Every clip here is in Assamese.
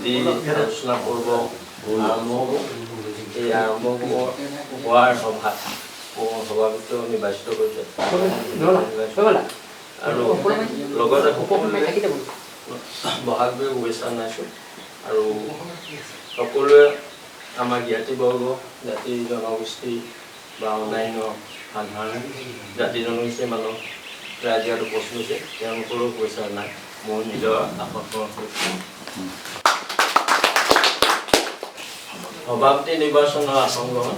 যি আলোচনা পৰ্ব আৰম্ভ হ'ব, এই আৰম্ভ হোৱাৰ সভাত সভাপতিত্ব নিৰ্বাচিত কৰিছে আৰু লগতে সকলোৱে বহাগ বিহুৰ শুভেচ্ছা জনাইছোঁ। আৰু সকলোৱে আমাৰ জ্ঞাতিবৰ্গ, জাতি জনগোষ্ঠী বা অন্যান্য সাধাৰণ জাতি জনগোষ্ঠীৰ মানুহ ৰাইজ ইয়াত উপস্থিত হৈছে, তেওঁলোকৰো শুভেচ্ছা জনাই মোৰ নিজৰ আসন গ্ৰহণ কৰিছোঁ। সভাপতি নিৰ্বাচনৰ আসন গ্ৰহণ,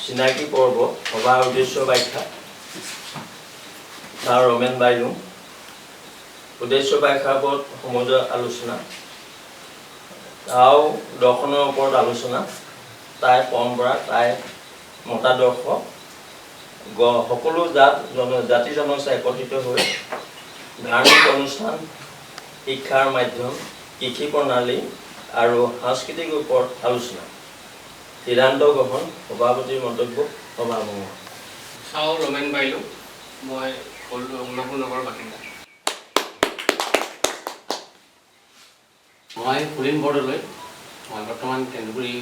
চিনাকি পৰ্ব, সভাৰ উদ্দেশ্য ব্যাখ্যা, ছাৰ ৰমেন বাইলুং, উদ্দেশ্য ব্যাখ্যাৰ ওপৰত সমজুৱা আলোচনা, তাও দৰ্শনৰ ওপৰত আলোচনা, তাই পৰম্পৰা, তাই মতাদৰ্শ, সকলো জাতি জনগোষ্ঠী একত্ৰিত হৈ ধাৰ্মিক অনুষ্ঠান, শিক্ষাৰ মাধ্যম, কৃষি প্ৰণালী আৰু সাংস্কৃতিক ওপৰত আলোচনা, সিদ্ধান্ত গ্ৰহণ, সভাপতিৰ মন্তব্য, সভা ভংগ। চাও ৰমেন বাইলুং, মই সোণাপুৰ নগৰৰ বাসিন্দা। মই পুলিন বৰদলৈ, মই বৰ্তমান তেন্দুগুৰি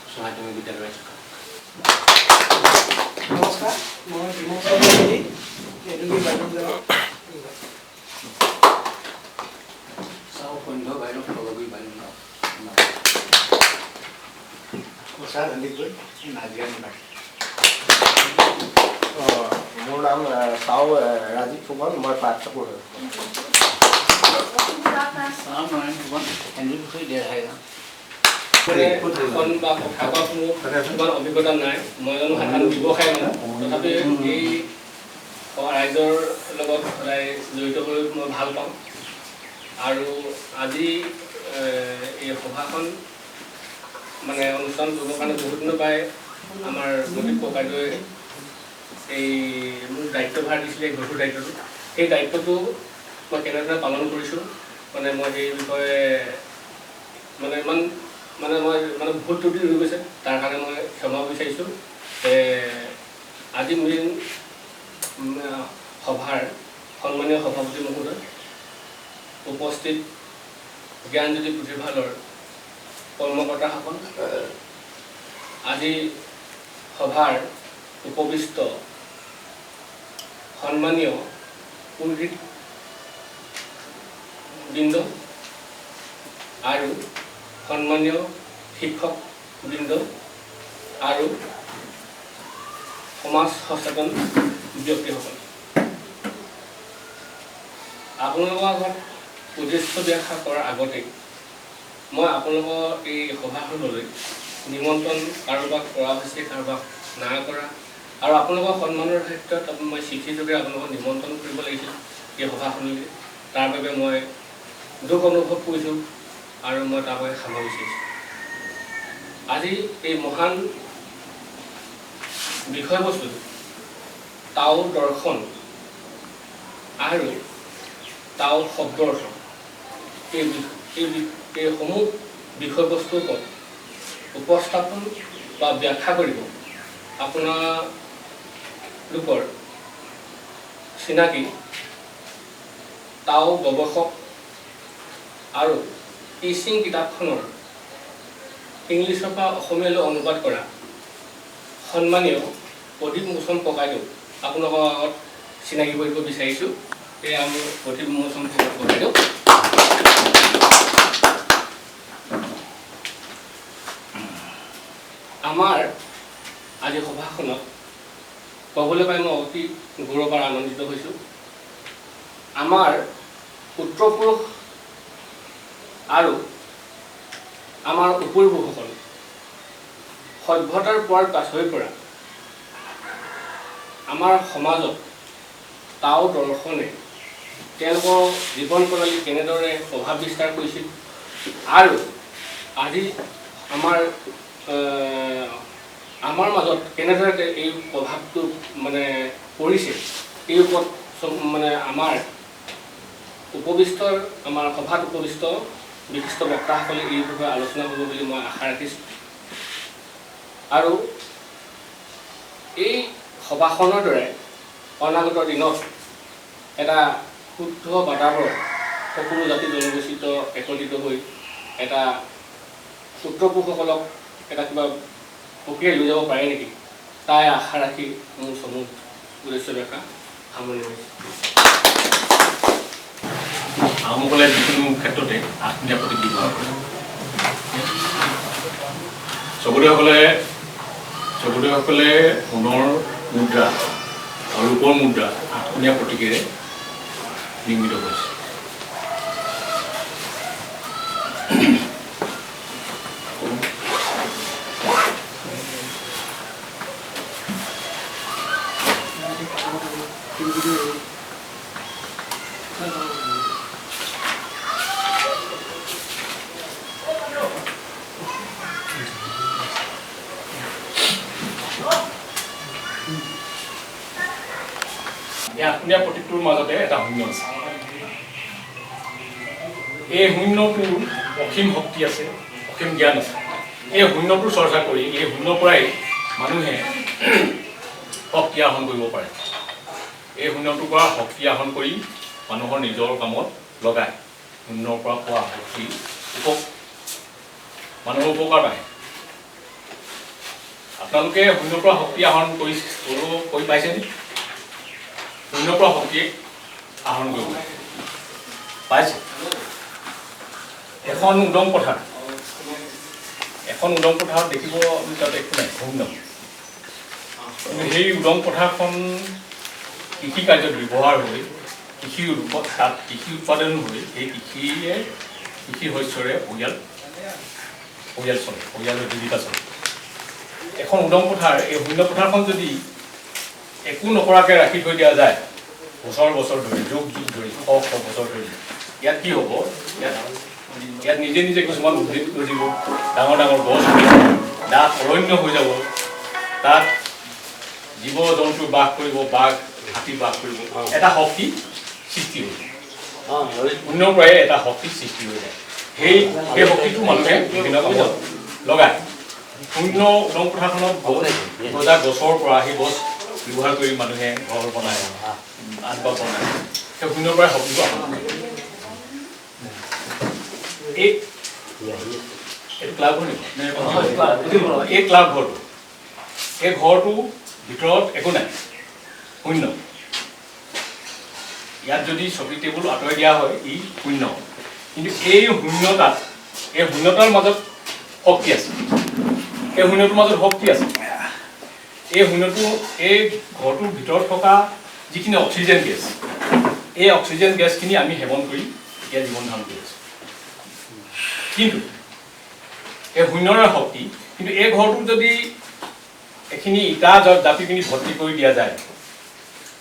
উচ্চ মাধ্যমিক বিদ্যালয়ৰ শিক্ষক। নমস্কাৰ, মই বিমল চক্ৰৱৰ্তী, তেন্দুগুৰি বাইলুং গাঁৱৰ। চাও সন্ধ্যা বাইলুং, ফলগুৰি বাইলুং গাঁও। প্ৰসাদ সন্দিকৈ, নাজিৰা নিবাসী। মোৰ নাম চাও ৰাজীৱ ফুকন, মই পাঠচকুৰ হয়। চাও নৰেন ফুকন, এন্দুৰপুখুৰী ডেৰহাই গাঁও। ভাষণ বা কথা কোৱাত মোৰ ইমান অভিজ্ঞতা নাই, মই জানো সাধাৰণ ব্যৱসায় মানুহ, তথাপি এই ৰাইজৰ লগত সদায় জড়িত হৈ মই ভাল পাওঁ। আৰু আজি এই সভাখন মানে অনুষ্ঠান কৰিবৰ কাৰণে বহুত দিনৰ পৰাই আমাৰ প্ৰদীপ ককাইদেৱে এই মোক দায়িত্বভাৰ দিছিলে, এই গধুৰ দায়িত্বটো। সেই দায়িত্বটো মই কেনেদৰে পালন কৰিছোঁ, মানে মই সেই বিষয়ে মানে ইমান মানে মই মানে ভুল ত্ৰুটি ৰৈ গৈছে, তাৰ কাৰণে মই ক্ষমা বিচাৰিছোঁ। আজি মেইন সভাৰ সন্মানীয় সভাপতি মহোদয়, উপস্থিত জ্ঞানজ্যোতি পুথিভঁৰালৰ কৰ্মকৰ্তাসকল, আজি সভাৰ উপবিষ্ট সন্মানীয় পুৰোহিতবৃন্দ আৰু সন্মানীয় শিক্ষকবৃন্দ আৰু সমাজ সচেতন ব্যক্তিসকল, আপোনালোকৰ আগত উদ্দেশ্য ব্যাখ্যা কৰাৰ আগতেই মই আপোনালোকৰ এই সভাখনলৈ নিমন্ত্ৰণ কাৰোবাক কৰা হৈছে, কাৰোবাক নাই কৰা, আৰু আপোনালোকৰ সন্মানৰ ক্ষেত্ৰত মই চিঠি যোগে আপোনালোকক নিমন্ত্ৰণ কৰিব লাগিছিল এই সভাখনলৈ, তাৰ বাবে মই দুখ অনুভৱ কৰিছোঁ আৰু মই তাৰ বাবে ক্ষমা বিচাৰিছোঁ। আজি এই মহান বিষয়বস্তুটো তাও দৰ্শন আৰু তাও শব্দ অৰ্থ, এইসমূহ বিষয়বস্তুৰ ওপৰত উপস্থাপন বা ব্যাখ্যা কৰিব আপোনালোকৰ চিনাকি তাও গৱেষক আৰু টিচিং কিতাপখনৰ ইংলিছৰ পৰা অসমীয়ালৈ অনুবাদ কৰা সন্মানীয় প্ৰদীপ মোচন ককাইদেউ আপোনালোকৰ আগত চিনাকি কৰিব বিচাৰিছোঁ। এয়া মোৰ প্ৰদীপ মোচন ককাইদেউ। আমাৰ আজি সভাখনত ক'বলৈ পাই মই অতি গৌৰৱ আৰু আনন্দিত হৈছোঁ। আমাৰ উত্তৰপুৰুষ আৰু আমাৰ উপৰিপুৰুষসকল সভ্যতাৰ পোৱাৰ পাছৰে পৰা আমাৰ সমাজত তাও দৰ্শনে তেওঁলোকৰ জীৱন প্ৰণালী কেনেদৰে প্ৰভাৱ বিস্তাৰ কৰিছিল আৰু আজি আমাৰ মাজত কেনেদৰে এই প্ৰভাৱটো মানে পৰিছে, এই ওপৰত মানে আমাৰ উপবিষ্ট আমাৰ সভাত উপবিষ্ট বিশিষ্ট বক্তাসকলে এই বিষয়ে আলোচনা কৰিব বুলি মই আশা ৰাখিছোঁ। আৰু এই সভাখনৰ দৰে অনাগত দিনত এটা শুদ্ধ বাতাবৰণ সকলো জাতি জনগোষ্ঠীত একত্ৰিত হৈ এটা উত্তৰ পুৰুষসকলক এটা কিবা প্ৰক্ৰিয়া লৈ যাব পাৰে নেকি, তাই আশা ৰাখি মোৰ চমু উদ্দেশ্য ব্যাখ্যা সামৰণি মাৰিছোঁ। আহোমসকলে যিকোনো ক্ষেত্ৰতে আত্মীয় প্ৰতীক ব্যৱহাৰ কৰে। স্বৰ্গদেউসকলে সোণৰ মুদ্ৰা আৰু ৰূপৰ মুদ্ৰা আঠকোণীয়া প্ৰতীকেৰে নিৰ্মিত কৰিছে। এই আঠকোণীয়া প্ৰতীকটোৰ মাজতে এটা শূন্য আছে। এই শূন্যটোৰ অসীম শক্তি আছে, অসীম জ্ঞান আছে। এই শূন্যটোৰ চৰ্চা কৰি এই শূন্যৰ পৰাই মানুহে শক্তি আহৰণ কৰিব পাৰে। এই শূন্যটোৰ পৰা শক্তি আহৰণ কৰি মানুহৰ নিজৰ কামত লগায়। শূন্যৰ পৰা পোৱা শক্তি মানুহৰ উপকাৰত আহে। আপোনালোকে শূন্যৰ পৰা শক্তি আহৰণ কৰি পাইছেনে? শূন্যৰ পৰা শক্তি আহৰণ কৰিব পাইছে? এখন উদং পথাৰ, এখন উদং পথাৰত দেখিব আপুনি তাত একো নাই, শূন্য। কিন্তু সেই উদং পথাৰখন কৃষি কাৰ্যত ব্যৱহাৰ হৈ তাত কৃষি উৎপাদন হৈ সেই কৃষিয়ে কৃষি শস্যৰে পৰিয়াল চলে, পৰিয়ালৰ জীৱিকা চলে। এখন উদং পথাৰ, এই শূন্য পথাৰখন যদি একো নকৰাকৈ ৰাখি থৈ দিয়া যায় বছৰ বছৰ ধৰি, যুগ যুগ ধৰি, শ শ বছৰ ধৰি, ইয়াত কি হ'ব? ইয়াত নিজে নিজে কিছুমান উদ্ভিদ গজিব, ডাঙৰ ডাঙৰ গছ ডাঠ অৰণ্য হৈ যাব, তাত জীৱ জন্তু বাস কৰিব, বাঘ হাতী বাস কৰিব, এটা শক্তি সৃষ্টি হৈ যায়। শূন্যৰ পৰাই এটা শক্তি সৃষ্টি হৈ যায়। সেই শক্তিটো মানুহে বিভিন্ন কামত লগায়। শূন্য উদং পথাৰখনত গজা গছৰ পৰা সেই গছ ব্যৱহাৰ কৰি মানুহে ঘৰ বনায়, আচবাব বনায়। সেই শূন্যৰ পৰাই শক্তিটো আহৰণ কৰে। এইটো ক্লাব ঘৰ নেকি? এই ক্লাব ঘৰটো, এই ঘৰটো ভিতৰত একো নাই, শূন্য। ইয়াত যদি চকী টেবুল আঁতৰাই দিয়া হয় ই শূন্য। কিন্তু এই শূন্যতাৰ মাজত শক্তি আছে। এই শূন্যটোৰ মাজত শক্তি আছে। এই শূন্যটো, এই ঘৰটোৰ ভিতৰত থকা যিখিনি অক্সিজেন গেছ, এই অক্সিজেন গেছখিনি আমি সেৱন কৰি এতিয়া জীৱন ধাৰণ কৰি আছোঁ। কিন্তু এই শূন্যৰে শক্তি, কিন্তু এই ঘৰটোত যদি এইখিনি ইটা জাপি পিনি ভৰ্তি কৰি দিয়া যায়,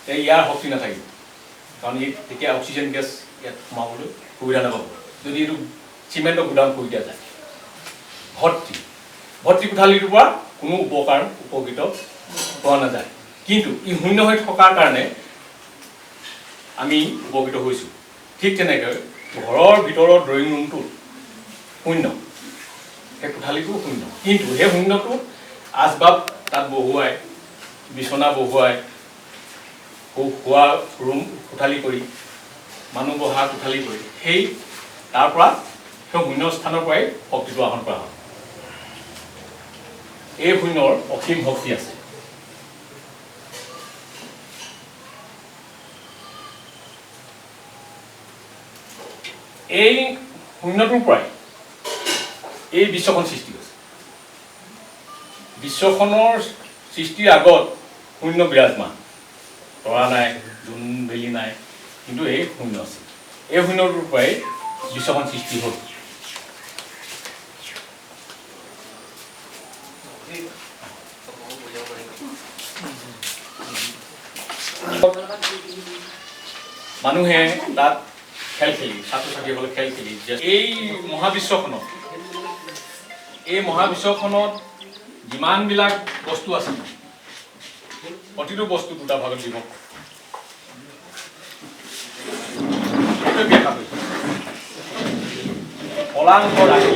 তে ইয়াৰ শক্তি নাথাকিব। কাৰণ ই তেতিয়া অক্সিজেন গেছ ইয়াত সোমাবলৈ সুবিধা নাপাব। যদি এইটো চিমেণ্টৰ গুদাম কৰি দিয়া যায়, ভৰ্তি কোঠালিটোৰ পৰা কোনো উপকৃত পোৱা নাযায়। কিন্তু ই শূন্য হৈ থকাৰ কাৰণে আমি উপকৃত হৈছোঁ। ঠিক তেনেকৈ ঘৰৰ ভিতৰৰ ড্ৰয়িং ৰুমটোত শূন্য, সেই কোঠালিটো শূন্য। কিন্তু সেই শূন্যটোত আচবাব তাত বহুৱাই, বিচনা বহুৱাই, শোৱা ৰুম কোঠালি কৰি, মানুহ বহা কোঠালি কৰি, সেই তাৰ পৰা সেই শূন্য স্থানৰ পৰাই শক্তিটো আহৰণ কৰা হয়। এই শূন্যৰ অসীম শক্তি আছে। এই শূন্যটোৰ পৰাই এই বিশ্বখন সৃষ্টি হৈছে। বিশ্বখনৰ সৃষ্টিৰ আগত শূন্য বিৰাজমান, তৰা নাই, জোন বেলি নাই, কিন্তু এই শূন্য আছে। এই শূন্যটোৰ পৰাই বিশ্বখন সৃষ্টি হ'ল। মানুহে তাত খেল খেলি, ছাত্ৰ ছাত্ৰীসকলে খেল খেলি এই মহাবিশ্বখনত যিমানবিলাক বস্তু আছে, প্ৰতিটো বস্তু দুটা ভাগত বিভক্ত। সেইটোৱে ব্যাখ্যা কৰিছে। কলা অংশ ৰাতি,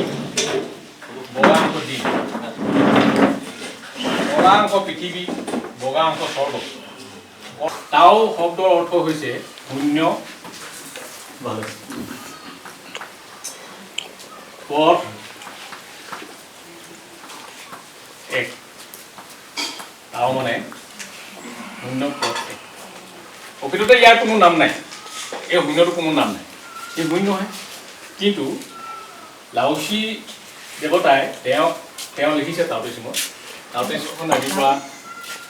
বগা অংশ দিন। কলা অংশ পৃথিৱী, বগা অংশ স্বৰ্গ। তাও শব্দৰ অৰ্থ হৈছে শূন্য। পথ এক। তাও মানে শূন্য পথ এক। প্ৰকৃততে ইয়াৰ কোনো নাম নাই, এই শূন্যটো কোনো নাম নাই, এই শূন্যহে। কিন্তু লাওচি দেৱতাই তেওঁ লিখিছে টাওটেচিঙত। টাওটেচিংখন আজিৰ পৰা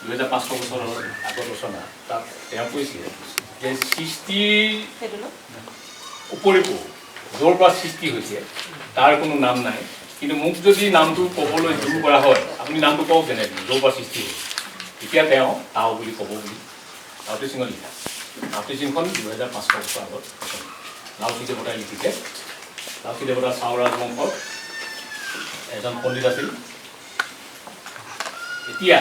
2500 বছৰৰ আগত ৰচনা। তাত তেওঁ কৈছিলে যে সৃষ্টিৰ উপৰিও য'ৰ পৰা সৃষ্টি হৈছে তাৰ কোনো নাম নাই, কিন্তু মোক যদি নামটো ক'বলৈ জোৰ কৰা হয়, আপুনি নামটো কওক যেনে য'ৰ পৰা সৃষ্টি হৈছে, তেতিয়া তেওঁ তাও বুলি ক'ব বুলি টাওটেচিঙত লিখা। টাওটেচিংখন 2500 বছৰ আগত ৰচনা। লাওচি দেৱতাই লিখিছে। লাওচি দেৱতা চাও ৰাজবংশৰ এজন পণ্ডিত আছিল। এতিয়া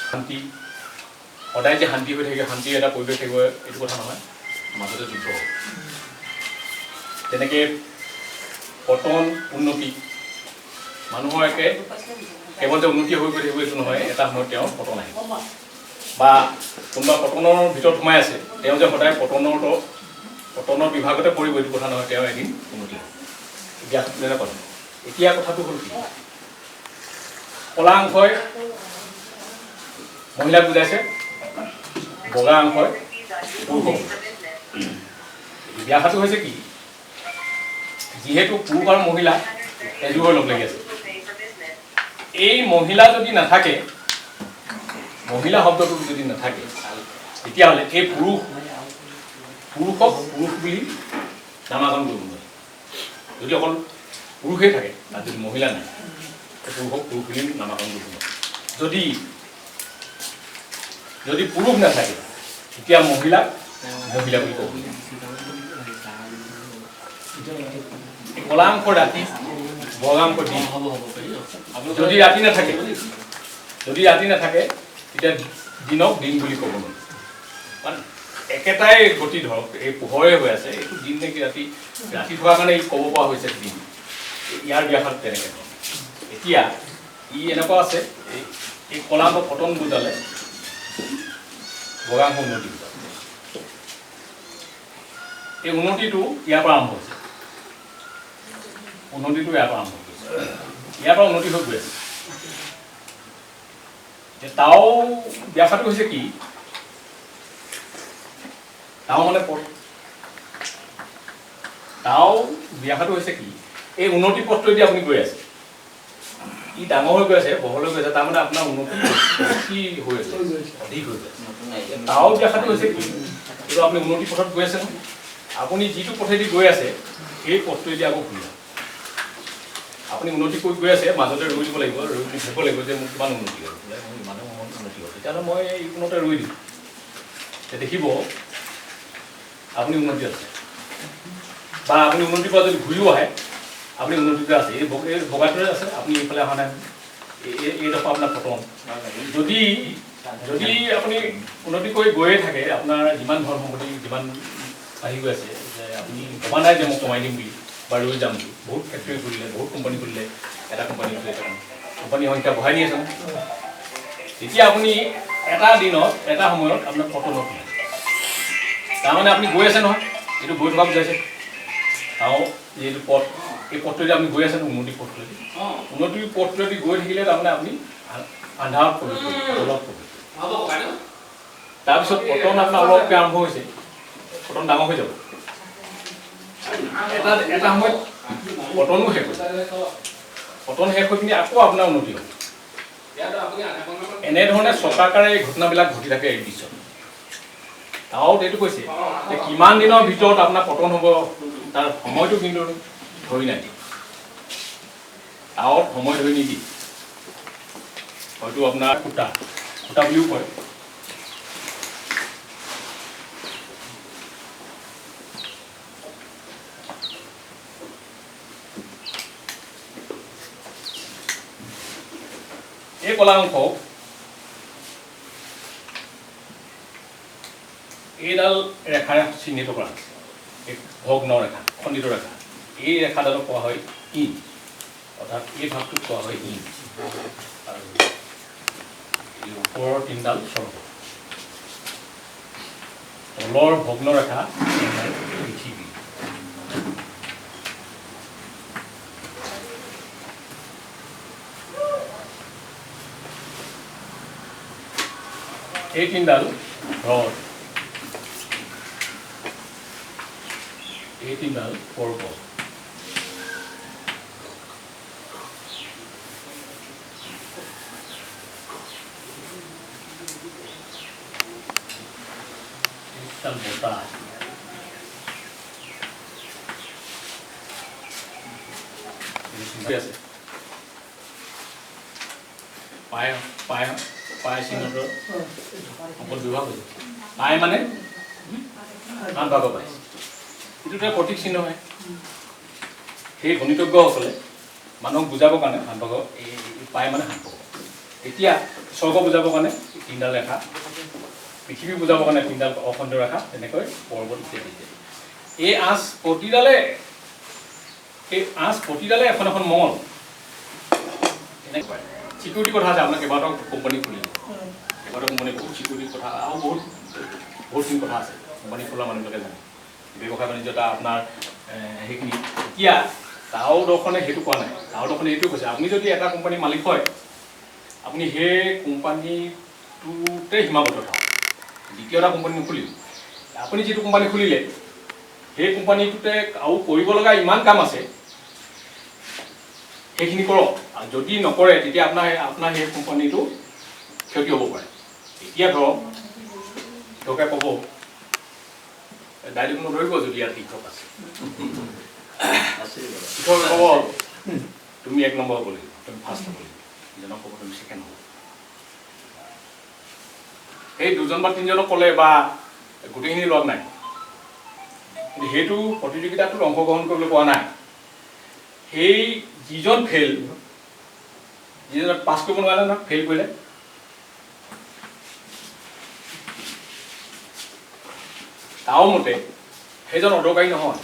শান্তি সদায় যে শান্তি হৈ থাকে, শান্তিৰ এটা পৰিৱেশ থাকিব এইটো কথা নহয়, মাজতে যুদ্ধ হ'ব। তেনেকৈ পতন উন্নতি, মানুহৰ একে কেৱল যে উন্নতি হৈ গৈ থাকিব এইটো নহয়, এটা সময়ত তেওঁৰ পতন আহিব। বা কোনোবা পতনৰ ভিতৰত সোমাই আছে, তেওঁ যে সদায় পতনৰ বিভাগতে পৰিব এইটো কথা নহয়, তেওঁ এদিন উন্নতি হ'ব। এতিয়া তেনেকুৱা কথা। এতিয়া কথাটো হ'ল কি, কলা অংশই মহিলাক বুজাইছে, বগা অংশই পুৰুষক। ব্যাখ্যাটো হৈছে কি, যিহেতু পুৰুষ আৰু মহিলা এযোৰ হৈ লগ লাগি আছে, এই মহিলা যদি নাথাকে, মহিলা শব্দটো যদি নাথাকে, তেতিয়াহ'লে এই পুৰুষক পুৰুষ বুলি নামাকৰণ কৰিব নোৱাৰে। যদি অকল পুৰুষেই থাকে, তাত যদি মহিলা নাই, পুৰুষক পুৰুষ বুলি নামাকৰণ কৰিব নোৱাৰে। যদি পুৰুষ নাথাকে, তেতিয়া মহিলাক মহিলা বুলি ক'ব। কলা অংশ ৰাতি, বগা অংশ দিন। যদি ৰাতি নাথাকে, তেতিয়া দিনক দিন বুলি ক'ব নোৱাৰে। কাৰণ একেটাই গতি, ধৰক এই পোহৰে হৈ আছে, এইটো দিন নেকি ৰাতি, ৰাতি থকাৰ কাৰণে ক'ব পৰা হৈছে দিন। ইয়াৰ ব্যাখ্যাত তেনেকৈ ধৰক। এতিয়া ই এনেকুৱা আছে, এই কলা অংশ পতন বুজালে, বগা অংশ উন্নতি বুজালে। এই উন্নতিটো ইয়াৰ পৰা আৰম্ভ হৈছে, উন্নতিটো ইয়াৰ পৰা আৰম্ভ হৈছে, ইয়াৰ পৰা উন্নতি হৈ গৈ আছে। তাও ব্যাখ্যাটো হৈছে কি, তাও মানে পথ। তাও ব্যাখ্যাটো হৈছে কি, এই উন্নতি পথটোৱেদি আপুনি গৈ আছে, ই ডাঙৰ হৈ গৈ আছে, বহল হৈ গৈ আছে, তাৰমানে আপোনাৰ উন্নতি বেছি হৈ আছে, অধিক হৈ গৈ আছে। তাও ব্যাখ্যাটো হৈছে কি, এইটো আপুনি উন্নতি পথত গৈ আছে নহয়, আপুনি যিটো পথেদি গৈ আছে সেই পথটোৱেদি আকৌ ঘূৰি আহক। আপুনি উন্নতি কৰি গৈ আছে, মাজতে ৰৈ দিব লাগিব, ৰৈ ভাবিব লাগিব যে মোৰ কিমান উন্নতি হ'ল, বোলে মোৰ ইমানো উন্নতি হ'ল, তেতিয়াহ'লে মই এইকোণতে ৰৈ দিম। দেখিব আপুনি উন্নতি আছে। বা আপুনি উন্নতিৰ পৰা যদি ঘূৰিও আহে, আপুনি উন্নতিতে আছে, এই বগাটোৰে আছে, আপুনি এইফালে অহা নাই, এইডোখৰ আপোনাৰ পতন। যদি যদি আপুনি উন্নতি কৰি গৈয়ে থাকে, আপোনাৰ যিমান ধন সম্পত্তি যিমান বাঢ়ি গৈ আছে, যে আপুনি ভবা নাই যে মই কমাই দিম বুলি বা ৰৈ যাম বুলি, বহুত ফেক্টৰী খুলিলে, বহুত কোম্পানী খুলিলে, এটা কোম্পানী খুলিলে এটা কোম্পানীৰ সংখ্যা বঢ়াই নি আছে নহয়, তেতিয়া আপুনি এটা দিনত এটা সময়ত আপোনাৰ পতনত নাই। তাৰমানে আপুনি গৈ আছে নহয়, এইটো গৈ থকা বুজাইছে। আৰু যিটো পথ, এই পথটোৱেদি আপুনি গৈ আছে নহয়, উন্নতি পথটোৱেদি, উন্নতিৰ পথটোৱেদি গৈ থাকিলে তাৰমানে আপুনি আন্ধাৰত প্ৰৱেশ কৰিব, তলত প্ৰৱেশ কৰিব। তাৰপিছত পতন আপোনাৰ অলপকৈ আৰম্ভ হৈছে, পতন ডাঙৰ হৈ যাব। এটা সময়ত পতনো শেষ হৈ যাব, পতন শেষ হৈ পিনি আকৌ আপোনাৰ উন্নতি হ'ব। এনেধৰণে চকাকাৰে এই ঘটনাবিলাক ঘটি থাকে এই বিশ্বত। তাত এইটো কৈছে যে কিমান দিনৰ ভিতৰত আপোনাৰ পতন হ'ব তাৰ সময়টো কিন্তু ধৰি নাই, তাত সময় ধৰি নিদিয়ে। হয়তো আপোনাৰ খুটা খুটা বুলিও কয়। এই কলা অংশ এইডাল ৰেখাৰে চিহ্নিত কৰা হৈছে, এই ভগ্ন ৰেখা, খণ্ডিত ৰেখা। এই ৰেখাডালক কোৱা হয় ইন, অৰ্থাৎ এই ভাগটোক কোৱা হয় ইন, আৰু এই ওপৰৰ তিনিডাল স্বৰ্গ, তলৰ ভগ্ন ৰেখা পৃথিৱী। এই তিনিডাল হ্ৰদ, এই তিনিডাল পৰ্বত। এইডাল বতাহ, আছে পায় পায় পায় চিহ্নটোৰ সম্পদ বিভাগ হৈছে। পায় মানে আন ভাগৰ পাইছে, এইটো এটা প্ৰতীক চিহ্ন হয়। সেই গণিতজ্ঞসকলে মানুহক বুজাবৰ কাৰণে সাত ভাগৰ এই পায় মানে সাত ভাগৰ। এতিয়া স্বৰ্গ বুজাবৰ কাৰণে তিনিডাল ৰেখা, পৃথিৱী বুজাবৰ কাৰণে তিনিডাল অখণ্ড ৰেখা, তেনেকৈ পৰ্বত ইত্যাদি ইত্যাদি। এই আঁচ প্ৰতিডালে, এই আঁচ প্ৰতিডালে এখন এখন মঙল। তেনেকৈ চিকিউৰিটি কথা আছে, আপোনাৰ কেইবাটাও কোম্পানী খুলিলে, কেইবাটাও কোম্পানী বহুত চিকিউৰিটিৰ কথা আৰু বহুত বহুতখিনি কথা আছে। কোম্পানী খোলা মানুহবিলাকে জানে ব্যৱসায় বাণিজ্য এটা আপোনাৰ সেইখিনি। এতিয়া তাও দৰ্শনে সেইটো কোৱা নাই, তাও দৰ্শনে এইটো কৈছে, আপুনি যদি এটা কোম্পানীৰ মালিক হয়, আপুনি সেই কোম্পানীটোতে সীমাবদ্ধ থাকক, দ্বিতীয় এটা কোম্পানী নুখুলিব। আপুনি যিটো কোম্পানী খুলিলে সেই কোম্পানীটোতে আৰু কৰিব লগা ইমান কাম আছে, সেইখিনি কৰক। আৰু যদি নকৰে তেতিয়া আপোনাৰ আপোনাৰ সেই কোম্পানীটো ক্ষতি হ'ব পাৰে। এতিয়া ধৰক শিক্ষকে ক'ব, ডাইৰেক্ট নধৰিব যদি ইয়াত শিক্ষক আছে, শিক্ষকে ক'ব তুমি এক নম্বৰ হ'ব লাগিব, তুমি ফাৰ্ষ্ট হ'ব লাগিব, ইজনক ক'ব তুমি ছেকেণ্ড হ'ব। সেই দুজন বা তিনিজনক ক'লে বা গোটেইখিনি লোৱা নাই, কিন্তু সেইটো প্ৰতিযোগিতাটোত অংশগ্ৰহণ কৰিবলৈ কোৱা নাই। সেই যিজন ফেইল, যিজন পাছ কৰিব নোৱাৰিলে নহয়, ফেইল কৰিলে, তাৰ মতে সেইজন অদৰকাৰী নহয়,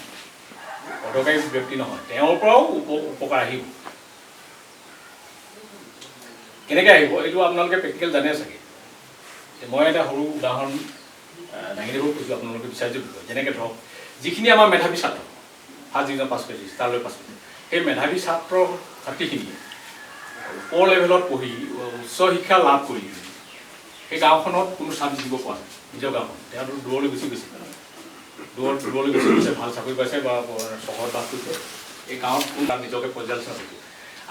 অদৰকাৰী ব্যক্তি নহয়, তেওঁৰ পৰাও উপকাৰ আহিব। কেনেকৈ আহিব এইটো আপোনালোকে প্ৰেক্টিকেল জানে চাগে। মই এটা সৰু উদাহৰণ দাঙি দিব খুজিছোঁ আপোনালোকে বিচাৰি দিব। যেনেকৈ ধৰক যিখিনি আমাৰ মেধাৱী ছাত্ৰ ফাৰ্ষ্ট ডিভিজন পাছ কৰিছে, তালৈ পাছ কৰিছে, সেই মেধাৱী ছাত্ৰ ছাত্ৰীখিনিয়ে ওপৰ লেভেলত পঢ়ি উচ্চ শিক্ষা লাভ কৰি সেই গাঁওখনত কোনো চান্স দিব পৰা নাই। নিজৰ গাঁওখন তেওঁতো দূৰলৈ গুচি গৈছে, দূৰলৈ গুচি গৈছে, ভাল চাকৰি পাইছে বা চহৰত বাস কৰিছে, এই গাঁৱত কোনো তাত নিজকে পৰ্যালোচনা কৰিছে।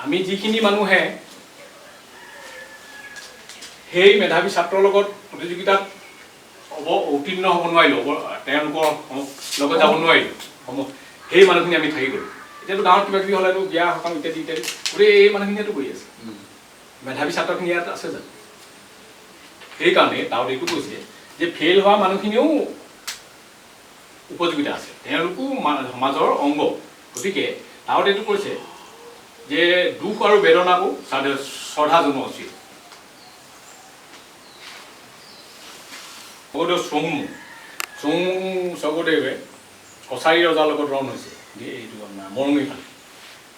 আমি যিখিনি মানুহে সেই মেধাৱী ছাত্ৰৰ লগত প্ৰতিযোগিতাত অৱতীৰ্ণ হ'ব নোৱাৰিলোঁ, তেওঁলোকৰ লগত যাব নোৱাৰিলোঁ, সেই মানুহখিনি আমি থাকি গ'লোঁ। এতিয়াতো গাঁৱত কিবা কিবি হ'লেতো বিয়া সকাম ইত্যাদি ইত্যাদি গোটেই এই মানুহখিনিয়েতো কৰি আছে, মেধাৱী ছাত্ৰখিনি ইয়াত আছে জানো? সেইকাৰণে তাত এইটো কৈছে যে ফেইল হোৱা মানুহখিনিও উপযোগিতা আছে, তেওঁলোকো সমাজৰ অংগ। গতিকে তাত এইটো কৈছে যে দুখ আৰু বেদনাকো শ্ৰদ্ধা জনোৱা উচিত। স্বৰ্গদেউ চুংমুং স্বৰ্গদেৱে কছাৰী ৰজাৰ লগত ৰণ হৈছে, এইটো আপোনাৰ মৰঙি ফালে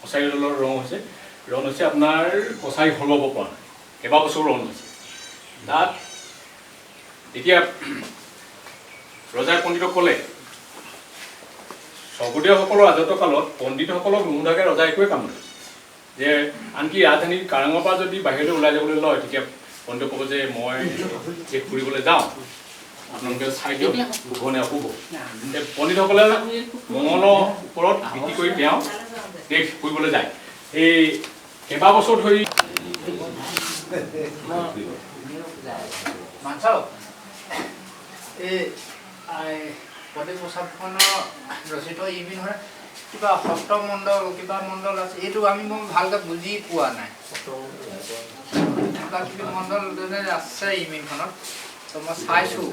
কছাৰী ৰজাৰ লগত ৰণ হৈছে আপোনাৰ কছাৰী হৰুৱাব পৰা নাই, কেইবাবছৰো ৰণ হৈছে। তাত তেতিয়া ৰজাই পণ্ডিতক ক'লে, স্বৰ্গদেউসকলৰ ৰাজত্বকালত পণ্ডিতসকলক নুসুধাকৈ ৰজাই একোৱে কাম নকৰে, যে আনকি ৰাজধানীৰ কাৰেঙৰ পৰা যদি বাহিৰলৈ ওলাই যাবলৈ লয় তেতিয়া পণ্ডিতক ক'ব যে মই যে ফুৰিবলৈ যাওঁ, আপোনালোকে চাই দিয়ক শুভ নে অশুভ। পণ্ডিতসকলে মঙলৰ ওপৰত ভিত্তি কৰি তেওঁ দেশ ফুৰিবলৈ যায়। এই কেইবাবছৰ ধৰি এই প্ৰদীপ প্ৰসাদখনৰ ৰচিত ইমিন হয় কিবা সপ্তমণ্ডল কিবা মণ্ডল আছে, এইটো আমি মই ভালকৈ বুজি পোৱা নাই। কিবা কিবি মণ্ডল আছে ইমিনখনত, তো মই চাইছোঁ,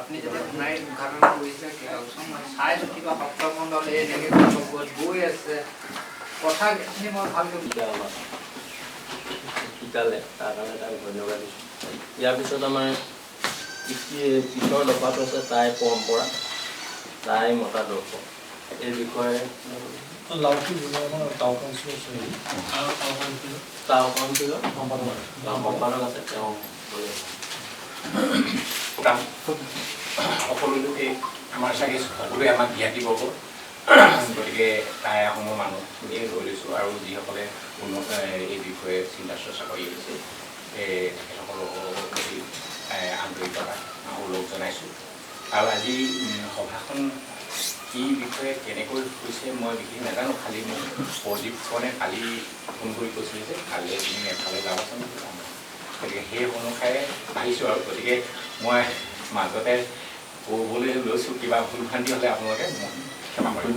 আপুনি যেতিয়া সোণাৰীত উদ্ঘাটন কৰিছে মই চাইছোঁ কিবা সপ্তমণ্ডল এই এনেকৈ গৈ আছে, কথাখিনি মই ভালকৈ শিকালে, তাৰ কাৰণে তাক ধন্যবাদ দিছোঁ। ইয়াৰ পিছত আমাৰ পিছৰ দফাটো আছে তাই পৰম্পৰা, তাই মতাদৰ্শ, এই বিষয়ে টাও কাউন্সিলৰ সম্পাদক আছে তেওঁ। সকলো লোকে আমাৰ চাগে সকলোৱে আমাক জ্ঞাতি পাব, গতিকে তাই আহোমৰ মানুহখিনিয়ে লৈ লৈছোঁ আৰু যিসকলে উন্নত এই বিষয়ে চিন্তা চৰ্চা কৰি আহিছে তেখেতসকলৰ প্ৰতি আন্তৰিকতা ওলগ জনাইছোঁ। আৰু আজি সভাখন কি বিষয়ে কেনেকৈ হৈছে মই বিশেষ নাজানো, খালি মোক প্ৰদীপ ফুকনে কালি ফোন কৰি কৈছিলে যে কালিলৈ তুমি এফালে যাবাচোন, গতিকে সেই অনুসাৰে আহিছোঁ। আৰু গতিকে মই মাজতে ক'বলৈ লৈছোঁ, কিবা ভুল ভ্ৰান্তি হ'লে আপোনালোকে মোক ক্ষমা কৰিব।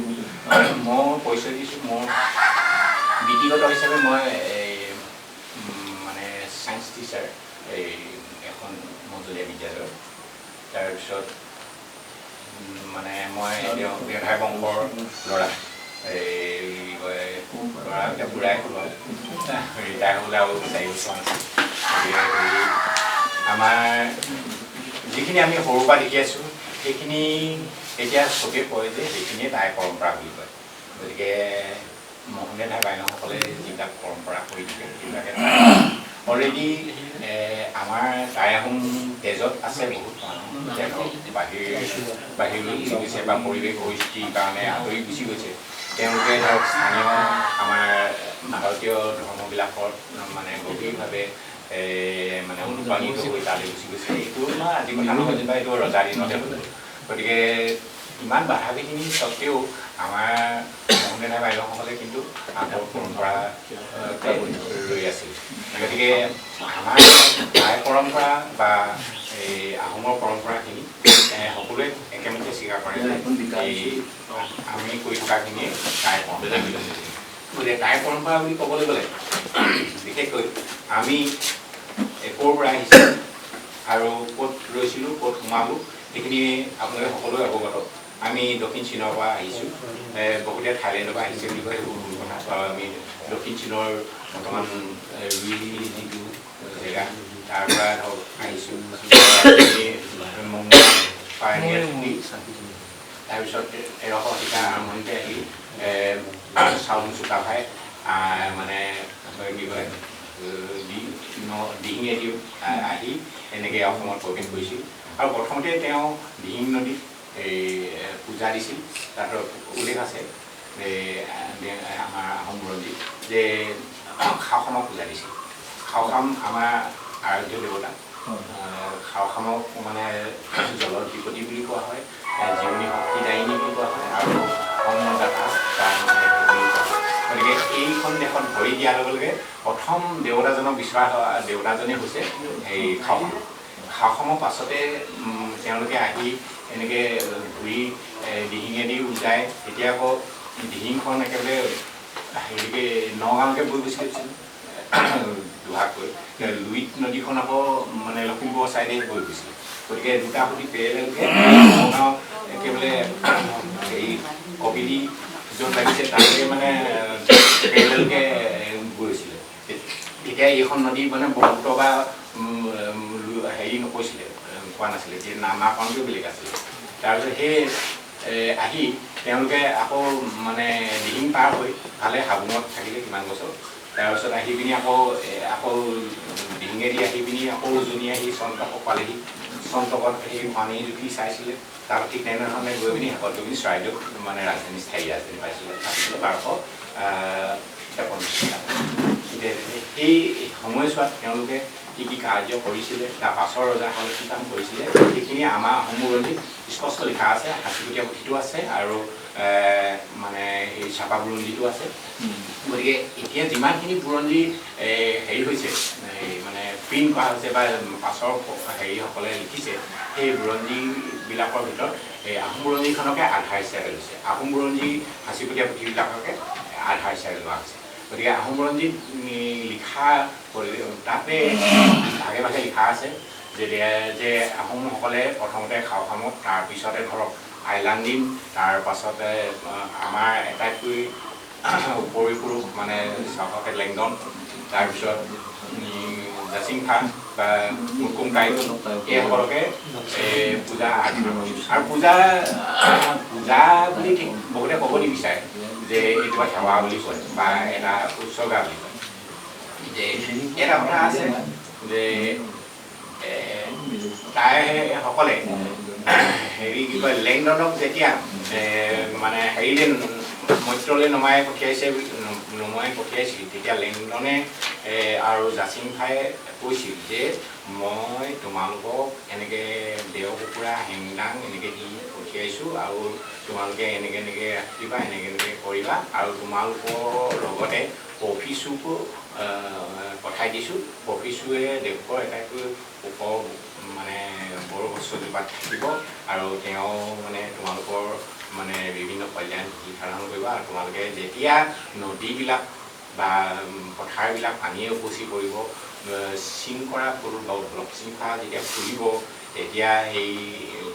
মই পৰিচয় দিছোঁ, মোৰ বৃত্তিগত হিচাপে মই এই মানে ছায়েন্স টিচাৰ এই এখন মজলীয়া বিদ্যালয়ত। তাৰপিছত মানে মই দেউধাই বংশৰ ল'ৰা, এই কি কয় ল'ৰা এতিয়া বুঢ়াই হ'লো আৰু ৰিটায়াৰ হ'বলৈ আৰু 4 বছৰমান আছে। গতিকে আমাৰ যিখিনি আমি সৰুৰ পৰা দেখি আছোঁ সেইখিনি এতিয়া চবেই কয় যে সেইখিনিয়ে তাই পৰম্পৰা বুলি কয়। গতিকে মহলীয়া ঠাই বাইনসকলে যিবিলাক পৰম্পৰা কৰি থাকে সেইবিলাকে অলৰেডি আমাৰ টাই আহোম তেজত আছে। বহুত মানুহ ধৰক বাহিৰলৈ গুচি গৈছে বা পৰিৱেশ পৰিস্থিতিৰ কাৰণে আঁতৰি গুচি গৈছে, তেওঁলোকে ধৰক স্থানীয় আমাৰ ভাৰতীয় ধৰ্মবিলাকত মানে গভীৰভাৱে মানে অনুপ্ৰাণিত হৈ তালৈ গুচি গৈছে। এইটো নহয় আজি কথা নহয় যেনিবা এইটো ৰজা দিনতে হৈ গ'ল। গতিকে ইমান বাধা বিঘিনি স্বত্তেও আমাৰ মহলীয়া বাইদেউসকলে কিন্তু আগৰ পৰম্পৰা ৰৈ আছিল। গতিকে আমাৰ টাই পৰম্পৰা বা এই আহোমৰ পৰম্পৰাখিনি সকলোৱে একেমুখে স্বীকাৰ কৰে যে এই আমি কৰি থকাখিনিয়ে টাই পৰম্পৰা। গতিকে টাই পৰম্পৰা বুলি ক'বলৈ গ'লে বিশেষকৈ আমি ক'ৰ পৰা আহিছিলোঁ আৰু ক'ত ৰৈছিলোঁ, ক'ত সোমালোঁ, সেইখিনি আপোনালোকে সকলোৱে অৱগত। আমি দক্ষিণ চীনৰ পৰা আহিছোঁ, বহুতে থাইলেণ্ডৰ পৰা আহিছে বুলি কয়, সেইবোৰ ভুল কথা। আমি দক্ষিণ চীনৰ বৰ্তমান ৰুইলি যিটো জেগা তাৰ পৰা ধৰক আহিছোঁ। তাৰপিছত 1300 শতিকাৰ আৰম্ভণিতে আহি চাউলুং চুকাফাই মানে কি কয় দিহিঙেদি আহি এনেকৈ অসমত প্ৰৱেশ কৰিছিল। আৰু প্ৰথমতে তেওঁ দিহিং নদীত এই পূজা দিছিল। তাত উল্লেখ আছে আমাৰ আহোম বুৰঞ্জীত যে খাওখামক পূজা দিছিল। খাওখাম আমাৰ আৰাধ্য দেৱতা। খাওখামক মানে জলৰ বিপতি বুলি কোৱা হয়, জীৱনী শক্তিদায়িনী বুলি কোৱা হয় আৰু অন্নদাতা বুলি কোৱা হয়। গতিকে এইখন দেশত ভৰি দিয়াৰ লগে লগে প্ৰথম দেৱতাজনক বিচৰা দেৱতাজনেই হৈছে এই খাওখাম। খাওখামৰ পাছতে তেওঁলোকে আহি এনেকৈ ঘূৰি দিহিঙেদি উজাই এতিয়া আকৌ দিহিংখন একেবাৰে হেৰিকে নগাঁৱলৈকে বৈ গুচি গৈছিল দুভাগকৈ। লুইত নদীখন আকৌ মানে লখিমপুৰৰ ছাইডে বৈ গৈছিলে। গতিকে দুটা সুঁতি পেৰেলেলকৈ নগাঁও একেবাৰে হেৰি কপিলি য'ত লাগিছে তালৈকে মানে পেৰেলেলকৈ গৈছিলে। তেতিয়া এইখন নদী মানে ব্ৰহ্মপুত্ৰ বা হেৰি নকৈছিলে, কোৱা নাছিলে, এতিয়া নামাকৰণটো বেলেগ আছিলে। তাৰপিছত সেই আহি তেওঁলোকে আকৌ মানে দিহিং পাৰ হৈ ভালে হাবুঙত থাকিলে কিমান বছৰ। তাৰপিছত আহি পিনি আকৌ আকৌ দিহিঙেদি আহি পিনি আকৌ উজনি আহি চন্তকক পালেহি। চন্তকত সেই পানী জুখি চাইছিলে, তাৰ ঠিক তেনেধৰণে গৈ পিনি শেষত গৈ পিনি চৰাইদেউত মানে ৰাজধানী স্থায়ী ৰাজধানী পাইছিলে, পাইছিলে 1253। এতিয়া সেই সময়ছোৱাত তেওঁলোকে কি কি কাৰ্য কৰিছিলে, তাৰ পাছৰ ৰজাসকলে কি কাম কৰিছিলে, সেইখিনি আমাৰ আহোম বুৰঞ্জীত স্পষ্ট লিখা আছে। সাঁচিপতীয়া পুথিটো আছে আৰু মানে এই চাপা বুৰঞ্জীটো আছে। গতিকে এতিয়া যিমানখিনি বুৰঞ্জী হেৰি হৈছে, মানে প্ৰিণ্ট কৰা হৈছে বা পাছৰ হেৰিসকলে লিখিছে, সেই বুৰঞ্জীবিলাকৰ ভিতৰত এই আহোম বুৰঞ্জীখনকে আধাৰ হিচাপে লৈছে। আহোম বুৰঞ্জী সাঁচিপতীয়া পুথিবিলাককে আধাৰ হিচাপে লোৱা হৈছে। গতিকে আহোম বুৰঞ্জীত লিখা তাতে ভাগে ভাগে লিখা আছে যে আহোমসকলে প্ৰথমতে খাওখামক, তাৰপিছতে ধৰক আইলাণ্ডিন, তাৰ পাছতে আমাৰ আটাইতকৈ উপৰি পুৰুষ মানে চাহকে লেংডন, তাৰপিছত জাচিংফা বা মুকুমকাই, এইসকলকে পূজা আৰাধনা কৰিছিল। আৰু পূজা পূজা বুলি ঠিক বহুতে ক'ব নিবিচাৰে যে এইটো সেৱা বুলি কয় বা এটা উৎসৰ্গা বুলি কয়। যে এটা কথা আছে যে তাইসকলে হেৰি কি কয় লেংডনক যেতিয়া মানে হেৰিলৈ মৈত্ৰলৈ নমাই পঠিয়াইছে, নমাই পঠিয়াইছিল, তেতিয়া লেংডনে আৰু জাচিংফাই কৈছিল যে মই তোমালোকক এনেকৈ দেও কুকুৰা হেংদাং এনেকৈ দি পঠিয়াইছোঁ আৰু তোমালোকে এনেকৈ এনেকৈ ৰাখিবা, এনেকৈ এনেকৈ কৰিবা আৰু তোমালোকৰ লগতে পফিচুকো পঠাই দিছোঁ। পফিচুৱে দেশৰ আটাইতকৈ ওখ মানে বৰগছজোপাত থাকিব আৰু তেওঁ মানে তোমালোকৰ মানে বিভিন্ন কল্যাণ সাধন কৰিব আৰু তোমালোকে যেতিয়া নদীবিলাক বা পথাৰবিলাক পানীয়ে উপচি পৰিব, চিং কৰা ফুল বা লক্ষিংফা যেতিয়া ফুলিব তেতিয়া সেই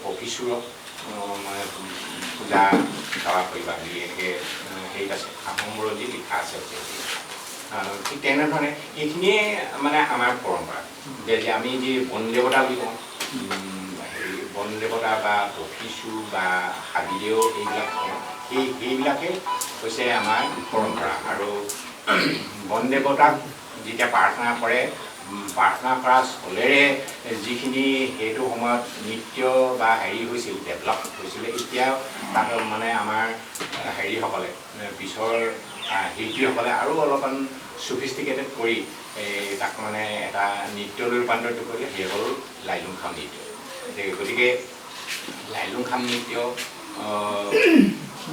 পফিচুৰক মানে পূজা সেৱা কৰিবা বুলি এনেকৈ হেৰিত আছে, আহোম বুৰঞ্জীত লিখা আছে। ঠিক তেনেধৰণে সেইখিনিয়ে মানে আমাৰ পৰম্পৰা যে আমি যি বন দেৱতা বুলি কওঁ, হেৰি বন দেৱতা বা পফিচু বা হাবিদেও এইবিলাক কওঁ, সেইবিলাকে হৈছে আমাৰ পৰম্পৰা। আৰু বন দেৱতাক যেতিয়া প্ৰাৰ্থনা কৰে, প্ৰাৰ্থনা কৰা চলেৰে যিখিনি সেইটো সময়ত নৃত্য বা হেৰি হৈছিল, ডেভেলপ হৈছিলে, এতিয়া তাত মানে আমাৰ হেৰিসকলে পিছৰ শিল্পীসকলে আৰু অলপমান চফিষ্টিকেটেড কৰি তাক মানে এটা নৃত্যলৈ ৰূপান্তৰিত কৰিলে, সেই হ'ল লাইলুং খাম নৃত্য। গতিকে লাইলুং খাম নৃত্য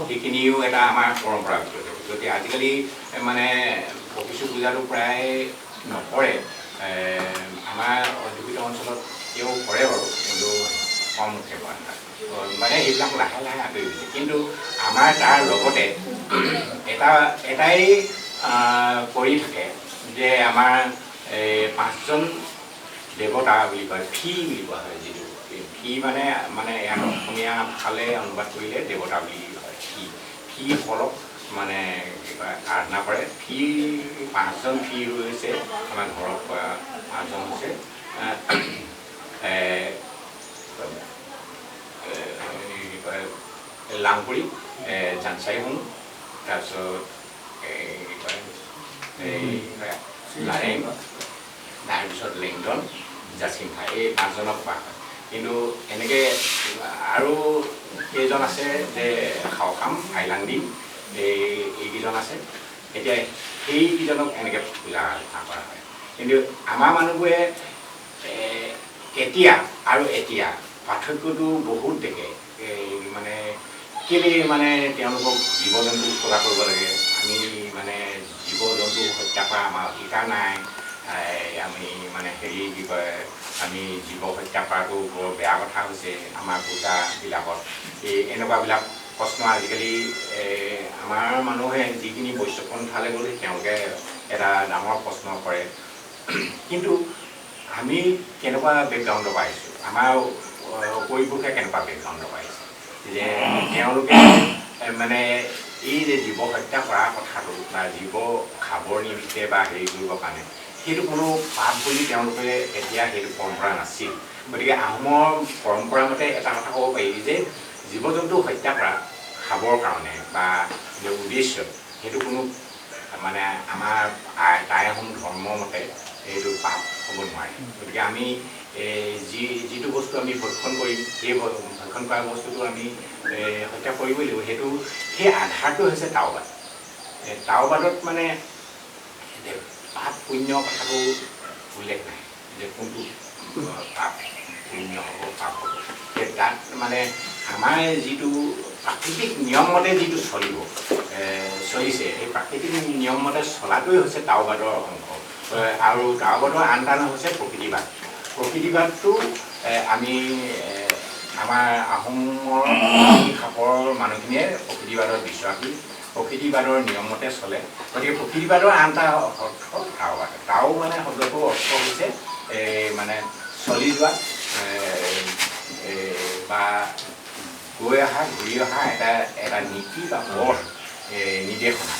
সেইখিনিও এটা আমাৰ পৰম্পৰাৰ ভিতৰতে। গতিকে আজিকালি মানে পফিচু পূজাটো প্ৰায় নকৰে, আমাৰ অধ্যুষিত অঞ্চলত তেওঁ কৰে বাৰু, কিন্তু কমকৈ কৰা মানে সেইবিলাক লাহে লাহে আঁতৰি গৈছে। কিন্তু আমাৰ তাৰ লগতে এটাই কৰি থাকে যে আমাৰ এই পাঁচজন দেৱতা বুলি কয়, ফি বুলি কোৱা হয়, যিটো ফি মানে মানে ইয়াত অসমীয়া ভাষালৈ অনুবাদ কৰিলে দেৱতা বুলি হয়। ফিসকলক মানে কি কয় আৰাধনা কৰে। ফি পাঁচজন ফি হৈছে আমাৰ ঘৰত পাঁচজন হৈছে কি কয় লাংপুৰি, জানচাই হুং, তাৰপিছত কি কয় এই লাৰেং, তাৰপিছত লেংডন, জাচিংফা, এই পাঁচজনক কোৱা হয়। কিন্তু এনেকৈ আৰু কেইজন আছে যে খাওখাম, আইলাংদি, এইকেইজন আছে। এতিয়া সেইকেইজনক এনেকৈ পূজা কৰা হয়। কিন্তু আমাৰ মানুহবোৰে এতিয়া আৰু এতিয়া পাৰ্থক্যটো বহুত দেখে। এই মানে কেলৈ মানে তেওঁলোকক জীৱ জন্তু উৎসৰ্গা কৰিব লাগে, আমি মানে জীৱ জন্তু হত্যা কৰা আমাৰ অধিকাৰ নাই, আমি মানে হেৰি কি কয় আমি জীৱ হত্যা কৰাটো বৰ বেয়া কথা হৈছে আমাৰ পূজাবিলাকত। এই এনেকুৱাবিলাক প্ৰশ্ন আজিকালি আমাৰ মানুহে যিখিনি বৈষ্ণৱপন্থালৈ গ'ল তেওঁলোকে এটা ডাঙৰ প্ৰশ্ন কৰে। কিন্তু আমি কেনেকুৱা বেকগ্ৰাউণ্ডৰ পৰা আহিছোঁ, আমাৰ পৰিপুৰুষে কেনেকুৱা বেকগ্ৰাউণ্ডৰ পৰা আহিছে যে তেওঁলোকে মানে এই যে জীৱ হত্যা কৰা কথাটো বা জীৱ খাবৰ নিমিত্তে বা হেৰি কৰিবৰ কাৰণে সেইটো কোনো পাপ বুলি তেওঁলোকে এতিয়া সেইটো পৰম্পৰা নাছিল। গতিকে আহোমৰ পৰম্পৰা মতে এটা কথা ক'ব পাৰি যে জীৱ জন্তু হত্যা কৰা খাবৰ কাৰণে বা উদ্দেশ্য সেইটো কোনো মানে আমাৰ টাই আহোম ধৰ্ম মতে এইটো পাপ হ'ব নোৱাৰে। গতিকে আমি যিটো বস্তু আমি ভক্ষণ কৰিম, সেই ভক্ষণ কৰা বস্তুটো আমি হত্যা কৰিবই লাগিব। সেইটো সেই আধাৰটো হৈছে তাওবাদ। তাওবাদত মানে পাপ পুণ্য কথাটো উল্লেখ নাই যে কোনটো পাপ পুণ্য হ'ব পাপ হ'ব। তাত মানে আমাৰ যিটো প্ৰাকৃতিক নিয়মমতে যিটো চলিব চলিছে, সেই প্ৰাকৃতিক নিয়মমতে চলাটোৱেই হৈছে তাওবাদৰ অংশ। আৰু তাওবাদৰ আন এটা নাম হৈছে প্ৰকৃতিবাদ। প্ৰকৃতিবাদটো আমি আমাৰ আহোমৰ খাপৰ মানুহখিনিয়ে প্ৰকৃতিবাদত বিশ্বাসী, প্ৰকৃতিবাদৰ নিয়মমতে চলে। গতিকে প্ৰকৃতিবাদৰ আন এটা অৰ্থ তাওবাদ। তাও মানে শব্দটোৰ অৰ্থ হৈছে মানে চলি যোৱা বা গৈ অহা ঘূৰি অহা এটা এটা নীতি বা পথ নিৰ্দেশনা।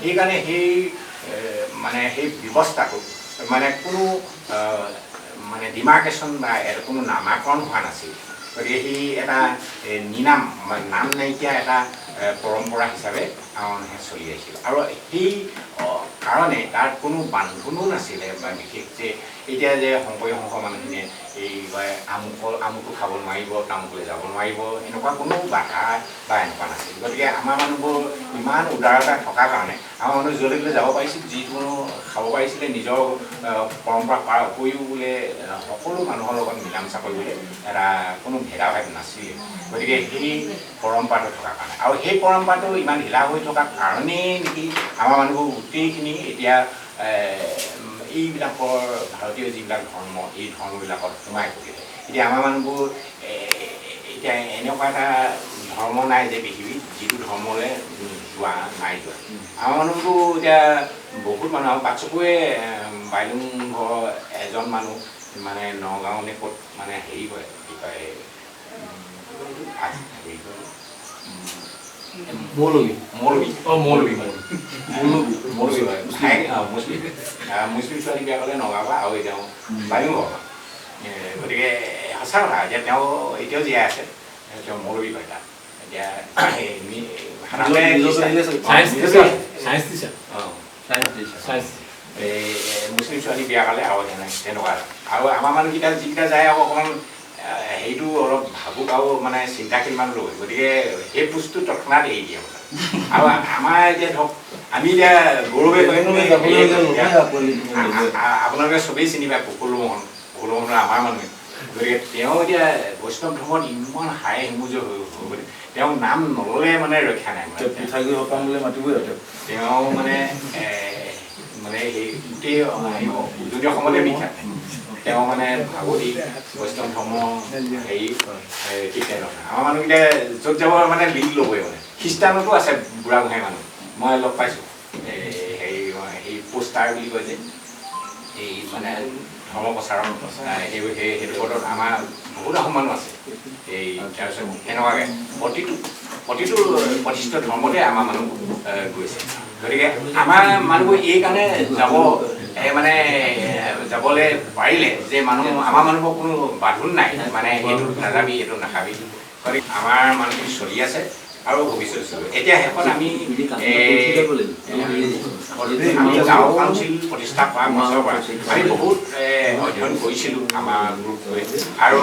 সেইকাৰণে সেই মানে সেই ব্যৱস্থাটো মানে কোনো মানে ডিমাৰ্কেশ্যন বা কোনো নামাকৰণ হোৱা নাছিল। গতিকে সেই এটা নিনাম নাম নাইকিয়া এটা পৰম্পৰা হিচাপে আমাৰ মানুহে চলি আহিছিল। আৰু সেই কাৰণে তাৰ কোনো বান্ধোনো নাছিলে বা বিশেষ যে এতিয়া যে শংকৰী সংঘ মানুহখিনিয়ে এই আমুকটো খাব নোৱাৰিব, তামুকলৈ যাব নোৱাৰিব, এনেকুৱা কোনো বাধা বা এনেকুৱা নাছিল। গতিকে আমাৰ মানুহবোৰ ইমান উদাৰতা থকাৰ কাৰণে আমাৰ মানুহ য'লৈ ত'লৈ যাব পাৰিছিল, যিকোনো খাব পাৰিছিলে, নিজৰ পৰম্পৰা কৰাৰ উপৰিও বোলে সকলো মানুহৰ লগত মিলা মিছা কৰিবলৈ এটা কোনো ভেদাভেদ নাছিলে। গতিকে সেই পৰম্পৰাটো থকাৰ কাৰণে আৰু সেই পৰম্পৰাটো ইমান ঢিলা হৈ থকাৰ কাৰণেই নেকি আমাৰ মানুহবোৰ গোটেইখিনি এতিয়া এইবিলাকৰ ভাৰতীয় যিবিলাক ধৰ্ম, এই ধৰ্মবিলাকত সোমাই পৰিলে। এতিয়া আমাৰ মানুহবোৰ এতিয়া এনেকুৱা এটা ধৰ্ম নাই যে পৃথিৱীত যিটো ধৰ্মলৈ যোৱা নাই যোৱা। আমাৰ মানুহবোৰ এতিয়া বহুত মানুহ, আমাৰ পাটচকুৱে বাইলুং ঘৰৰ এজন মানুহ মানে নগাঁও নে ক'ত মানে হেৰি কৰে, কি কয় হেৰি কৰে মৌলবী মৌলবী অঁ মৌলবী মৌলবী হয়, মুছলিম মুছলিম ছোৱালী বিয়া ক'লে নগাঁৱৰ পৰা আৰু তেওঁ বাইলুং ঘৰৰ পৰা। গতিকে সঁচা কথা, এতিয়া তেওঁ এতিয়াও জীয়াই আছে, তেওঁ মৌলবী হয় তাত। এতিয়া সাধাৰণতে এই মুছলিম ছোৱালী বিয়া ক'লে আৰু তেনেকুৱা। আৰু আমাৰ মানুহকেইটা যিকেইটা যায় আকৌ অকণমান সেইটো অলপ ভাবুক আৰু মানে চিন্তাশীল মানুহ লৈ, গতিকে সেই বস্তু তৎক্ষণাত এৰি দিয়ে কথা। আৰু আমাৰ এতিয়া ধৰক আমি এতিয়া গৌৰৱে আপোনালোকে চবেই চিনি পায় প্ৰফুল্ল মোহন, প্ৰফুল্ল মোহন আমাৰ মানুহে। গতিকে তেওঁ এতিয়া বৈষ্ণৱ ধৰ্মত ইমান হাই হিমুজ হৈ গ'ল, তেওঁক নাম নল'লে মানে ৰক্ষা নাই। তেওঁ মানে মানে সেই গোটেই উজনি অসমতে বিখ্যাত। তেওঁ মানে ভাগৱতী বৈষ্ণৱ ধৰ্ম হেৰি ঠিক তেনেকুৱা। আমাৰ মানুহকেইটা য'ত যাব মানে লিড ল'বই। মানে খ্ৰীষ্টানতো আছে বুঢ়াগোহাঁই মানুহ, মই লগ পাইছোঁ। হেৰি সেই পোষ্টাৰ বুলি কয় যে এই মানে ধৰ্ম প্ৰচাৰক, সেই সেইটো ক্ষেত্ৰত আমাৰ বহুত আহোম মানুহ আছে। এই তাৰপিছত তেনেকুৱাকৈ প্ৰতিটো প্ৰতিষ্ঠিত ধৰ্মতে আমাৰ মানুহ গৈছে। গতিকে আমাৰ মানুহবোৰ এই কাৰণে যাব মানে যাবলৈ পাৰিলে যে মানুহ আমাৰ মানুহবোৰ কোনো বান্ধোন নাই, মানে এইটো নাযাবি এইটো নাখাবি। গতিকে আমাৰ মানুহখিনি চলি আছে আৰু ভৱিষ্যতে চলিব। এতিয়া শেষত আমি আমি গাঁও কাউন্সিল প্ৰতিষ্ঠা কৰাৰ পাছৰ পৰা আমি বহুত অধ্যয়ন কৰিছিলোঁ আমাৰ গ্ৰুপটোৱে আৰু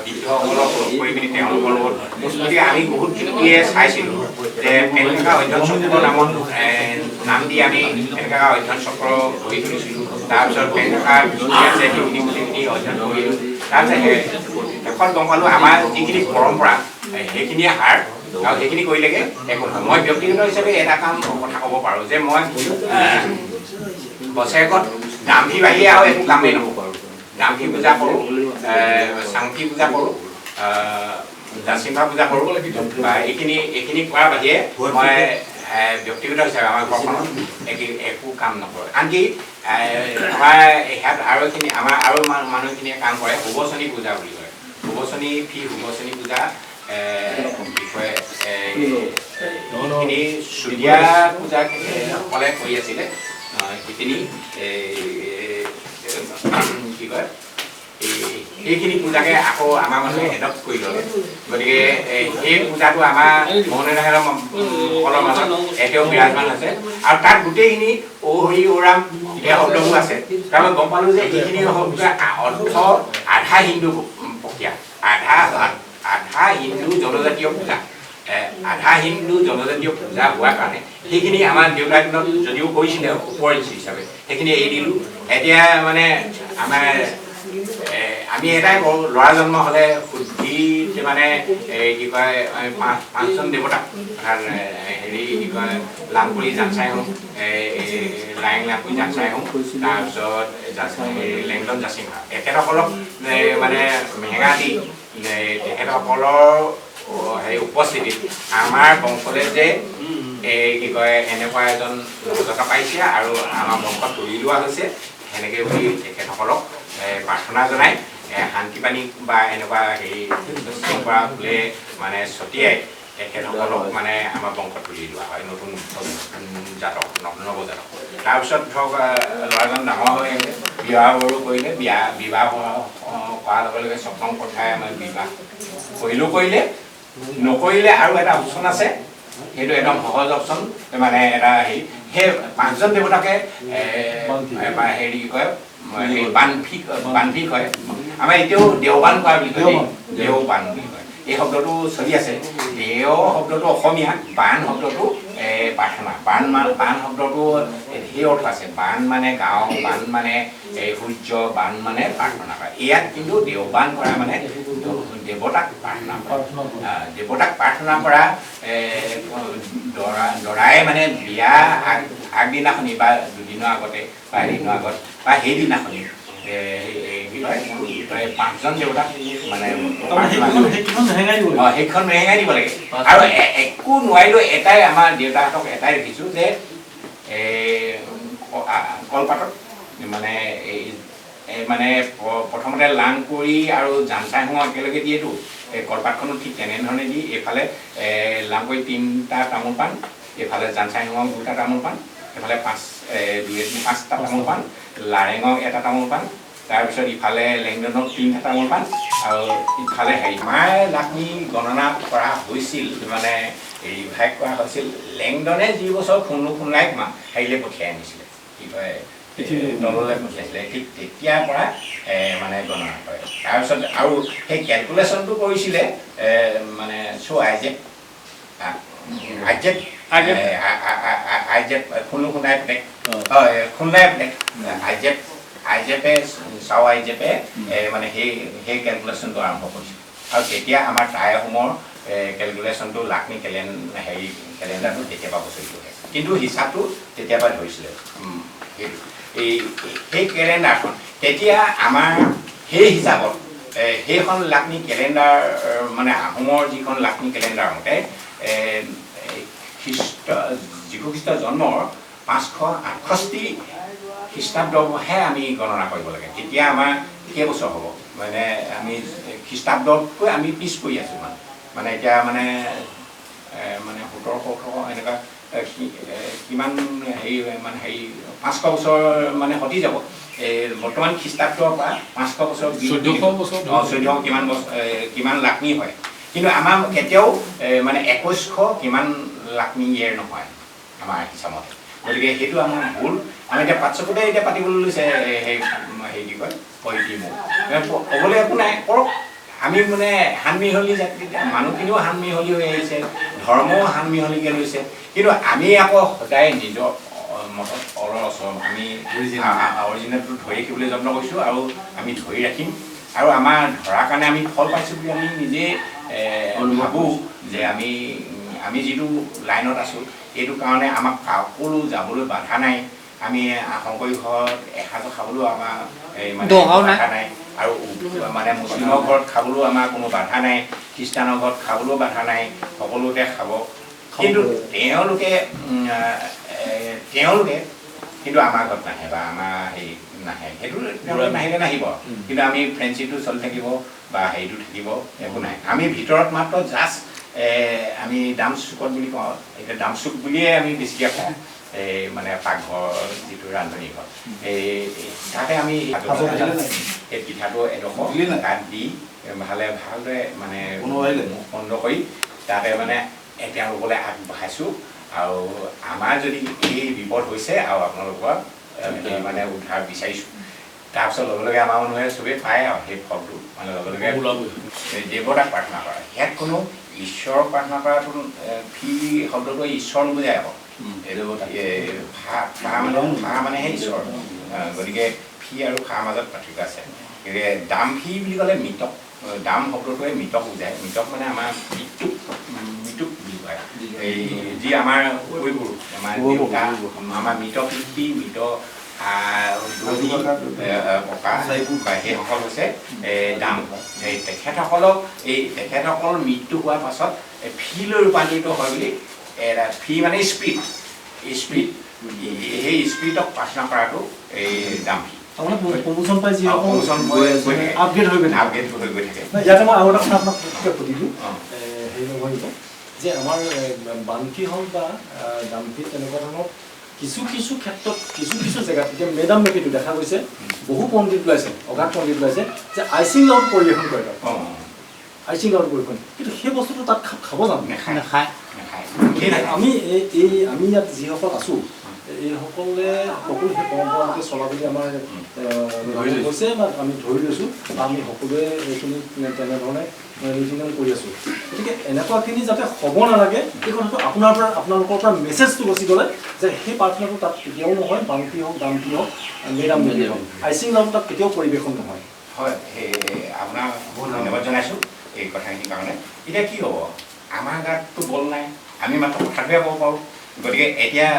বৃদ্ধসকলক লগ কৰি পিনি তেওঁলোকৰ লগত। গতিকে আমি বহুত যুক্তিয়ে চাইছিলোঁ যে পেনকা অধ্যয়ন চক্ৰ নামত নাম দি আমি পেনকা অধ্যয়ন চক্ৰ গঢ়ি তুলিছিলোঁ। তাৰপিছত পেনকা কি আছে সেইখিনি গোটেইখিনি অধ্যয়ন কৰিলোঁ। তাৰপিছত শেষত গম পালোঁ আমাৰ যিখিনি পৰম্পৰা সেইখিনিয়ে সাৰ আৰু সেইখিনি কৰিলেগে একো নহয়। মই ব্যক্তিগত হিচাপে এটা কাম কথা ক'ব পাৰোঁ যে মই বছৰেকত দামফি বাহিৰে আৰু একো কামেই নকৰোঁ। দামফি পূজা কৰোঁ, চাংফি পূজা কৰোঁ, জাচিমফা পূজা কৰোঁ, বা এইখিনি কৰাৰ বাহিৰে মই ব্যক্তিগত হিচাপে আমাৰ ঘৰখনত একো কাম নকৰোঁ। আনকি আমাৰ ইয়াত আৰু এইখিনি আমাৰ আৰু মানুহখিনিয়ে কাম কৰে, শুভচনী পূজা বুলি কয়। শুভচনী ফি শুভচনী পূজা বিষয়ে এইখিনি চুতীয়া পূজাসকলে কৰি আছিলে। সেইখিনি কি কয় সেইখিনি পূজাকে আকৌ আমাৰ মানুহে এডপ্ট কৰি ল'লে। গতিকে সেই পূজাটো আমাৰ মৌনসকলৰ মাজত এতিয়াও বিৰাজমান আছে। আৰু তাত গোটেইখিনি ঔ হৰি ঔৰাম এই শব্দবোৰ আছে। তাৰপৰা গম পালোঁ যে এইখিনি শব্দ অৰ্থ আধা হিন্দু প্ৰক্ৰিয়া, আধা হিন্দু জনজাতীয় পূজা, আধা হিন্দু জনজাতীয় পূজা হোৱাৰ কাৰণে সেইখিনি আমাৰ দেউতাৰ দিনত যদিও কৰিছিলে ওপৰিঞ্চি হিচাপে সেইখিনি এৰি দিলোঁ। এতিয়া মানে আমাৰ আমি এটাই কৰোঁ, ল'ৰা জন্ম হ'লে শুদ্ধিত মানে কি কয় পাঁচজন দেৱতাক অৰ্থাৎ হেৰি কি কয় লাংপুলি জানচাই হওঁ, লাইং লাংপুলি জানচাই হওঁ, তাৰপিছত লেংডন জাচিমা, তেখেতসকলক মানে মেহেঙা দি তেখেতসকলৰ হেৰি উপস্থিতিত আমাৰ বংশলৈ যে এই কি কয় এনেকুৱা এজন নৱজাতক পাইছে আৰু আমাৰ বংশত তুলি লোৱা হৈছে, সেনেকৈ বুলি তেখেতসকলক প্ৰাৰ্থনা জনাই শান্তি পানী বা এনেকুৱা হেৰি কৰা বোলে মানে ছটিয়াই তেখেতসকলক মানে আমাৰ বংশত তুলি লোৱা হয় নতুন জাতক নৱজাতক। তাৰপিছত ধৰক ল'ৰাজন ডাঙৰ হৈ আহিলে, বিবাহ বাৰু কৰিলে, বিবাহ কৰাৰ লগে লগে সপ্তম প্ৰথাই আমাৰ বিবাহ কৰিলেও কৰিলে, নকৰিলে আৰু এটা অপশ্যন আছে, সেইটো একদম সহজ অপশ্যন, মানে এটা হেৰি সেই পাঁচজন দেৱতাকে হেৰি কি কয়, বানফি বানফি কয়। আমাৰ এতিয়াও দেওবান কোৱা বুলি কয়, দেওবান বুলি কয়। এই শব্দটো চলি আছে। দেও শব্দটো অসমীয়া, বান শব্দটো প্ৰাৰ্থনা। বান বান শব্দটো সেই অৰ্থ আছে। বান মানে গাঁও, বান মানে সূৰ্য, বান মানে প্ৰাৰ্থনা কৰা। ইয়াত কিন্তু দেওবান কৰা মানে দেৱতাক প্ৰাৰ্থনা কৰা। দেৱতাক প্ৰাৰ্থনা কৰা দৰা দৰাই মানে বিয়া আগদিনাখনি বা দুদিনৰ আগতে বা এদিনৰ আগত বা সেইদিনাখনি কি কয়, পাঁচজন দেৱতাক মানে সেইখন ৰেঙাই দিব লাগে। আৰু একো নোৱাৰিলেও এটাই আমাৰ দেউতাহঁতক এটাই দেখিছোঁ যে কলপাতত মানে এই মানে প্ৰথমতে লাং কৰি আৰু জানচাই হোৱা একেলগে দিয়েতো, এই কলপাতখনো ঠিক তেনেধৰণে দি এইফালে লাং কৰি 3টা তামোল পাণ, এইফালে জানচাই হোৱা 2টা তামোল পাণ, এইফালে 5 2 5টা তামোল পাণ, লাৰেঙক 1টা তামোল পাণ, তাৰপিছত ইফালে লেংডনক 3টা তামোল পাণ, আৰু ইফালে হেৰি মাই লাকমি গণনা কৰা হৈছিল, মানে ৰিভাইভ কৰা হৈছিল। লেংডনে যি বছৰ খুনো খুনাইক হেৰিলৈ পঠিয়াই আনিছিলে, কি কয়, তললৈ পঠিয়াইছিলে, ঠিক তেতিয়াৰ পৰা মানে গণনা কৰে। তাৰপিছত আৰু সেই কেলকুলেশ্যনটো কৰিছিলে মানে আইজেক আইজেক আইজেক খুনো খুনাই পুতেক, খুনাই পুতেক আইজেক আইজেপে চাও আইজেপে মানে সেই সেই কেলকুলেশ্যনটো আৰম্ভ কৰিছিল। আৰু তেতিয়া আমাৰ টাই আহোমৰ কেলকুলেশ্যনটো লাকমি হেৰি কেলেণ্ডাৰটো তেতিয়াৰ পৰা প্ৰচলিত হৈ আছে, কিন্তু হিচাপটো তেতিয়াৰ পৰা ধৰিছিলে। সেইটো এই সেই কেলেণ্ডাৰখন তেতিয়া আমাৰ সেই হিচাপত সেইখন লাকমি কেলেণ্ডাৰ মানে আহোমৰ যিখন লাকমি কেলেণ্ডাৰ মতে খ্ৰীষ্ট যীশুখ্ৰীষ্ট জন্মৰ 568 খ্ৰীষ্টাব্দহে আমি গণনা কৰিব লাগে। তেতিয়া আমাৰ কেইবছৰ হ'ব, মানে আমি খ্ৰীষ্টাব্দতকৈ আমি পিছ পৰি আছোঁ। মানে মানে এতিয়া মানে মানে 1700 1800 এনেকুৱা কিমান হেৰি মানে হেৰি 500 বছৰ মানে হটি যাব। এই বৰ্তমান খ্ৰীষ্টাব্দৰ পৰা 500 বছৰ 1400 কিমান বছৰ কিমান লাকমি হয়, কিন্তু আমাৰ কেতিয়াও মানে 2100 কিমান লাকমি ইয়েৰ নহয় আমাৰ হিচাপত। গতিকে সেইটো আমাৰ ভুল। আমি এতিয়া পাঠচকতে এতিয়া পাতিবলৈ লৈছে সেই হেৰি কি কয় পইটি মোক ক'বলৈ একো নাই, কৰক। আমি মানে সানমিহলি জাতি, মানুহখিনিও সানমিহলি হৈ আহিছে, ধৰ্মও সানমিহলিকৈ লৈছে, কিন্তু আমি আকৌ সদায় নিজৰ মতত অলৰ অচৰ আমি অৰিজিনেলটো ধৰি ৰাখিবলৈ যত্ন কৰিছোঁ আৰু আমি ধৰি ৰাখিম। আৰু আমাৰ ধৰাৰ কাৰণে আমি ফল পাইছোঁ বুলি আমি নিজে ভাবোঁ যে আমি আমি যিটো লাইনত আছোঁ এইটো কাৰণে আমাক কাকো যাবলৈ বাধা নাই। আমি শংকৰী ঘৰত এসাঁজ খাবলৈও আমাৰ মানে বাধা নাই, আৰু মানে মুছলিমৰ ঘৰত খাবলৈও আমাৰ কোনো বাধা নাই, খ্ৰীষ্টানৰ ঘৰত খাবলৈও বাধা নাই, সকলোতে খাব। কিন্তু তেওঁলোকে তেওঁলোকে কিন্তু আমাৰ ঘৰত নাহে বা আমাৰ হেৰি নাহে, সেইটো তেওঁলোকে নাহিলে নাহিব, কিন্তু আমি ফ্ৰেণ্ডশ্বিপটো চলি থাকিব বা হেৰিটো থাকিব, একো নাই। আমি ভিতৰত মাত্ৰ জাষ্ট আমি দামচুকত বুলি কওঁ, এতিয়া দামচুক বুলিয়ে আমি বেছিকৈ কওঁ, এই মানে পাকঘৰ যিটো ৰান্ধনী ঘৰ, এই তাতে আমি সেই পিঠাটো এডোখৰ তাত দি ভালে ভালদৰে মানে মুখ বন্ধ কৰি তাতে মানে তেওঁলোকলৈ আগবঢ়াইছোঁ। আৰু আমাৰ যদি এই বিপদ হৈছে আৰু আপোনালোকৰ মানে উদ্ধাৰ বিচাৰিছোঁ, তাৰপিছত লগে লগে আমাৰ মানুহে চবেই পায় আৰু সেই ফলটো মানে লগে লগে দেৱতাক প্ৰাৰ্থনা কৰা। ইয়াত কোনো ঈশ্বৰক প্ৰাৰ্থনা কৰাটো ফি শব্দটো ঈশ্বৰ নুবুজায় আকৌ, ফা মানে ফা মানেহে ঈশ্বৰ। গতিকে ফি আৰু ফা মাজত পাৰ্থক্য আছে। গতিকে দাম ফি বুলি ক'লে মৃতক, দাম শব্দটোৱে মৃতক বুজায়। মৃতক মানে আমাৰ মৃত্যুক মৃত্যুক বুলি কয়। এই যি আমাৰ পূৰ্বপুৰুষ, আমাৰ দেউতা, আমাৰ মৃত পিতৃ, মৃত ককা, সেইসকল হৈছে দাম। এই তেখেতসকলক এই তেখেতসকল মৃত্যু হোৱাৰ পাছত ফিলৈ ৰূপান্তৰিত হয় বুলি, ফি মানে স্পিৰিট, স্পিৰিট, সেই স্পিৰিটক প্ৰাৰ্থনা কৰাটো এই দাম ফি। আপগ্ৰেড হৈ গৈ থাকে। ইয়াতে মই আৰু এটা কথা আপোনাক সুধিলোঁ, হেৰি নকৰিব যে আমাৰ বানফি হওক বা দামফি তেনেকুৱা ধৰণৰ কিছু কিছু ক্ষেত্ৰত কিছু কিছু জেগাত এতিয়া মেডাম মেফিটো দেখা গৈছে, বহু পণ্ডিত ওলাইছে, অগাধ পণ্ডিত ওলাইছে যে আইচিং লাউড পৰিৱেশন কৰে, তাত আইচিং লাউড পৰিৱেশন, কিন্তু সেই বস্তুটো তাত খাব জানো? নাখায়। আমি এই আমি ইয়াত যিসকল আছোঁ এইসকলে সকলো সেই পৰম্পৰামতে চলা বুলি আমাৰ হৈছে বা আমি ধৰি লৈছোঁ বা আমি সকলোৱে এইখিনি তেনেধৰণে নীতি নিয়ম কৰি আছোঁ। গতিকে এনেকুৱাখিনি যাতে হ'ব নালাগে এই কথাটো আপোনাৰ পৰা আপোনালোকৰ পৰা মেছেজটো গুচি গ'লে যে সেই প্ৰাৰ্থনাটো তাত কেতিয়াও নহয়, বাংকি হওক দামকি হওক মেডাম মেডি হওক আইচিং লাউটো তাত কেতিয়াও পৰিৱেশন নহয়। হয়, আপোনাক বহুত ধন্যবাদ জনাইছোঁ এই কথাখিনিৰ কাৰণে। এতিয়া কি হ'ব, আমাৰ গাততো বল নাই, আমি মাত্ৰ কথাটোহে ক'ব পাৰোঁ। গতিকে এতিয়া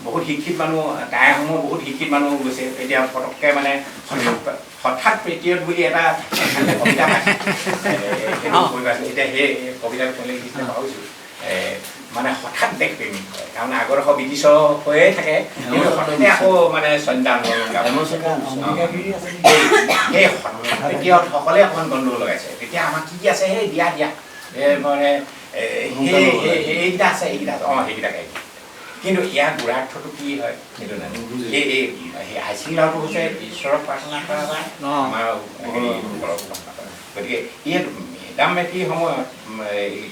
বহুত শিক্ষিত মানুহ, টাই আহোমৰ বহুত শিক্ষিত মানুহ গৈছে। এতিয়া পটককৈ মানে হঠাৎ পেটিয়ত বুলি এটা কবিতা পাইছে, এতিয়া সেই কবিতাটো কোনে লিখিছিলে পাহৰিছোঁ। মানে হঠাৎ দেশপ্ৰেমিক হয়, তাৰমানে আগৰ ব্ৰিটিছৰ হৈয়ে থাকে, কিন্তু হঠাতে আকৌ মানে সন্ধ্যা আন্দোলন সেই পেটিয়ত সকলোৱে অকণমান গণ্ডগোল লগাইছে। তেতিয়া আমাৰ কি কি আছে, সেই দিয়া দিয়া মানে সেইকেইটা আছে, এইকেইটা আছে, অঁ সেইকেইটাকে। কিন্তু ইয়াৰ গুৰাৰ্থটো কি হয় সেইটো নাজানো। সেই আইচিং লাওটো হৈছে ঈশ্বৰক প্ৰাৰ্থনা কৰা বা আমাৰ হেৰি প্ৰাৰ্থনা কৰা। গতিকে ইয়াত মেডাম মেফি সময়ত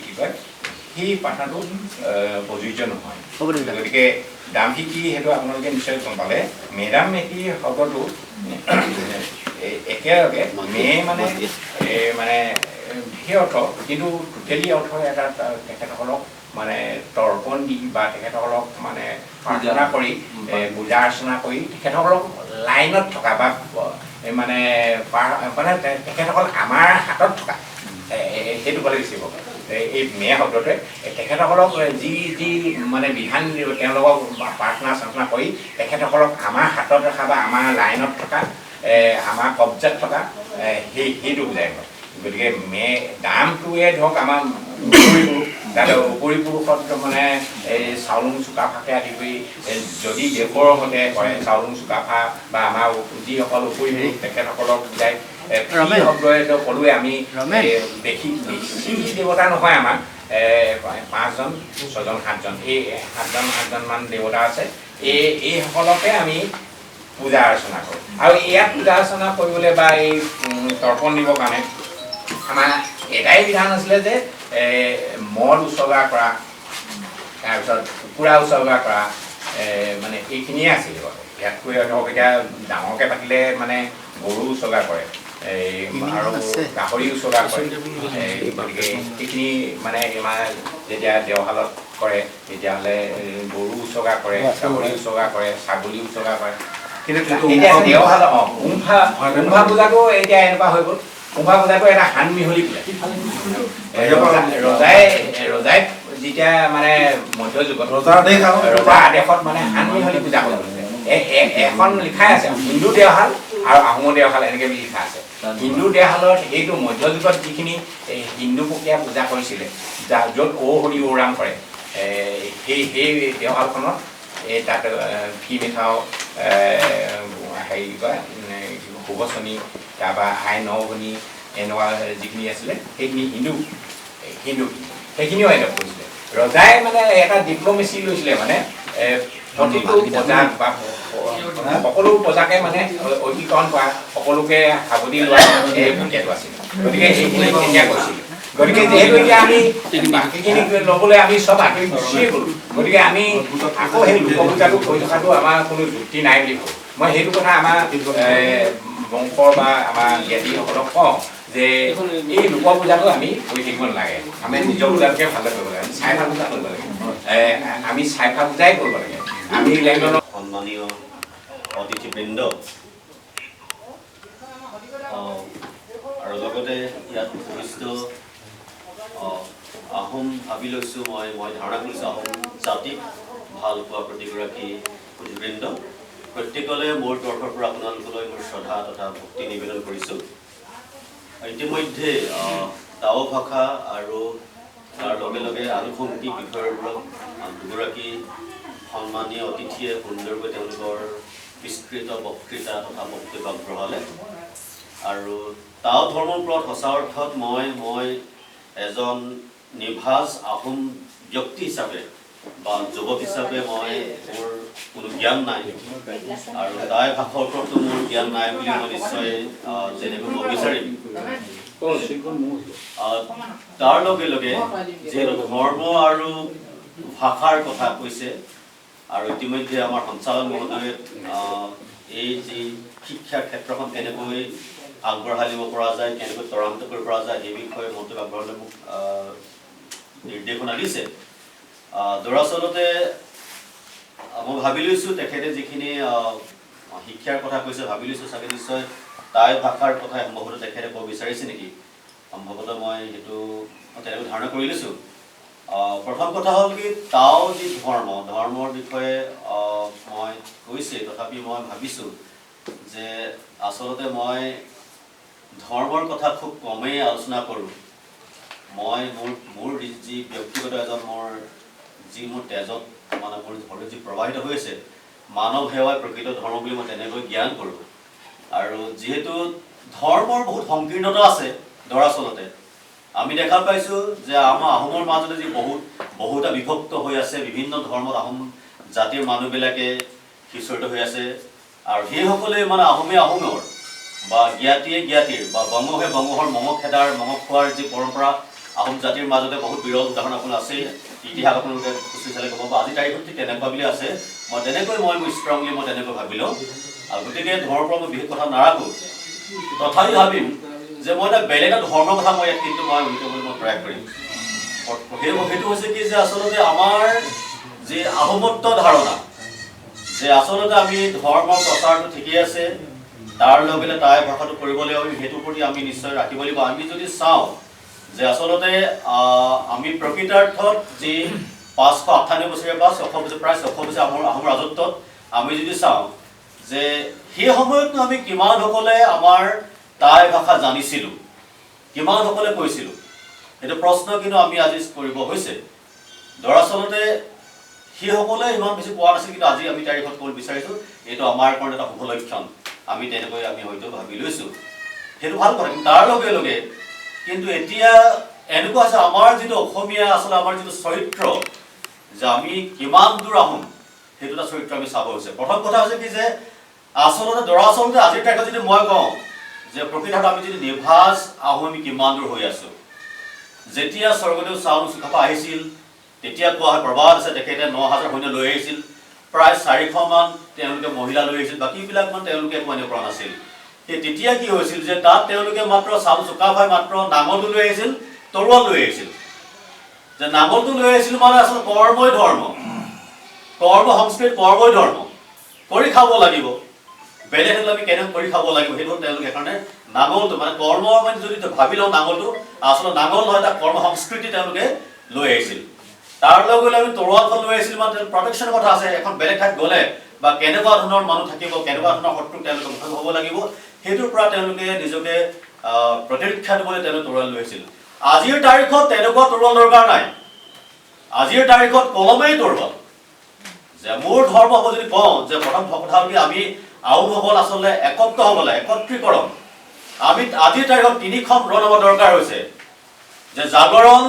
কি কয় সেই প্ৰাৰ্থনাটো প্ৰযোজ্য নহয়। গতিকে দামফি কি সেইটো আপোনালোকে নিশ্চয় গম পালে। মেডাম মেফি শব্দটো একেলগে মে মানে মানে সেই অৰ্থ, কিন্তু টোটেলি অৰ্থ এটা তেখেতসকলক মানে তৰ্পণ দি বা তেখেতসকলক মানে প্ৰাৰ্থনা কৰি পূজা অৰ্চনা কৰি তেখেতসকলক লাইনত থকা বা মানে মানে তেখেতসকল আমাৰ হাতত থকা সেইটো ক'লে বেছি হ'ব। এই মে শব্দটোৱে তেখেতসকলক যি যি মানে বিধান তেওঁলোকক প্ৰাৰ্থনা চাৰ্থনা কৰি তেখেতসকলক আমাৰ হাতত ৰখা বা আমাৰ লাইনত থকা আমাৰ কব্জাত থকা সেইটো বুজাই। গতিকে মে দামটোৱে ধৰক আমাৰ তাতে উপৰি পুৰুষত মানে এই চাউলুং চুকাফাকে আদি কৰি যদি দেশৰ সৈতে কৰে চাউলুং চুকাফা বা আমাৰ যিসকল উপৰি পুৰুষ তেখেতসকলক বুজায়। শব্দৰে ক'লোৱে আমি দেখি বেছি দেৱতা নহয়, আমাৰ 5জন 6জন 7জন এই 7জন 8জনমান দেৱতা আছে। এইসকলকে আমি পূজা অৰ্চনা কৰোঁ। আৰু ইয়াত পূজা অৰ্চনা কৰিবলৈ বা এই তৰ্পণ দিবৰ কাৰণে আমাৰ এটাই বিধান আছিলে যে মদ উচৰ্গা কৰা, তাৰপিছত কুকুৰা উচৰ্গা কৰা, মানে এইখিনিয়ে আছিলে। ইয়াতকৈ ধৰক এতিয়া ডাঙৰকৈ পাতিলে মানে গৰু উচৰ্গা কৰে, এই আৰু গাহৰি উচৰ্গা কৰে। গতিকে সেইখিনি মানে আমাৰ যেতিয়া দেওশালত কৰে তেতিয়াহ'লে গৰু উচৰ্গা কৰে, গাহৰি উচৰ্গা কৰে, ছাগলী উচৰ্গা কৰে। কিন্তু এতিয়া দেওশালত উম্ফা পূজাটো এতিয়া এনেকুৱা হৈ গ'ল। উম্ফা পূজাটো এটা সান মিহলি পূজা। ৰজাই যেতিয়া মানে মধ্যযুগত ৰজা আদেশত মানে সান মিহলি পূজা কৰিব লৈছে। এখন লিখাই আছে হিন্দু দেওশাল আৰু আহোমৰ দেওশাল এনেকৈ বুলি লিখা আছে। হিন্দু দেওশালত সেইটো মধ্যযুগত যিখিনি হিন্দু প্ৰক্ৰিয়া পূজা কৰিছিলে, য'ত ঔ হৰি ঔৰাম কৰে, সেই দেওশালখনত এই তাত ফি মিঠাও হেৰি কি কয় সুভচনী, তাৰপৰা আই নভনী এনেকুৱা যিখিনি আছিলে সেইখিনি হিন্দু সেইখিনিও এডপ্ট কৰিছিলে। ৰজাই মানে এটা ডিপ্ল'মেচি লৈছিলে, মানে প্ৰতিটো প্ৰজাক বা সকলো প্ৰজাকে মানে ঐক্যকৰণ কৰা, সকলোকে সাৱটি লোৱা এই প্ৰক্ৰিয়াটো আছিলে। গতিকে সেইখিনি তেতিয়া কৈছিলে। গতিকে যিহেতু এতিয়া আমি বাকীখিনি ল'বলৈ আমি চব আঁতৰি গুচিয়ে গ'লোঁ, গতিকে আমি আকৌ সেই লোকপূজাটো কৰি থকাটো আমাৰ কোনো যুক্তি নাই বুলি ভাবোঁ। মই সেইটো কথা আমাৰ বংশৰ বা আমাৰ জ্ঞাতিসকলক কওঁ যে এই লোকপূজাটো আমি কৰি থাকিব নালাগে, আমি নিজৰ পূজাটোকে ভালদৰে কৰিব লাগে, আমি চাইফা পূজা কৰিব লাগে, আমি চাইফা পূজাই কৰিব লাগে। আমি লেংডনৰ সন্মানীয় অতিথিবৃন্দ আৰু লগতে ইয়াত উপস্থিত আহোম ভাবি লৈছোঁ, মই ধাৰণা কৰিছোঁ আহোম জাতিক ভাল পোৱা প্ৰতিগৰাকী অতিথিবৃন্দ প্ৰত্যেকলৈ মোৰ তৰফৰ পৰা আপোনালোকলৈ মোৰ শ্ৰদ্ধা তথা ভক্তি নিবেদন কৰিছোঁ। ইতিমধ্যে তাও ভাষা আৰু তাৰ লগে লগে আনুষংগিক বিষয়ৰ ওপৰত দুগৰাকী সন্মানীয় অতিথিয়ে সুন্দৰকৈ তেওঁলোকৰ বিস্তৃত বক্তৃতা তথা বক্তব্য আগবঢ়ালে। আৰু তাও ধৰ্মৰ ওপৰত সঁচা অৰ্থত মই এজন নিভাজ আহোম ব্যক্তি হিচাপে বা যুৱক হিচাপে মই মোৰ কোনো জ্ঞান নাই আৰু তাই ভাষাৰ ওপৰতো মোৰ জ্ঞান নাই বুলি মই নিশ্চয় যেনেকৈ ক'ব বিচাৰিম। তাৰ লগে লগে যিহেতু ধৰ্ম আৰু ভাষাৰ কথা কৈছে আৰু ইতিমধ্যে আমাৰ সঞ্চালক মহোদয়ে এই যি শিক্ষাৰ ক্ষেত্ৰখন কেনেকৈ আগবঢ়াই নিব পৰা যায়, কেনেকৈ ত্বৰান্বিত কৰিব পৰা যায়, সেই বিষয়ে মন্তব্য আগবঢ়াবলৈ মোক নিৰ্দেশনা দিছে। দৰাচলতে মই ভাবি লৈছোঁ তেখেতে যিখিনি শিক্ষাৰ কথা কৈছে, ভাবি লৈছোঁ চাগে নিশ্চয় টাই ভাষাৰ কথাই সম্ভৱতঃ তেখেতে ক'ব বিচাৰিছে নেকি, সম্ভৱতঃ মই সেইটো তেনেকৈ ধাৰণা কৰি লৈছোঁ। প্ৰথম কথা হ'ল কি, তাও যি ধৰ্ম, ধৰ্মৰ বিষয়ে মই কৈছে, তথাপি মই ভাবিছোঁ যে আচলতে মই ধৰ্মৰ কথা খুব কমেই আলোচনা কৰোঁ। মই মোৰ মোৰ যি ব্যক্তিগত এজন মোৰ যি মোৰ তেজত মানে মোৰ ঘৰত যি প্ৰবাহিত হৈ আছে, মানৱ সেৱাই প্ৰকৃত ধৰ্ম বুলি মই তেনেকৈ জ্ঞান কৰোঁ। আৰু যিহেতু ধৰ্মৰ বহুত সংকীৰ্ণতা আছে, দৰাচলতে আমি দেখা পাইছোঁ যে আমাৰ আহোমৰ মাজতে যি বহুতা বিভক্ত হৈ আছে, বিভিন্ন ধৰ্মত আহোম জাতিৰ মানুহবিলাকে সিঁচৰিত হৈ আছে। আৰু সেইসকলে মানে আহোমে আহোমৰ বা জ্ঞাতিয়ে জ্ঞাতিৰ বা বঙহে বঙহৰ মঙহ খেদাৰ মঙহ খোৱাৰ যি পৰম্পৰা আহোম জাতিৰ মাজতে বহুত বিৰল উদাহৰণ আপোনাৰ আছে, ইতিহাস আপোনালোকে খুচৰি চালে গম পাব। আজি তাৰিখত ঠিক তেনেকুৱা বুলি আছে, মই তেনেকৈ মই ষ্ট্ৰংলি মই তেনেকৈ ভাবি লওঁ। আৰু গতিকে ধৰ্মৰ পৰা মই বিশেষ কথা নাৰাখোঁ, তথাপি ভাবিম যে মই এটা বেলেগ এটা ধৰ্মৰ কথা মই ইয়াত কিন্তু মই উলিয়াবলৈ মই প্ৰয়াস কৰিম। সেইটো হৈছে কি যে আচলতে আমাৰ যি আহোমত্ব ধাৰণা, যে আচলতে আমি ধৰ্ম প্ৰচাৰটো ঠিকেই আছে, তাৰ লগে লগে টাই ভাষাটো কৰিব লাগিব, আমি সেইটোৰ প্ৰতি আমি নিশ্চয় ৰাখিব লাগিব। আমি যদি চাওঁ যে আচলতে আমি প্ৰকৃতাৰ্থত যি 558 বছৰীয়া বা 600 বছৰ, প্ৰায় 600 বছৰ আহোম ৰাজত্বত আমি যদি চাওঁ যে সেই সময়তনো আমি কিমানসকলে আমাৰ টাই ভাষা জানিছিলোঁ, কিমানসকলে কৈছিলোঁ, সেইটো প্ৰশ্ন কিন্তু আমি আজি কৰিব হৈছে। দৰাচলতে সেইসকলে ইমান বেছি পোৱা নাছিল, কিন্তু আজি আমি তাৰিখত ক'ব বিচাৰিছোঁ এইটো আমাৰ কাৰণে এটা শুভ লক্ষণ, আমি তেনেকৈ আমি হয়তো ভাবি লৈছোঁ, সেইটো ভাল কথা। কিন্তু তাৰ লগে লগে কিন্তু এতিয়া এনেকুৱা আছে আমাৰ যিটো অসমীয়া আচলতে আমাৰ যিটো চৰিত্ৰ, যে আমি কিমান দূৰ আহোম, সেইটো এটা চৰিত্ৰ আমি চাব হৈছে। প্ৰথম কথা হৈছে কি যে আচলতে দৰাচলতে আজিৰ তাৰিখত যদি মই কওঁ যে প্ৰকৃতাৰ্থত আমি যদি নিভাজ আহোম আমি কিমান দূৰ হৈ আছোঁ। যেতিয়া স্বৰ্গদেউ চাওলুং চুকাফা আহিছিল তেতিয়া কোৱা হয়, প্ৰবাদ আছে, তেখেতে 9000 সৈন্য লৈ আহিছিল, প্ৰায় 400মান তেওঁলোকে মহিলা লৈ আহিছিল, বাকীবিলাক মান তেওঁলোকে একো আনিব পৰা নাছিল। তেতিয়া কি হৈছিল যে তাত তেওঁলোকে মাত্ৰ চাউল চুকাফাই মাত্ৰ নাঙলটো লৈ আহিছিল, তৰোৱাল লৈ আহিছিল। যে নাঙলটো লৈ আহিছিল মানে আচলতে কৰ্মই ধৰ্ম, কৰ্ম সংস্কৃত কৰ্মই ধৰ্ম, কৰি খাব লাগিব, বেলেগ হ'লে আমি কেনেকৈ কৰি খাব লাগিব, সেইটো তেওঁলোকে সেইকাৰণে নাঙলটো মানে কৰ্ম মানে যদি ভাবি লওঁ নাঙলটো আচলতে নাঙল নহয়, এটা কৰ্ম সংস্কৃতি তেওঁলোকে লৈ আহিছিল। তাৰ লগে লগে আমি তৰোৱালখন লৈ আহিছিল, মানে প্ৰটেকশ্যনৰ কথা আছে, এখন বেলেগ ঠাইত গ'লে বা কেনেকুৱা ধৰণৰ মানুহ থাকিব, কেনেকুৱা ধৰণৰ শত্ৰুক তেওঁলোকে মুখামুখি হ'ব লাগিব, সেইটোৰ পৰা তেওঁলোকে নিজকে প্ৰতিৰক্ষা দিবলৈ তেওঁলোকে তৰোৱাল লৈ আহিছিল। আজিৰ তাৰিখত তেনেকুৱা তৰোৱাল দৰকাৰ নাই, আজিৰ তাৰিখত কলমেই তৰোৱাল। যে মোৰ ধৰ্ম হ'ব যদি কওঁ যে প্ৰথম কথা হ'ল কি আমি আহোমসকল আচলতে একত্ব হ'ব লাগে, একত্ৰীকৰণ। আমি আজিৰ তাৰিখত 3খন ৰণ হ'ব দৰকাৰ হৈছে, যে জাগৰণ,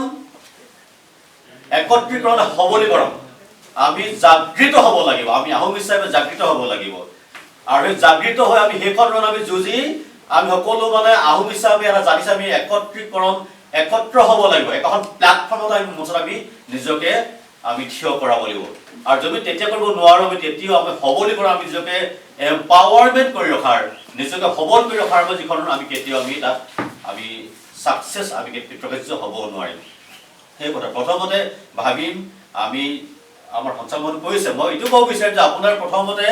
একত্ৰীকৰণ, সবলীকৰণ। আমি জাগৃত হ'ব লাগিব, আমি আহোম হিচাপে জাগৃত হ'ব লাগিব। আৰু সেই জাগৃত হৈ আমি সেইখন ৰণ আমি যুঁজি আমি সকলো মানে আহোম হিচাপে এটা জাতি হিচাপে আমি একত্ৰীকৰণ, একত্ৰ হ'ব লাগিব। এখন প্লেটফৰ্মত আমি মুঠতে আমি নিজকে আমি থিয় কৰাব লাগিব। আৰু যদি তেতিয়া কৰিব নোৱাৰোঁ, আমি তেতিয়াও আমি সবলীকৰণ, আমি নিজকে এম্পাৱাৰমেণ্ট কৰি ৰখাৰ, নিজকে সবল কৰি ৰখাৰ বাবে যিখন আমি কেতিয়াও আমি তাত আমি ছাকচেছ আমি কৃতকাৰ্য হ'ব নোৱাৰিম। সেই কথা প্ৰথমতে ভাবিম আমি। আমাৰ সঞ্চালক কৈছে, মই এইটো ক'ব বিচাৰিম যে আপোনাৰ প্ৰথমতে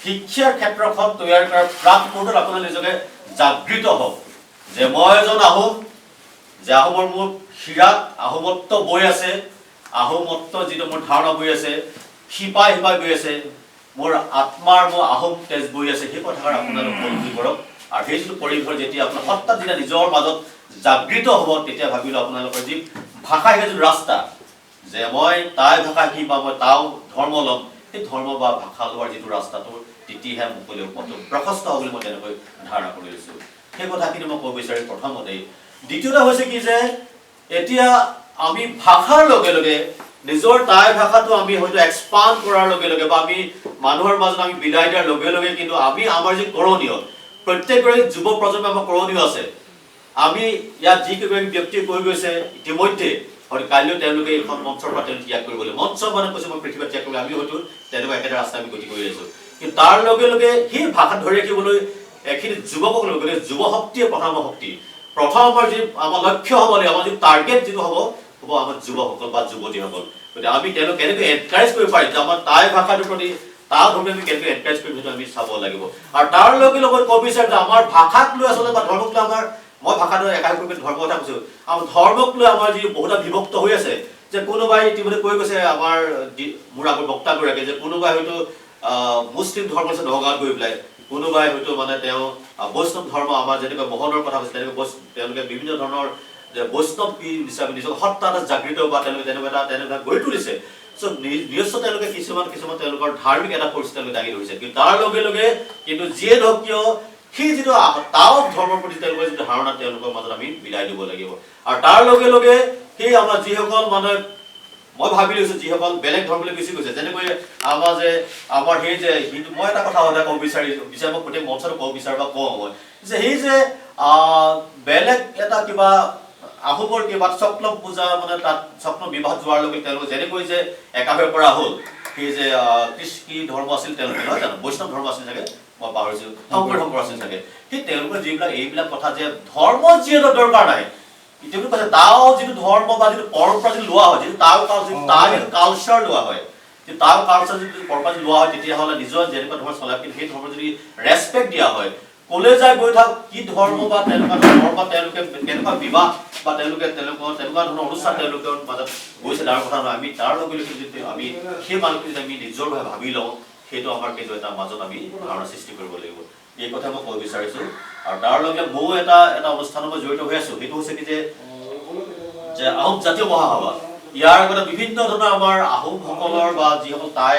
শিক্ষাৰ ক্ষেত্ৰখন তৈয়াৰ কৰাৰ প্ৰাক মুহূৰ্তত আপোনাৰ নিজকে জাগৃত হওক যে মই এজন আহোম, যে আহোমৰ মোৰ শিৰাত আহোমত্ব বৈ আছে, আহোমত্ব যিটো মোৰ ধাৰণা বৈ আছে, শিপাই শিপাই বৈ আছে, মোৰ আত্মাৰ মোৰ আহোম তেজ বৈ আছে, সেই কথাষাৰ আপোনালোক উপলব্ধি কৰক। আৰু সেই যিটো পৰিৱেশৰ যেতিয়া আপোনাৰ সত্তাত যেতিয়া নিজৰ মাজত জাগৃত হ'ব, তেতিয়া ভাবিলোঁ আপোনালোকৰ যি ভাষা শিকাৰ যিটো ৰাস্তা, যে মই টাই ভাষা শিকিম বা মই তাও ধৰ্ম ল'ম, সেই ধৰ্ম বা ভাষা লোৱাৰ যিটো ৰাস্তাটো তেতিয়াহে মুকলি পথটো প্ৰশস্ত হ'ব বুলি মই তেনেকৈ ধাৰণা কৰি লৈছোঁ। সেই কথাখিনি মই ক'ব বিচাৰিম প্ৰথমতেই। দ্বিতীয়তে হৈছে কি যে এতিয়া আমি ভাষাৰ লগে লগে নিজৰ টাই ভাষাটো আমি হয়তো এক্সপাণ্ড কৰাৰ লগে লগে বা আমি মানুহৰ মাজত আমি বিলাই দিয়াৰ লগে লগে কিন্তু আমি আমাৰ যি কৰণীয়, প্ৰত্যেকগৰাকী যুৱ প্ৰজন্ম আমাৰ কৰণীয় আছে। আমি ইয়াত যিকেইগৰাকী ব্যক্তিয়ে কৈ গৈছে ইতিমধ্যে, হয়তো কাইলৈও তেওঁলোকে এইখন মঞ্চৰ পৰা তেওঁলোকে ত্যাগ কৰিব লাগিব। মঞ্চ মানে কৈছোঁ মই পৃথিৱীত ত্যাগ কৰিব, আমি হয়তো তেনেকুৱা একেটা ৰাস্তা আমি গতি কৰি আছোঁ। কিন্তু তাৰ লগে লগে সেই ভাষাত ধৰি ৰাখিবলৈ এইখিনি যুৱকক লাগিব। গতিকে যুৱ শক্তিয়ে প্ৰথম শক্তি। প্ৰথম আমাৰ যি আমাৰ লক্ষ্য হ'ব লাগিব, আমাৰ যি টাৰ্গেট যিটো হ'ব হ'ব আমাৰ যুৱকসকল বা যুৱতীসকল। গতিকে আমি তেওঁলোক কেনেকৈ এনকাৰেজ কৰিব পাৰিম যে আমাৰ টাই ভাষাটোৰ প্ৰতি তাৰ ধৰ্মে আমি কেনেকৈ এনকাৰেজ কৰিম সেইটো আমি চাব লাগিব। আৰু তাৰ লগে লগে ক'ব বিচাৰোঁ যে আমাৰ ভাষাক লৈ আচলতে বা ধৰ্মক লৈ আমাৰ, মই ভাষাটো একাই কৰি ধৰ্মৰ কথা কৈছোঁ, আমাৰ ধৰ্মক লৈ আমাৰ যি বহুতা বিভক্ত হৈ আছে, যে কোনোবাই ইতিমধ্যে কৈ গৈছে আমাৰ মোৰ আগৰ বক্তাগৰাকীয়ে যে কোনোবাই হয়তো মুছলিম ধৰ্ম আছে নগাঁৱত গৈ পেলাই, কোনোবাই হয়তো মানে তেওঁ বৈষ্ণৱ ধৰ্ম, আমাৰ যেনেকৈ মোহনৰ কথা কৈছে তেনেকৈ তেওঁলোকে বিভিন্ন ধৰণৰ যে বৈষ্ণৱ কি হিচাপে নিজৰ সত্তা এটা জাগৃত বা তেওঁলোকে তেনেকুৱা গঢ়ি তুলিছে। চ' নিজস্ব তেওঁলোকে কিছুমান কিছুমান তেওঁলোকৰ ধাৰ্মিক এটা পৰিস্থিতি তেওঁলোকে দাঙি ধৰিছে। কিন্তু তাৰ লগে লগে কিন্তু যিয়ে নহওক কিয় সেই যিটো তাও ধৰ্মৰ প্ৰতি তেওঁলোকৰ যিটো ধাৰণা তেওঁলোকৰ মাজত আমি বিলাই দিব লাগিব। আৰু তাৰ লগে লগে সেই আমাৰ যিসকল মানুহে মই ভাবি লৈছোঁ যিসকল বেলেগ ধৰ্মলৈ গুচি গৈছে, যেনেকৈ আমাৰ যে আমাৰ সেই যে হিন্দু, মই এটা কথা সদায় ক'ব বিচাৰোঁ, মই গোটেই মঞ্চটো ক'ব বিচাৰোঁ বা কওঁ মই যে সেই যে বেলেগ এটা কিবা আহোমৰ কিবা চক্লম পূজা মানে তাত চক্লম বিবাহ যোৱাৰ লগে তেওঁলোকে যেনেকৈ যে একা হৈ পৰা হ'ল, সেই যে কি ধৰ্ম আছিল তেওঁলোকে নহয় জানো, বৈষ্ণৱ ধৰ্ম আছিল চাগে, মই পাহৰিছোঁ, শংকৰ আছিল চাগে, সেই তেওঁলোকৰ যিবিলাক এইবিলাক কথা যে ধৰ্ম যিহেতু দৰকাৰ নাই, তেওঁলোকে কৈছে তাও যিটো ধৰ্ম বা যিটো পৰম্পৰা যিটো লোৱা হয়, যিটো তাও তাৰ যিটো কালচাৰ লোৱা হয়, যিটো তাৰ কালচাৰ যিটো পৰম্পৰা যিটো লোৱা হয়, তেতিয়াহ'লে নিজৰ যেনেকুৱা ধৰ্ম চলে কিন্তু সেই ধৰ্ম যদি ৰেচপেক্ট দিয়া হয়, ক'লে যায় গৈ থাক কি ধৰ্ম বা তেনেকুৱা ধৰ্ম বা তেওঁলোকে কেনেকুৱা বিবাহ বা তেওঁলোকে তেনেকুৱা ধৰণৰ অনুষ্ঠান তেওঁলোকৰ মাজত গৈছে ডাঙৰ কথা নহয়। আমি তাৰ লগে লগে যদি আমি সেই মানুহখিনি যদি আমি নিজৰ ভাৱে ভাবি লওঁ, সেইটো আমাৰ কিন্তু এটা মাজত আমি ধাৰণা সৃষ্টি কৰিব লাগিব। এই কথা মই ক'ব বিচাৰিছোঁ। আৰু তাৰ লগে ময়ো এটা এটা অনুষ্ঠানত মই জড়িত হৈ আছোঁ, সেইটো হৈছে কি যে যে আহোম জাতীয় মহাসভা, ইয়াৰ আগতে বিভিন্ন ধৰণৰ আমাৰ আহোমসকলৰ বা যিসকল টাই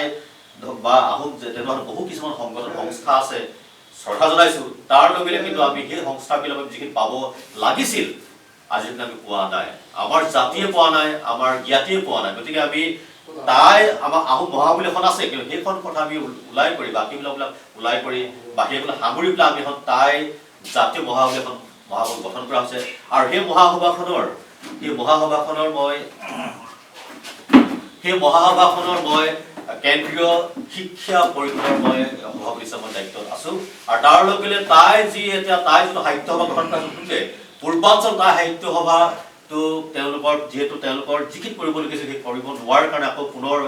বা আহোম তেনেকুৱা বহু কিছুমান সংগঠন সংস্থা আছে, শ্ৰদ্ধা জনাইছোঁ। তাৰ লগে লগে কিন্তু আমি সেই সংস্থাবিলাকক যিখিনি পাব লাগিছিল আজিৰ দিনত আমি পোৱা নাই, আমাৰ জাতিয়ে পোৱা নাই, আমাৰ জ্ঞাতিয়ে পোৱা নাই। গতিকে আমি তাই আমাৰ আহোম মহাবলী এখন আছে, কিন্তু সেইখন কথা আমি ওলাই কৰি বাকীবিলাক ওলাই কৰি বা সেইবিলাক সামৰি পেলাই আমি এখন টাই জাতীয় মহাসভা এখন মহাসভা গঠন কৰা হৈছে। আৰু সেই মহাসভাখনৰ মই কেন্দ্ৰীয় শিক্ষা পৰিষদৰ মই সভাপতি হিচাপে দায়িত্বত আছোঁ। আৰু তাৰ লগে লগে তাই যি এতিয়া তাই যিটো সাহিত্য সভা গঠন কৰা নতুনকৈ পূৰ্বাঞ্চল টাই সাহিত্য সভাটো তেওঁলোকৰ যিহেতু তেওঁলোকৰ যিখিনি কৰিবলগীয়া সেই কৰিব নোৱাৰাৰ কাৰণে আকৌ পুনৰ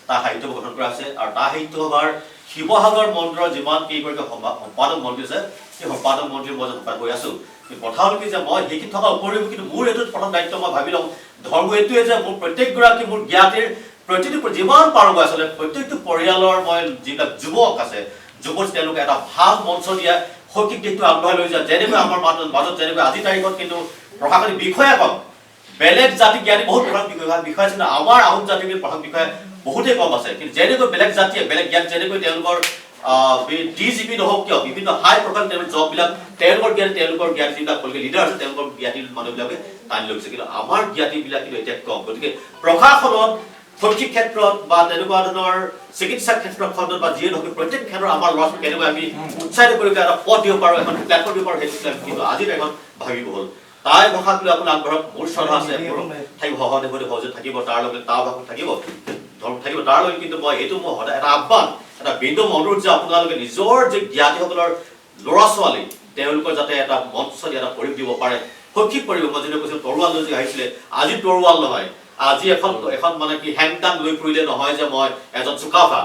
তাৰ সাহিত্য সভা গঠন কৰা হৈছে। আৰু তাৰ সাহিত্য সভাৰ শিৱসাগৰ মন্দিৰৰ যিমান কেইগৰাকী সম্পাদক মন্ত্ৰী আছে, সেই সম্পাদক মন্ত্ৰী মই সম্পাদক হৈ আছোঁ। কিন্তু কথা হ'ল কি যে মই সেইখিনি থকাৰ উপৰিও কিন্তু মোৰ এইটো প্ৰথম দায়িত্ব মই ভাবি লওঁ, ধৰ্ম এইটোৱে যে মোৰ প্ৰত্যেকগৰাকী মোৰ জ্ঞাতিৰ প্ৰতিটো যিমান পাৰোঁ মই আচলতে প্ৰত্যেকটো পৰিয়ালৰ মই যিবিলাক যুৱক আছে, যুৱক তেওঁলোকে এটা ভাল মঞ্চ দিয়া, শৈক্ষিক দিশটো আগবঢ়াই লৈ যোৱা। যেনেকৈ আমাৰ মাজত যেনেকৈ আজিৰ তাৰিখত কিন্তু প্ৰশাসনিক বিষয়া কম, বেলেগ জাতি জ্ঞানী বহুত প্ৰশাসনিক বিষয়া আছে, কিন্তু আমাৰ আহোম জাতিৰ কিন্তু প্ৰশাসনিক বিষয়া বহুতেই কম আছে। কিন্তু যেনেকৈ বেলেগ জাতিয়ে বেলেগ জ্ঞান যেনেকৈ তেওঁলোকৰ DGP নহওক কিয় বিভিন্ন হাই প্ৰফাইল তেওঁলোকৰ জববিলাক তেওঁলোকৰ জ্ঞান তেওঁলোকৰ জ্ঞান যিবিলাক পলিটিকেল লিডাৰ আছে তেওঁলোকৰ জ্ঞাতি মানুহবিলাকে টানি লৈ গৈছে, কিন্তু আমাৰ জ্ঞাতিবিলাক কিন্তু এতিয়া কম। গতিকে প্ৰশাসনত শৈক্ষিক ক্ষেত্ৰত বা তেনেকুৱা ধৰণৰ চিকিৎসা ক্ষেত্ৰত খণ্ডত বা যিয়ে নহওক প্ৰত্যেক ক্ষেত্ৰত আমাৰ ল'ৰা ছোৱালী কেনেকৈ আমি উৎসাহিত কৰি এটা পথ দিব পাৰোঁ, এখন প্লেটফৰ্ম দিব পাৰোঁ, সেইটো কিন্তু আজিৰ তাৰিখত ভাবিব হ'ল। টাই ভাষাক লৈ আপোনাৰ আগবঢ়াওক, মোৰ শ্ৰদ্ধা আছে, মোৰ থাকিব, সহদেৱতে সহযোগ থাকিব, তাৰ লগে তাৰ ভাষা থাকিব, ধৰ্ম থাকিব, তাৰ লগে কিন্তু মই এইটো মই সদায় এটা আহ্বান, এটা বিন্দু অনুৰোধ যে আপোনালোকে নিজৰ যে জ্ঞাতিসকলৰ ল'ৰা ছোৱালী তেওঁলোকৰ যাতে এটা মঞ্চ দি এটা পৰিৱেশ দিব পাৰে, শৈক্ষিক পৰিৱেশ। মই যেনে কৈছিলোঁ তৰোৱাল লৈ যে আহিছিলে, আজি তৰোৱাল নহয়, আজি এখন এখন মানে কি হেংদাং লৈ ফুৰিলে নহয় যে মই এজন চুকাফা,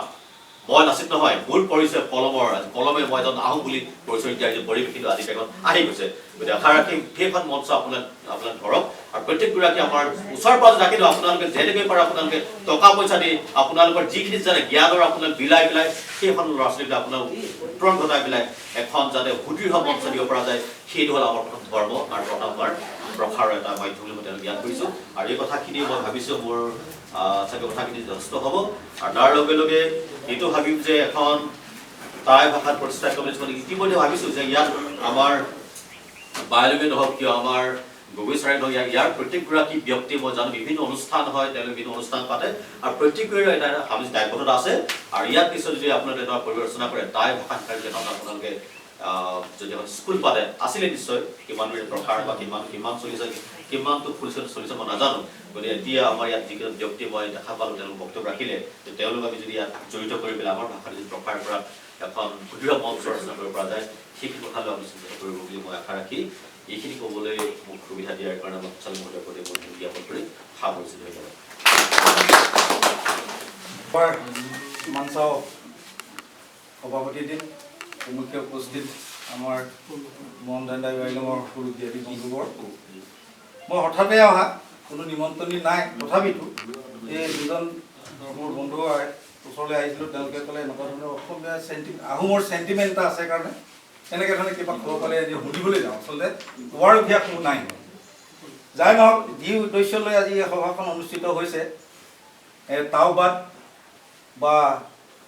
মই নাচিত নহয়, মোৰ পৰিচয় কলমৰ, কলমে মই এজন আহোম বুলি পৰিচয় দিয়াৰ যে পৰিৱেশ কিন্তু আজি তাৰিখত আহি গৈছে। গতিকে আশা ৰাখিম সেইখন মঞ্চ আপোনাক ধৰক আৰু প্ৰত্যেকগৰাকী আমাৰ ওচৰ পাজৰে ৰাখিলেও আপোনালোকে যেনেকৈ পাৰে আপোনালোকে টকা পইচা দি আপোনালোকৰ যিখিনি জানে জ্ঞানৰ আপোনাক বিলাই পেলাই সেইখন ল'ৰা ছোৱালীবিলাক আপোনাক উত্তৰণ ঘটাই পেলাই এখন যাতে সুদৃঢ় মঞ্চ দিব পৰা যায়, সেইটো হ'ল আমাৰ প্ৰথম ধৰ্ম আৰু প্ৰথম আমাৰ প্ৰসাৰৰ এটা মাধ্যম বুলি মই তেওঁলোক জ্ঞান কৰিছোঁ। আৰু এই কথাখিনি মই ভাবিছোঁ মোৰ চাগে কথাখিনি যথেষ্ট হ'ব। আৰু তাৰ লগে লগে এইটো ভাবিম যে এখন টাই ভাষাত প্ৰতিষ্ঠা কমিটি ইতিমধ্যে ভাবিছোঁ যে ইয়াত আমাৰ বায়লগে নহওক কিয় আমাৰ গগৈ ছাৰে নহওক ইয়াৰ প্ৰত্যেকগৰাকী ব্যক্তি মই জানো বিভিন্ন অনুষ্ঠান হয়, তেওঁলোকে বিভিন্ন অনুষ্ঠান পাতে আৰু প্ৰত্যেকৰে এটা সামাজিক দায়বদ্ধতা আছে। আৰু ইয়াত পিছত যদি আপোনালোকে এটা পৰিৱেশ ৰচনা কৰে টাই ভাষা শিকাৰ যদি এখন আপোনালোকে যদি এখন স্কুল পাতে, আছিলে নিশ্চয় কিমান প্ৰসাৰ বা কিমান কিমান চলিছে কিমানটো ফুলচল চলিছে মই নাজানো। গতিকে এতিয়া আমাৰ ইয়াত যিকেইজন ব্যক্তি মই দেখা পালোঁ, তেওঁলোক বক্তব্য ৰাখিলে, তেওঁলোক আমি যদি ইয়াত জড়িত কৰি পেলাই আমাৰ ভাষাটো যদি প্ৰসাৰ কৰাত এখন সুদৃঢ় মঞ্চ ৰচনা কৰিব পৰা যায়, সেইখিনি কথালৈ আপুনি চিন্তা কৰিব বুলি মই আশা ৰাখি এইখিনি ক'বলৈ মোক সুবিধা দিয়াৰ কাৰণে মই সঞ্চালক মহোদয়ৰ প্ৰতি মই জ্ঞাপন কৰি সামৰিছোঁ। ধন্যবাদ। আমাৰ মানচাও সভাপতি দিন প্ৰমুখ্যে উপস্থিত আমাৰ মোহন দাই বাইলঙৰ সৰু জ্ঞাতি বন্ধুবৰ, মই হঠাতে অহা, কোনো নিমন্ত্ৰণী নাই, তথাপিতো এই দুজন মোৰ বন্ধু ওচৰলৈ আহিছিলোঁ। তেওঁলোকে ক'লে এনেকুৱা ধৰণৰ অসমীয়া আহোমৰ চেণ্টিমেণ্ট এটা আছে কাৰণে এনেকৈ ধৰণে কিবা খবৰ পালে আজি সুধিবলৈ যাওঁ। আচলতে কোৱাৰ অভ্যাস মোৰ নাই। যাই নহওক, যি উদ্দেশ্য লৈ আজি এই সভাখন অনুষ্ঠিত হৈছে, তাওবাদ বা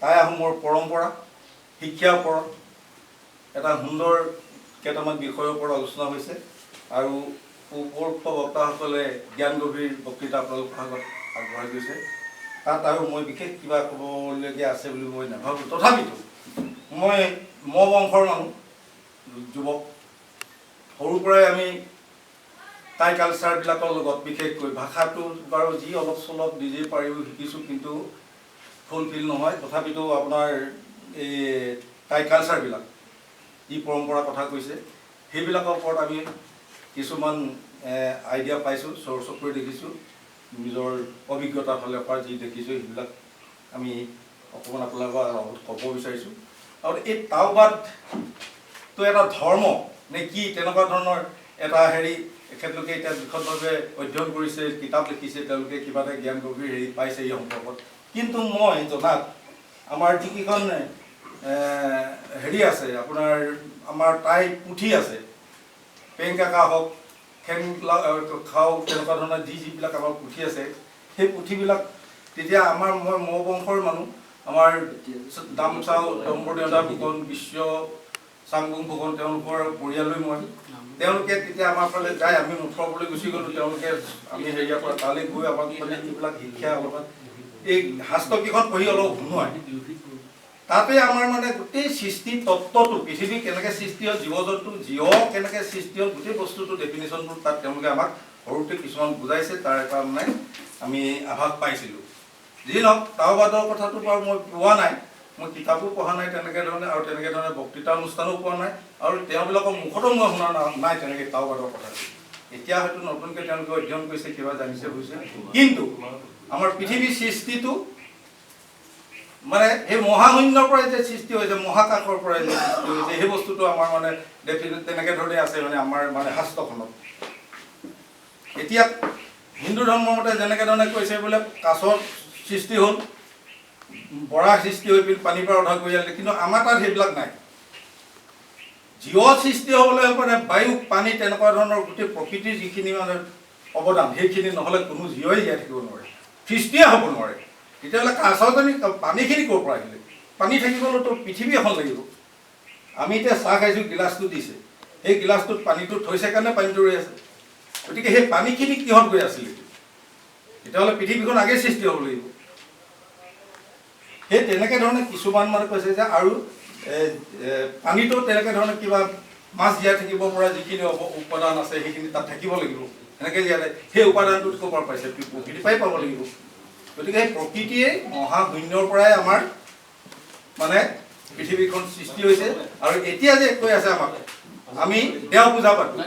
টাই আহোমৰ পৰম্পৰা শিক্ষাৰ ওপৰত এটা সুন্দৰ কেইটামান বিষয়ৰ ওপৰত আলোচনা হৈছে আৰু উপৰোক্ত বক্তাসকলে জ্ঞান গভীৰ বক্তৃতা আপোনালোকৰ আগত আগবঢ়াই গৈছে। তাত আৰু মই বিশেষ কিবা ক'বলগীয়া আছে বুলি মই নাভাবোঁ। তথাপিতো মই বংশৰ মানুহ, যুৱক, সৰুৰ পৰাই আমি টাই কালচাৰবিলাকৰ লগত, বিশেষকৈ ভাষাটো বাৰু যি অলপ চলপ নিজে পাৰিও শিকিছোঁ, কিন্তু ফুলফিল নহয়। তথাপিতো আপোনাৰ এই টাই কালচাৰবিলাক যি পৰম্পৰা কথা কৈছে, সেইবিলাকৰ ওপৰত আমি কিছুমান আইডিয়া পাইছোঁ, চকুৰে দেখিছোঁ, নিজৰ অভিজ্ঞতাৰ ফালৰ পৰা যি দেখিছোঁ সেইবিলাক আমি অকণমান আপোনালোকৰ আগত ক'ব বিচাৰিছোঁ। আৰু এই তাওবাদটো এটা ধৰ্ম নে কি, তেনেকুৱা ধৰণৰ এটা হেৰি এখেতলোকে এতিয়া বিশদভাৱে অধ্যয়ন কৰিছে, কিতাপ লিখিছে, তেওঁলোকে কিবা এটা জ্ঞান গভীৰ হেৰি পাইছে এই সম্পৰ্কত। কিন্তু মই জনাত আমাৰ যিকেইখন হেৰি আছে, আপোনাৰ আমাৰ টাই পুথি আছে, পেংকাকা হওক, খেং খাওক, তেনেকুৱা ধৰণৰ যিবিলাক আমাৰ পুথি আছে, সেই পুথিবিলাক তেতিয়া আমাৰ মই মৌ বংশৰ মানুহ, আমাৰ দামচাও দম্বৰ দেউতা ফুকন, বিশ্ব চাংগুং ফুকন, তেওঁলোকৰ পৰিয়ালৈ মই, তেওঁলোকে তেতিয়া আমাৰ ফালে যায়, আমি মুঠৰলৈ গুচি গ'লোঁ, তেওঁলোকে আমি হেৰিয়াৰ পৰা তালৈ গৈ আমাক মানে এইবিলাক শিক্ষা অলপমান এই শাস্ত্ৰকেইখন পঢ়ি অলপ শুনোৱাই। তাতে আমাৰ মানে গোটেই সৃষ্টি তত্ত্বটো, পৃথিৱী কেনেকৈ সৃষ্টি হ'ল, জীৱ জন্তু জীৱ কেনেকৈ সৃষ্টি হ'ল, গোটেই বস্তুটো ডেফিনেশ্যনবোৰ তাত তেওঁলোকে আমাক সৰুতে কিছুমান বুজাইছে, তাৰ এটা মানে আমি আভাস পাইছিলোঁ। যি নহওক, তাওবাদৰ কথাটো বাৰু মই পোৱা নাই, মই কিতাপো পঢ়া নাই তেনেকৈ ধৰণে, আৰু তেনেকৈ ধৰণে বক্তৃতা অনুষ্ঠানো পোৱা নাই, আৰু তেওঁবিলাকৰ মুখতো মই শুনা নাই তেনেকৈ তাওবাদৰ কথাটো। এতিয়া হয়তো নতুনকৈ তেওঁলোকে অধ্যয়ন কৰিছে, কিবা জানিছে বুজিছে। কিন্তু আমাৰ পৃথিৱীৰ সৃষ্টিটো মানে সেই মহাশূন্যৰ পৰাই যে সৃষ্টি হৈছে, মহাকাশৰ পৰাই যে সৃষ্টি হৈছে, সেই বস্তুটো আমাৰ মানে তেনেকৈ ধৰণে আছে মানে আমাৰ মানে শাস্ত্ৰখনত। এতিয়া হিন্দু ধৰ্মৰ মতে যেনেকৈ ধৰণে কৈছে বোলে কাছৰ সৃষ্টি হ'ল, বৰা সৃষ্টি হৈ পিনি পানীৰ পৰা অধা কৰি আনিলে, কিন্তু আমাৰ তাত সেইবিলাক নাই। জীৱ সৃষ্টি হ'বলৈ মানে বায়ু, পানী, তেনেকুৱা ধৰণৰ গোটেই প্ৰকৃতিৰ যিখিনি মানে অৱদান, সেইখিনি নহ'লে কোনো জীৱই জীয়াই থাকিব নোৱাৰে, সৃষ্টিয়ে হ'ব নোৱাৰে। তেতিয়াহ'লে কাছজনী পানীখিনি ক'ৰ পৰা আহিলে? পানী থাকিবলৈতো পৃথিৱী এখন লাগিব। আমি এতিয়া চাহ খাইছোঁ, গিলাচটো দিছে, সেই গিলাচটোত পানীটো থৈছে কাৰণে পানীটো ৰৈ আছে। গতিকে সেই পানীখিনি কিহত গৈ আছিলে? তেতিয়াহ'লে পৃথিৱীখন আগেই সৃষ্টি হ'ব লাগিব। সেই তেনেকৈ ধৰণে কিছুমান মানে কৈছে যে আৰু পানীটো তেনেকৈ ধৰণে কিবা মাছ জীয়াই থাকিব পৰা যিখিনি উপাদান আছে সেইখিনি তাত থাকিব লাগিব, এনেকৈ জীয়াই থাকে। সেই উপাদানটো ক'ৰ পৰা পাইছে? প্ৰকৃতিৰ পৰাই পাব লাগিব। গতিকে সেই প্ৰকৃতিয়ে মহাশূন্যৰ পৰাই আমাৰ মানে পৃথিৱীখন সৃষ্টি হৈছে। আৰু এতিয়া যে কৈ আছে আমাক আমি দেও পূজা পাতোঁ,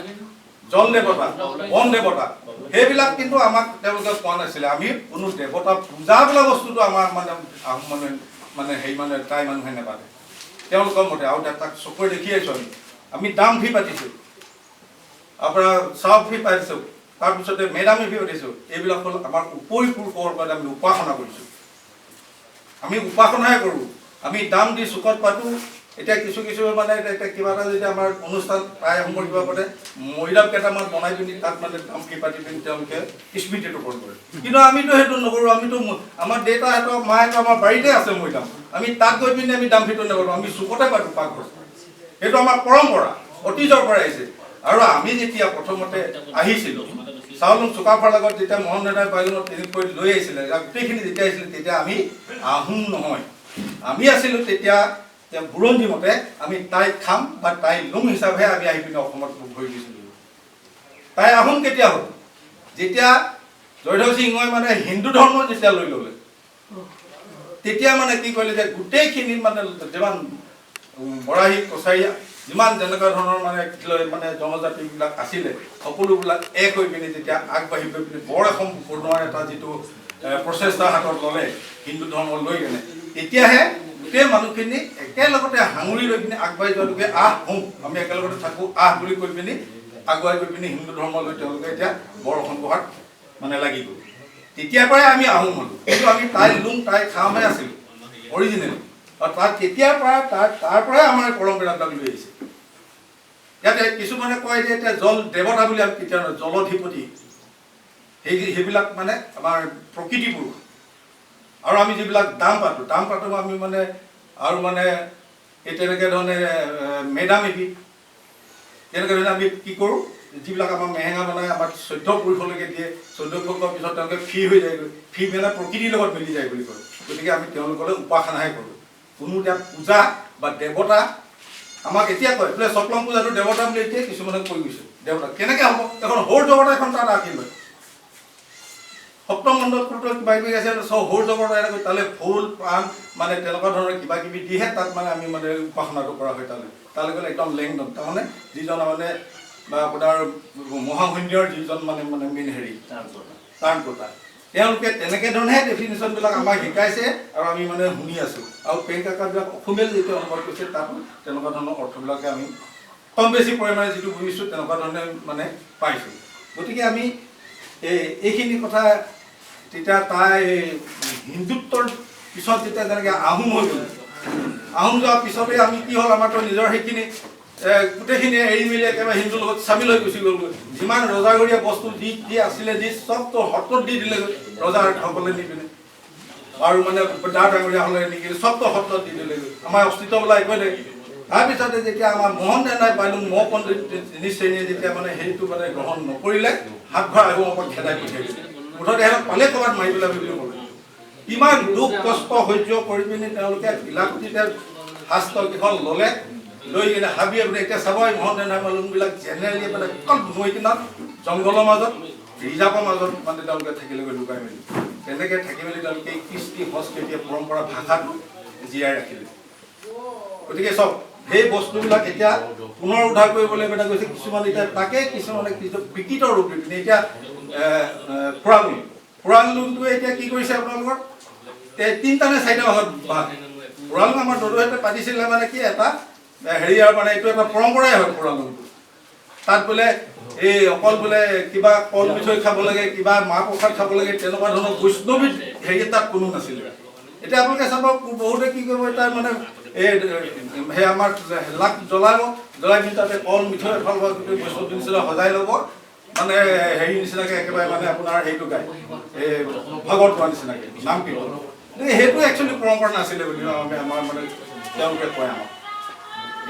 জল দেৱতা, বন দেৱতা, সেইবিলাক কিন্তু আমাক তেওঁলোকে কোৱা নাছিলে। আমি কোনো দেৱতা পূজা বোলা বস্তুটো আমাৰ মানে আহোম মানুহে মানে হেৰি মানে টাই মানুহে নাপাতে তেওঁলোকৰ মতে। আৰু তাক চকুৰে দেখি আহিছোঁ আমি, আমি দাম ফি পাতিছোঁ, আপোনাৰ চাও ফি পাতিছোঁ, তাৰপিছতে মেডামী ফি পাতিছোঁ। এইবিলাক হ'ল আমাৰ উপৰি পুৰুষৰ পৰা আমি উপাসনা কৰিছোঁ, আমি উপাসনাহে কৰোঁ, আমি দাম দি চুকত পাতোঁ। এতিয়া কিছু কিছু মানে এতিয়া কিবা এটা যেতিয়া আমাৰ অনুষ্ঠান টাই আহোমৰ কিবা পাতে, মৈদাম কেইটামান বনাই পিনি তাত মানে দাম ফি পাতি পিনি তেওঁলোকে স্মৃতি তৰ্পণ কৰে। কিন্তু আমিতো সেইটো নকৰোঁ। আমিতো আমাৰ দেউতাহঁতৰ মাহঁতৰ আমাৰ বাৰীতে আছে মৈদাম, আমি তাত গৈ পিনি আমি দাম ফিটো নকৰোঁ, আমি চুকতে পাতোঁ পাকঘৰত। সেইটো আমাৰ পৰম্পৰা, অতীজৰ পৰা আহিছে। আৰু আমি যেতিয়া প্ৰথমতে আহিছিলোঁ চাউলুং চুকাফাৰ লগত, যেতিয়া মোহন দাদাই বাইলুঙত ট্ৰেইনিং কৰি লৈ আহিছিলে, গোটেইখিনি যেতিয়া আহিছিলে তেতিয়া আমি আহোম নহয়, আমি আছিলোঁ তেতিয়া বুৰঞ্জী মতে আমি তাই খাম বা তাই লুং হিচাপেহে আমি আহি পিনি অসমত ভৰি দিছিলোঁ। তাই আহোম কেতিয়া হ'ল? যেতিয়া জয়ধ্বজ সিংহই মানে হিন্দু ধৰ্ম যেতিয়া লৈ ল'লে, তেতিয়া মানে কি কৰিলে যে গোটেইখিনি মানে যিমান বৰাহী কছাৰী যিমান যেনেকুৱা ধৰণৰ মানে মানে জনজাতিবিলাক আছিলে, সকলোবিলাক এক হৈ পিনি যেতিয়া আগবাঢ়ি গৈ পিনি বৰ এখন বনোৱাৰ এটা যিটো প্ৰচেষ্টা হাতত ল'লে হিন্দু ধৰ্ম লৈ কেনে, তেতিয়াহে গোটেই মানুহখিনি একেলগতে সাঙুৰি লৈ পিনি আগবাঢ়ি যোৱাটোকে আহ হোম আমি একেলগতে থাকোঁ আহ বুলি কৈ পিনি আগুৱাই গৈ পিনি হিন্দু ধৰ্ম লৈ তেওঁলোকে এতিয়া বৰ অসম বহাত মানে লাগি গ'ল। তেতিয়াৰ পৰাই আমি আহোম হ'লোঁ, কিন্তু আমি তাই লুং তাই খামহে আছিলোঁ অৰিজিনেল। আৰু তাত তেতিয়াৰ পৰা তাৰ পৰাই আমাৰ পৰম্পৰাবিলাক লৈ আহিছে। ইয়াতে কিছুমানে কয় যে এতিয়া জল দেৱতা বুলি আমি কেতিয়াও নহয়, জলধিপতি সেইবিলাক মানে আমাৰ প্ৰকৃতি পুৰুষ। আৰু আমি যিবিলাক দাম পাতোঁ, দাম পাতোঁ আমি মানে আৰু মানে এই তেনেকৈ ধৰণে মেডামেফি তেনেকৈ ধৰণে আমি কি কৰোঁ, যিবিলাক আমাৰ মেহেঙা বনাই আমাক 14 পুৰুষলৈকে দিয়ে, 14 পুৰুষৰ পিছত তেওঁলোকে ফ্ৰী হৈ যায়গৈ, ফ্ৰী মানে প্ৰকৃতিৰ লগত মিলি যায় বুলি কয়। গতিকে আমি তেওঁলোকলৈ উপাসনাহে কৰোঁ, কোনো এতিয়া পূজা বা দেৱতা আমাক এতিয়া কয় বোলে চকলং পূজাটো দেৱতা বুলি এতিয়া কিছুমানে কৈ গৈছে। দেৱতা কেনেকৈ হ'ব, এখন সৌৰ জগত এখন তাত আঁকি লয়, সপ্তম মণ্ডলটো কিবা কিবি আছে, চব সৌৰ জগত এনেকৈ তালৈ ফুল পাণ মানে তেনেকুৱা ধৰণৰ কিবা কিবি দিহে তাত মানে আমি মানে উপাসনাটো কৰা হয়। তালৈ গ'লে একদম লেংদন, তাৰমানে যিজন মানে বা আপোনাৰ মহাশূন্যৰ যিজন মানে মানে মেইন হেৰি ত্ৰাণকৰ্তা, তেওঁলোকে তেনেকৈ ধৰণেহে ডেফিনেশ্যনবিলাক আমাক শিকাইছে আৰু আমি মানে শুনি আছোঁ। আৰু পেন কাকাবিলাক অসমীয়াত যিটো অনুবাদ কৰিছে তাতো তেনেকুৱা ধৰণৰ অৰ্থবিলাকে আমি কম বেছি পৰিমাণে যিটো বুজিছোঁ তেনেকুৱা ধৰণে মানে পাইছোঁ। গতিকে আমি এইখিনি কথা তেতিয়া তাই হিন্দুত্বৰ পিছত যেতিয়া যেনেকৈ আহোম হৈ গ'ল, আহোম যোৱাৰ পিছতে আমি কি হ'ল, আমাৰতো নিজৰ সেইখিনি গোটেইখিনি এৰি মেলি একেবাৰে হিন্দুৰ লগত চামিল হৈ গুচি গ'লগৈ। যিমান ৰজাঘৰীয়া বস্তু যি যি আছিলে যি চবটো সত্ৰত দি দিলেগৈ ৰজাসকলে নি পিনে, আৰু মানে দা ডাঙৰীয়াসকলে নি কিনে চবটো সত্ৰত দি দিলেগৈ, আমাৰ অস্তিত্ব বোলা একোৱেই নাই। তাৰপিছতে যেতিয়া আমাৰ মোহন দাই পালোঁ মহ পণ্ডিত তিনি শ্ৰেণীয়ে যেতিয়া মানে সেইটো মানে গ্ৰহণ নকৰিলে, হাত ঘৰ আহোমক খেদাই পঠিয়াই দিলে, মুঠতে সিহঁতক পালে ক'ৰবাত মাৰি পেলাবি বুলি ক'লে। ইমান দুখ কষ্ট সহ্য কৰি পিনি তেওঁলোকে কিলাকুটিতে শাস্ত্ৰকেইখন ল'লে, লৈ কিনে হাবি আপুনি এতিয়া চাব মোহন দাই মানুহবিলাক জেনেৰেলি মানে অকল নৈ কিনাত জংঘলৰ মাজত ৰিজাৰ্ভৰ মাজত মানে তেওঁলোকে থাকিলেগৈ লুকাই মেলি, তেনেকৈ থাকি মেলি তেওঁলোকে কৃষ্টি সংস্কৃতি পৰম্পৰা ভাষাটো জীয়াই ৰাখিলে। গতিকে চব সেই বস্তুবিলাক এতিয়া পুনৰ উদ্ধাৰ কৰিবলৈ মানে গৈছে কিছুমান, এতিয়া তাকে কিছুমানে বিকৃত ৰূপ দি পিনে এতিয়া ফুৰাং ফুৰাংলুংটোৱে এতিয়া কি কৰিছে আপোনালোকৰ তিনিটা নে চাৰিটা ভাগত ভাগ। ফুৰাংলুং আমাৰ দদৌহঁতে পাতিছিলে মানে কি এটা হেৰি আৰু মানে এইটো এটা পৰম্পৰাই হয় ফুৰাংলুংটো। তাত বোলে এই অকল বোলে কিবা কল মিঠৈ খাব লাগে, কিবা মাহ প্ৰসাদ খাব লাগে, তেনেকুৱা ধৰণৰ বৈষ্ণৱী হেৰি তাত কোনো নাছিলে। এতিয়া আপোনালোকে চাব বহুতে কি কৰিব তাৰ মানে এই সেই আমাৰ লাক জ্বলাব, জ্বলাই পিনি তাতে কল মিঠৈ এফাল গোটেই বৈষ্ণৱী নিচিনা সজাই ল'ব, মানে হেৰি নিচিনাকৈ একেবাৰে মানে আপোনাৰ হেৰিটো গায় এই ভাগৱত গোৱাৰ নিচিনাকৈ নাম কীৰ্তন। সেইটো একচুৱেলি পৰম্পৰা নাছিলে বুলি আমাৰ মানে তেওঁলোকে কয় আমাক।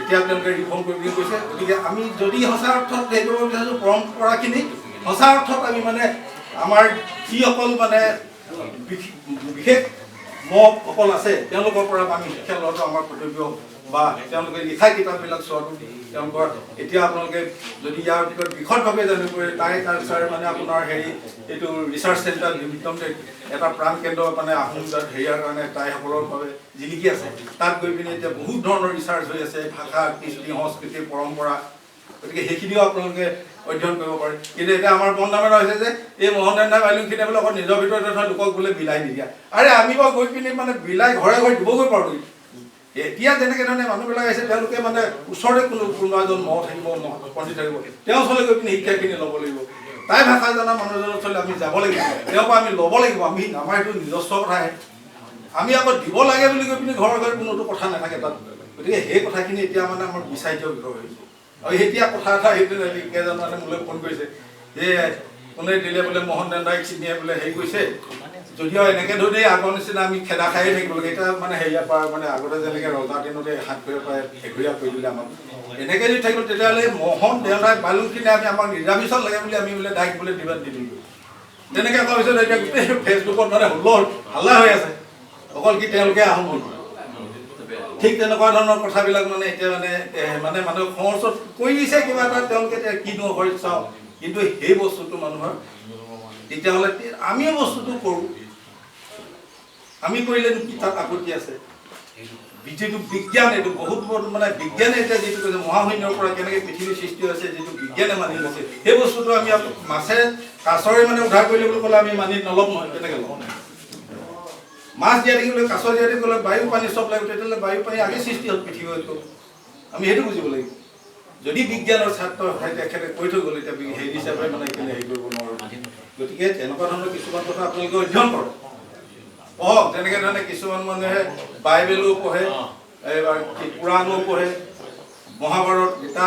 এতিয়া তেওঁলোকে ৰিফৰ্ম কৰি বুলি কৈছে। গতিকে আমি যদি সঁচা অৰ্থত হেৰি কৰিব বিচাৰিছোঁ পৰম্পৰাখিনি সঁচা অৰ্থত আমি মানে আমাৰ যিসকল মানে বিশেষ মহসকল আছে তেওঁলোকৰ পৰা আমি শিক্ষা লোৱাটো আমাৰ কৰ্তব্য, বা তেওঁলোকে লিখা কিতাপবিলাক চোৱাটো তেওঁলোকৰ। এতিয়া আপোনালোকে যদি ইয়াৰ বিষয়ে বিশদভাৱে জানিব পাৰে, তাই কালচাৰ মানে আপোনাৰ হেৰি এইটো ৰিচাৰ্চ চেণ্টাৰ একদম এটা প্ৰাণ কেন্দ্ৰ মানে আহোম হেৰিয়াৰ কাৰণে টাইসকলৰ বাবে জিলিকি আছে, তাত গৈ পিনি এতিয়া বহুত ধৰণৰ ৰিচাৰ্চ হৈ আছে ভাষা কৃষ্টি সংস্কৃতি পৰম্পৰা, গতিকে সেইখিনিও আপোনালোকে অধ্যয়ন কৰিব পাৰে। কিন্তু এতিয়া আমাৰ বদনাম হৈছে যে এই মোহন দাই বাইলুংখিনিয়ে বোলে অকল নিজৰ ভিতৰতে থোৱা লোকক বোলে বিলাই নিদিয়া। আৰে আমি বাৰু গৈ পিনি মানে বিলাই ঘৰে ঘৰে দিবগৈ পাৰোঁ নেকি? এতিয়া যেনেকৈ ধৰণে মানুহবিলাক আহিছে তেওঁলোকে মানে ওচৰতে কোনোবা এজন মহ থাকিব, মহ পণ্ডিত থাকিব, তেওঁৰ ওচৰলৈ গৈ পিনি শিক্ষাখিনি ল'ব লাগিব। তাই ভাষা জনা মানুহজনৰ ওচৰলৈ আমি যাব লাগিব, তেওঁৰ পৰা আমি ল'ব লাগিব। আমি আমাৰ সেইটো নিজস্ব কথাহে, আমি আকৌ দিব লাগে বুলি কৈ পিনি ঘৰে ঘৰে কোনোতো কথা নাথাকে তাত। গতিকে সেই কথাখিনি এতিয়া মানে আমাৰ বিচাৰ্য বিষয় হৈছে। আৰু এতিয়া কথা এটা সেইটো কেইজন মানে মোলৈ ফোন কৰিছে যে কোনে দিলে বোলে মোহন দাদাই চিনিয়ে বোলে হেৰি কৰিছে, যদিও এনেকৈ ধৰণেই আগৰ নিচিনা আমি খেদা খায়ে থাকিব লাগে। এতিয়া মানে হেৰিয়াৰ পৰা মানে আগতে যেনেকৈ ৰজা দিনতে হাত ঘূৰে পৰা এঘৰীয়া কৰি দিলে আমাক, এনেকৈ যদি থাকিব তেতিয়াহ'লে মোহন দেউতাই বালুখিনি আমি আমাক ৰিজাৰ্ভেশ্যন লাগে বুলি আমি বোলে ডাইৰেক্ট বোলে দিবা দিলোগৈ। তেনেকৈ কোৱাৰ পিছত এতিয়া গোটেই ফেচবুকত মানে হাল্লা হৈ আছে, অকল কি তেওঁলোকে আহোঁ বুলি। ঠিক তেনেকুৱা ধৰণৰ কথাবিলাক মানে এতিয়া মানে মানে মানুহে খৰচত কৰি দিছে কিবা এটা, তেওঁলোকে এতিয়া কিনো হয় চাওঁ, কিন্তু সেই বস্তুটো মানুহৰ তেতিয়াহ'লে আমিও বস্তুটো কৰোঁ, আমি কৰিলেনো কি তাত আপত্তি আছে? যিটো বিজ্ঞান, এইটো বহুত মানে বিজ্ঞানে এতিয়া যিটো কৈছে মহাশূন্যৰ পৰা কেনেকৈ পৃথিৱীৰ সৃষ্টি হৈছে, যিটো বিজ্ঞানে মানি লৈছে, সেই বস্তুটো আমি মাছে কাছৰে মানে উদ্ধাৰ কৰিলে বুলি ক'লে আমি মানি নল'ম নহয়, কেনেকৈ ল'ম? মাছ জীয়াই থাকিবলৈ, কাছ জীয়াই থাকিবলৈ বায়ু পানী চব লাগিব, তেতিয়াহ'লে বায়ু পানী আগে সৃষ্টি হ'ল পৃথিৱীত, আমি সেইটো বুজিব লাগিব। যদি বিজ্ঞানৰ ছাত্ৰ তেখেতে কৈ থৈ গ'ল, এতিয়া হেৰি হিচাপে মানে এইখিনি হেৰি কৰিব নোৱাৰোঁ। গতিকে তেনেকুৱা ধৰণৰ কিছুমান কথা আপোনালোকে অধ্যয়ন কৰক, পঢ়ক। যেনেকৈ ধৰণে কিছুমান মানুহে বাইবেলো পঢ়ে, এইবাৰ কোৰাণো পঢ়ে, মহাভাৰত, গীতা,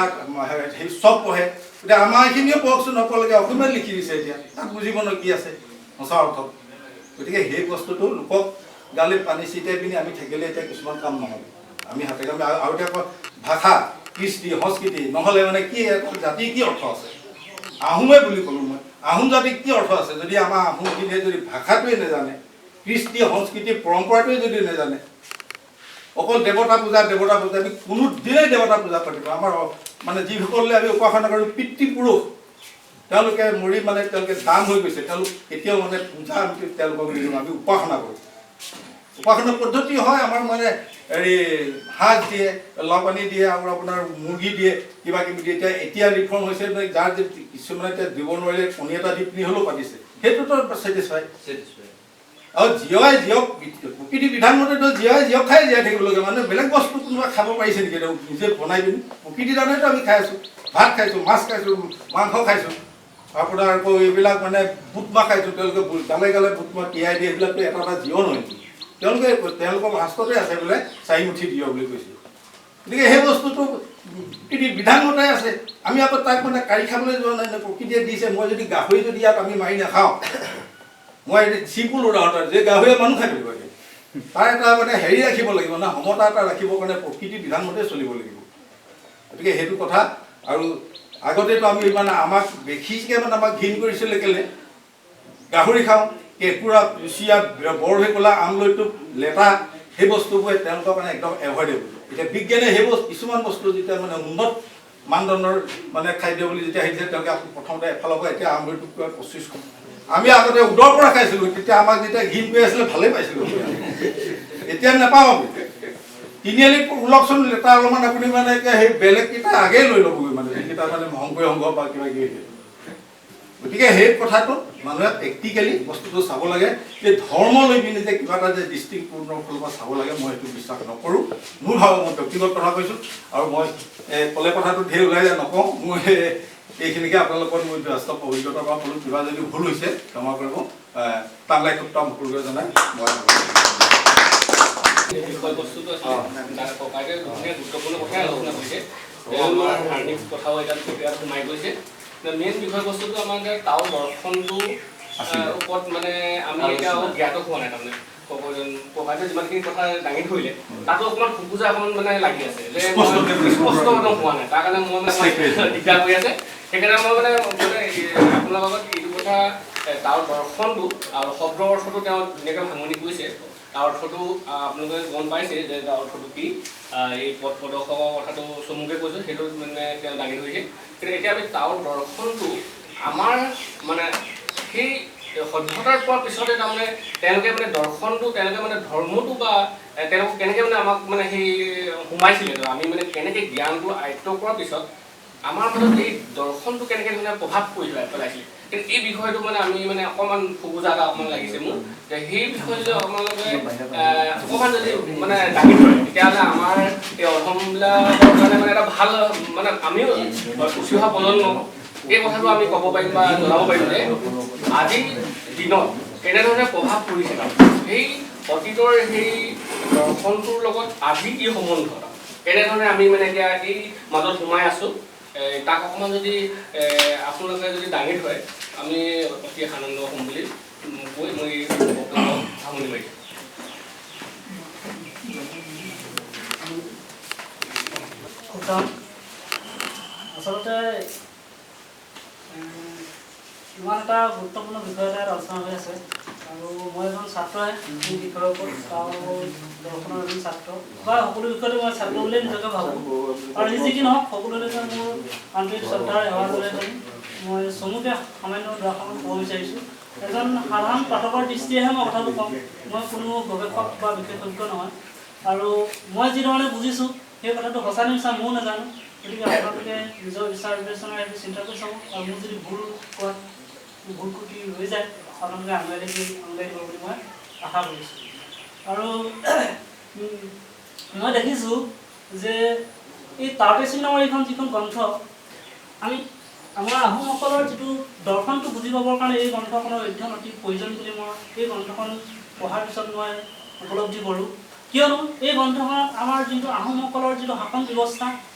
সেই চব পঢ়ে। এতিয়া আমাৰ এইখিনিও পঢ়কচোন, আপোনালোকে অসমীয়াত লিখি দিছে, এতিয়া তাত বুজিব ন কি আছে সঁচা অৰ্থত। গতিকে সেই বস্তুটো লোকক গালি পানী ছিটিয়াই পিনি আমি থাকিলে এতিয়া কিছুমান কাম নহ'ব। আমি হাতে কামে আৰু এতিয়া ভাষা, কৃষ্টি, সংস্কৃতি নহ'লে মানে কি জাতিৰ কি অৰ্থ আছে? আহোমে বুলি ক'লোঁ মই, আহোম জাতিৰ কি অৰ্থ আছে যদি আমাৰ আহোমখিনিয়ে যদি ভাষাটোৱে নাজানে, কৃষ্টি সংস্কৃতি পৰম্পৰাটোৱে যদি নাজানে, অকল দেৱতা পূজা দেৱতা পূজা, আমি কোনোদিনেই দেৱতা পূজা পাতিব আমাৰ মানে যিসকলে আমি উপাসনা কৰোঁ পিতৃপুৰুষ, তেওঁলোকে মৰি মানে তেওঁলোকে দান হৈ গৈছে, তেওঁলোক কেতিয়াও মানে পূজা আমি তেওঁলোকক নিদিওঁ, আমি উপাসনা কৰোঁ। উপাসনা পদ্ধতি হয় আমাৰ মানে হেৰি সাজ দিয়ে, লাও পানী দিয়ে, আৰু আপোনাৰ মুৰ্গী দিয়ে, কিবা কিবি দিয়ে। এতিয়া এতিয়া ৰিফৰ্ম হৈছে, যাৰ কিছুমানে এতিয়া দিব নোৱাৰিলে কণী এটা দি পিনি হ'লেও পাতিছে, সেইটোতো ছেটিছফাই। আৰু জীয়াই জীয়ক প্ৰকৃতিৰ বিধান মতেতো জীয়াই জীয়ক খাই জীয়াই থাকিব লাগে, মানে বেলেগ বস্তু কোনোবা খাব পাৰিছে নেকি? নিজে বনাই পিনি প্ৰকৃতিৰ দানেতো আমি খাই আছোঁ, ভাত খাইছোঁ, মাছ খাইছোঁ, মাংস খাইছোঁ, আপোনাৰ আকৌ এইবিলাক মানে বুটমাহ খাইছোঁ। তেওঁলোকে গালে গালে বুটমাহ তিয়াই দিয়ে, এইবিলাকতো এটা এটা জীৱ নহয় নেকি? তেওঁলোকে তেওঁলোকৰ শাস্ত্ৰতে আছে বোলে চাৰিমুঠি দিয়ে বুলি কৈছে। গতিকে সেই বস্তুটো প্ৰকৃতিৰ বিধান মতে আছে, আমি আকৌ তাক মানে কাঢ়ি খাবলৈ যোৱা নাই, প্ৰকৃতিয়ে দিছে। মই যদি গাহৰি যদি ইয়াত আমি মাৰি নাখাওঁ, মই চিম্পুল উদাহৰণ যে গাহৰিয়ে মানুহ খাই থাকিব লাগে, তাৰ এটা মানে হেৰি ৰাখিব লাগিব না, সমতা এটা ৰাখিবৰ কাৰণে প্ৰকৃতিৰ বিধান মতে চলিব লাগিব। গতিকে সেইটো কথা। আৰু আগতেতো আমি মানে আমাক বেছিকৈ মানে আমাক ঘিণ কৰিছিলে কেলে, গাহৰি খাওঁ, কেঁকুৰা, কুচিয়া, বৰভেকুলা, আমলৈটো, লেটা, সেই বস্তুবোৰে তেওঁলোকৰ কাৰণে একদম এভইডেবল। এতিয়া বিজ্ঞানে সেই বস্তু কিছুমান বস্তু যেতিয়া মানে উন্নত মানদণ্ডৰ মানে খাদ্য বুলি যেতিয়া আহিছে, তেওঁলোকে প্ৰথমতে এফালৰ পৰা এতিয়া আমলৈটো কিবা 25, আমি আগতে উদৰ পৰা খাইছিলোঁ, তেতিয়া আমাক যেতিয়া ঘিণ কৰি আছিলে ভালেই পাইছিলোঁ, এতিয়া নাপাওঁ আমি। তিনিআলিত ওলকচোন লেটা অলপমান আপুনি মানে সেই বেলেগকেইটা আগেই লৈ ল'বগৈ, মানে যিকেইটা মানে শংকৰী সংঘ বা কিবা কিবি। গতিকে সেই কথাটো মানুহে প্ৰেক্টিকেলি বস্তুটো চাব লাগে, যে ধৰ্ম লৈ পিনি যে কিবা এটা যে দৃষ্টিকোণৰ ফালৰ পৰা চাব লাগে, মই সেইটো বিশ্বাস নকৰোঁ। মোৰ ভাবোঁ, মই ব্যক্তিগত কথা কৈছোঁ, আৰু মই ক'লে কথাটো ধেৰ ওলাই যায় নকওঁ। মই এইখিনিকে আপোনালোকৰ মই বাস্তৱ অভিজ্ঞতাৰ পৰা ক'লোঁ, কিবা যদি ভুল হৈছে ক্ষমা কৰিব। তাংলাই খুব সকলোকে জনাই মই বিষয়বস্তুটো আছিলে ককাইদেৱে ধুনীয়া গুৰুত্বপূৰ্ণ কথাই আলোচনা কৰিছে, আমাৰ ধাৰ্মিক কথাও ইয়াত সোমাই গৈছে। মেইন বিষয়বস্তুটো আমাৰ যে তাও দৰ্শনটো ওপৰত মানে আমি এতিয়া জ্ঞাত হোৱা নাই। তাৰমানে ককাইদেৱে যিমানখিনি কথা দাঙি ধৰিলে তাতো অকণমান খোকোজা অকণমান মানে লাগি আছে, যে স্পষ্ট একদম হোৱা নাই, তাৰ কাৰণে মই মানে দিগদাৰ কৰি আছে। সেইকাৰণে মই মানে মানে আপোনালোকৰ আগত এইটো কথা, তাৰ দৰ্শনটো আৰু শব্দৰ অৰ্থটো তেওঁ ধুনীয়াকৈ ভাঙনি কৰিছে, তাৰ অৰ্থটো আপোনালোকে গম পাইছে যে তাৰ অৰ্থটো কি। এই পথ প্ৰদৰ্শকৰ কথাটো চমুকৈ কৈছোঁ, সেইটো মানে তেওঁ দাঙি ধৰিছে। কিন্তু এতিয়া আমি তাৰ দৰ্শনটো আমাৰ মানে সেই সভ্যতাৰ পোৱাৰ পিছতে তাৰমানে তেওঁলোকে মানে দৰ্শনটো, তেওঁলোকে মানে ধৰ্মটো বা তেওঁলোক কেনেকৈ মানে আমাক মানে সেই সোমাইছিলে, আমি মানে কেনেকৈ জ্ঞানটো আয়ত্ব কৰাৰ পিছত আমাৰ মাজত এই দৰ্শনটো কেনেকৈ মানে প্ৰভাৱ পৰি পেলাইছিলে, কিন্তু এই বিষয়টো মানে আমি মানে অকণমান খোকোজা এটা অকণমান লাগিছে মোৰ, যে সেই বিষয় যদি আপোনালোকে অকণমান যদি মানে দাঙি ধৰে, তেতিয়াহ'লে আমাৰ এই অসমবিলাকৰ কাৰণে মানে এটা ভাল মানে আমিও উঠি অহা প্ৰজন্ম এই কথাটো আমি ক'ব পাৰিম বা জনাব পাৰিম যে আজিৰ দিনত কেনেধৰণে প্ৰভাৱ পৰিছে, সেই অতীতৰ সেই দৰ্শনটোৰ লগত আজি কি সম্বন্ধ, কেনেধৰণে আমি মানে এতিয়া এই মাজত সোমাই আছোঁ, তাক অকণমান যদি আপোনালোকে যদি দাঙি ধৰে আমি অতি আনন্দ হ'ম বুলি কৈ মই বক্তব্য সামৰণি মাৰিছোঁ। আচলতে ইমান এটা গুৰুত্বপূৰ্ণ বিষয় এটা আলোচনা হৈ আছে, আৰু মই এজন ছাত্ৰই এই বিষয়ৰ ওপৰত, দৰ্শনৰ এজন ছাত্ৰ বা সকলো বিষয়তে মই ছাত্ৰ বুলিয়ে নিজকে ভাবোঁ, আৰু যি কি নহওক সকলোলৈ মোৰ আন্তৰিক শ্ৰদ্ধাৰ সেৱা জনাই মই চমুকে সামান্য দুআষাৰমান ক'ব বিচাৰিছোঁ। এজন সাধাৰণ পাঠকৰ দৃষ্টিৰেহে মই কথাটো ক'ম। মই কোনো গৱেষক বা বিশেষজ্ঞ নহয় আৰু মই যিধৰণে বুজিছোঁ সেই কথাটো সঁচা নে মিছা ময়ো নাজানো। গতিকে আপোনালোকে নিজৰ বিচাৰ বিবেচনাৰে সেইটো চিন্তা কৰি চাব আৰু মোৰ যদি ভুল কোৱাত ভুল ক্ৰুটি ৰৈ যায়, আপোনালোকে আঙুলিয়াই দিব বুলি মই আশা কৰিছোঁ। আৰু মই দেখিছোঁ যে এই টাও-টে-চিং নামৰ এইখন যিখন গ্ৰন্থ, আমি আমাৰ আহোমসকলৰ যিটো দৰ্শনটো বুজি পাবৰ কাৰণে এই গ্ৰন্থখনৰ অধ্যয়ন অতি প্ৰয়োজন বুলি মই এই গ্ৰন্থখন পঢ়াৰ পিছত মই উপলব্ধি কৰোঁ। কিয়নো এই গ্ৰন্থখনত আমাৰ যিটো আহোমসকলৰ যিটো শাসন ব্যৱস্থা,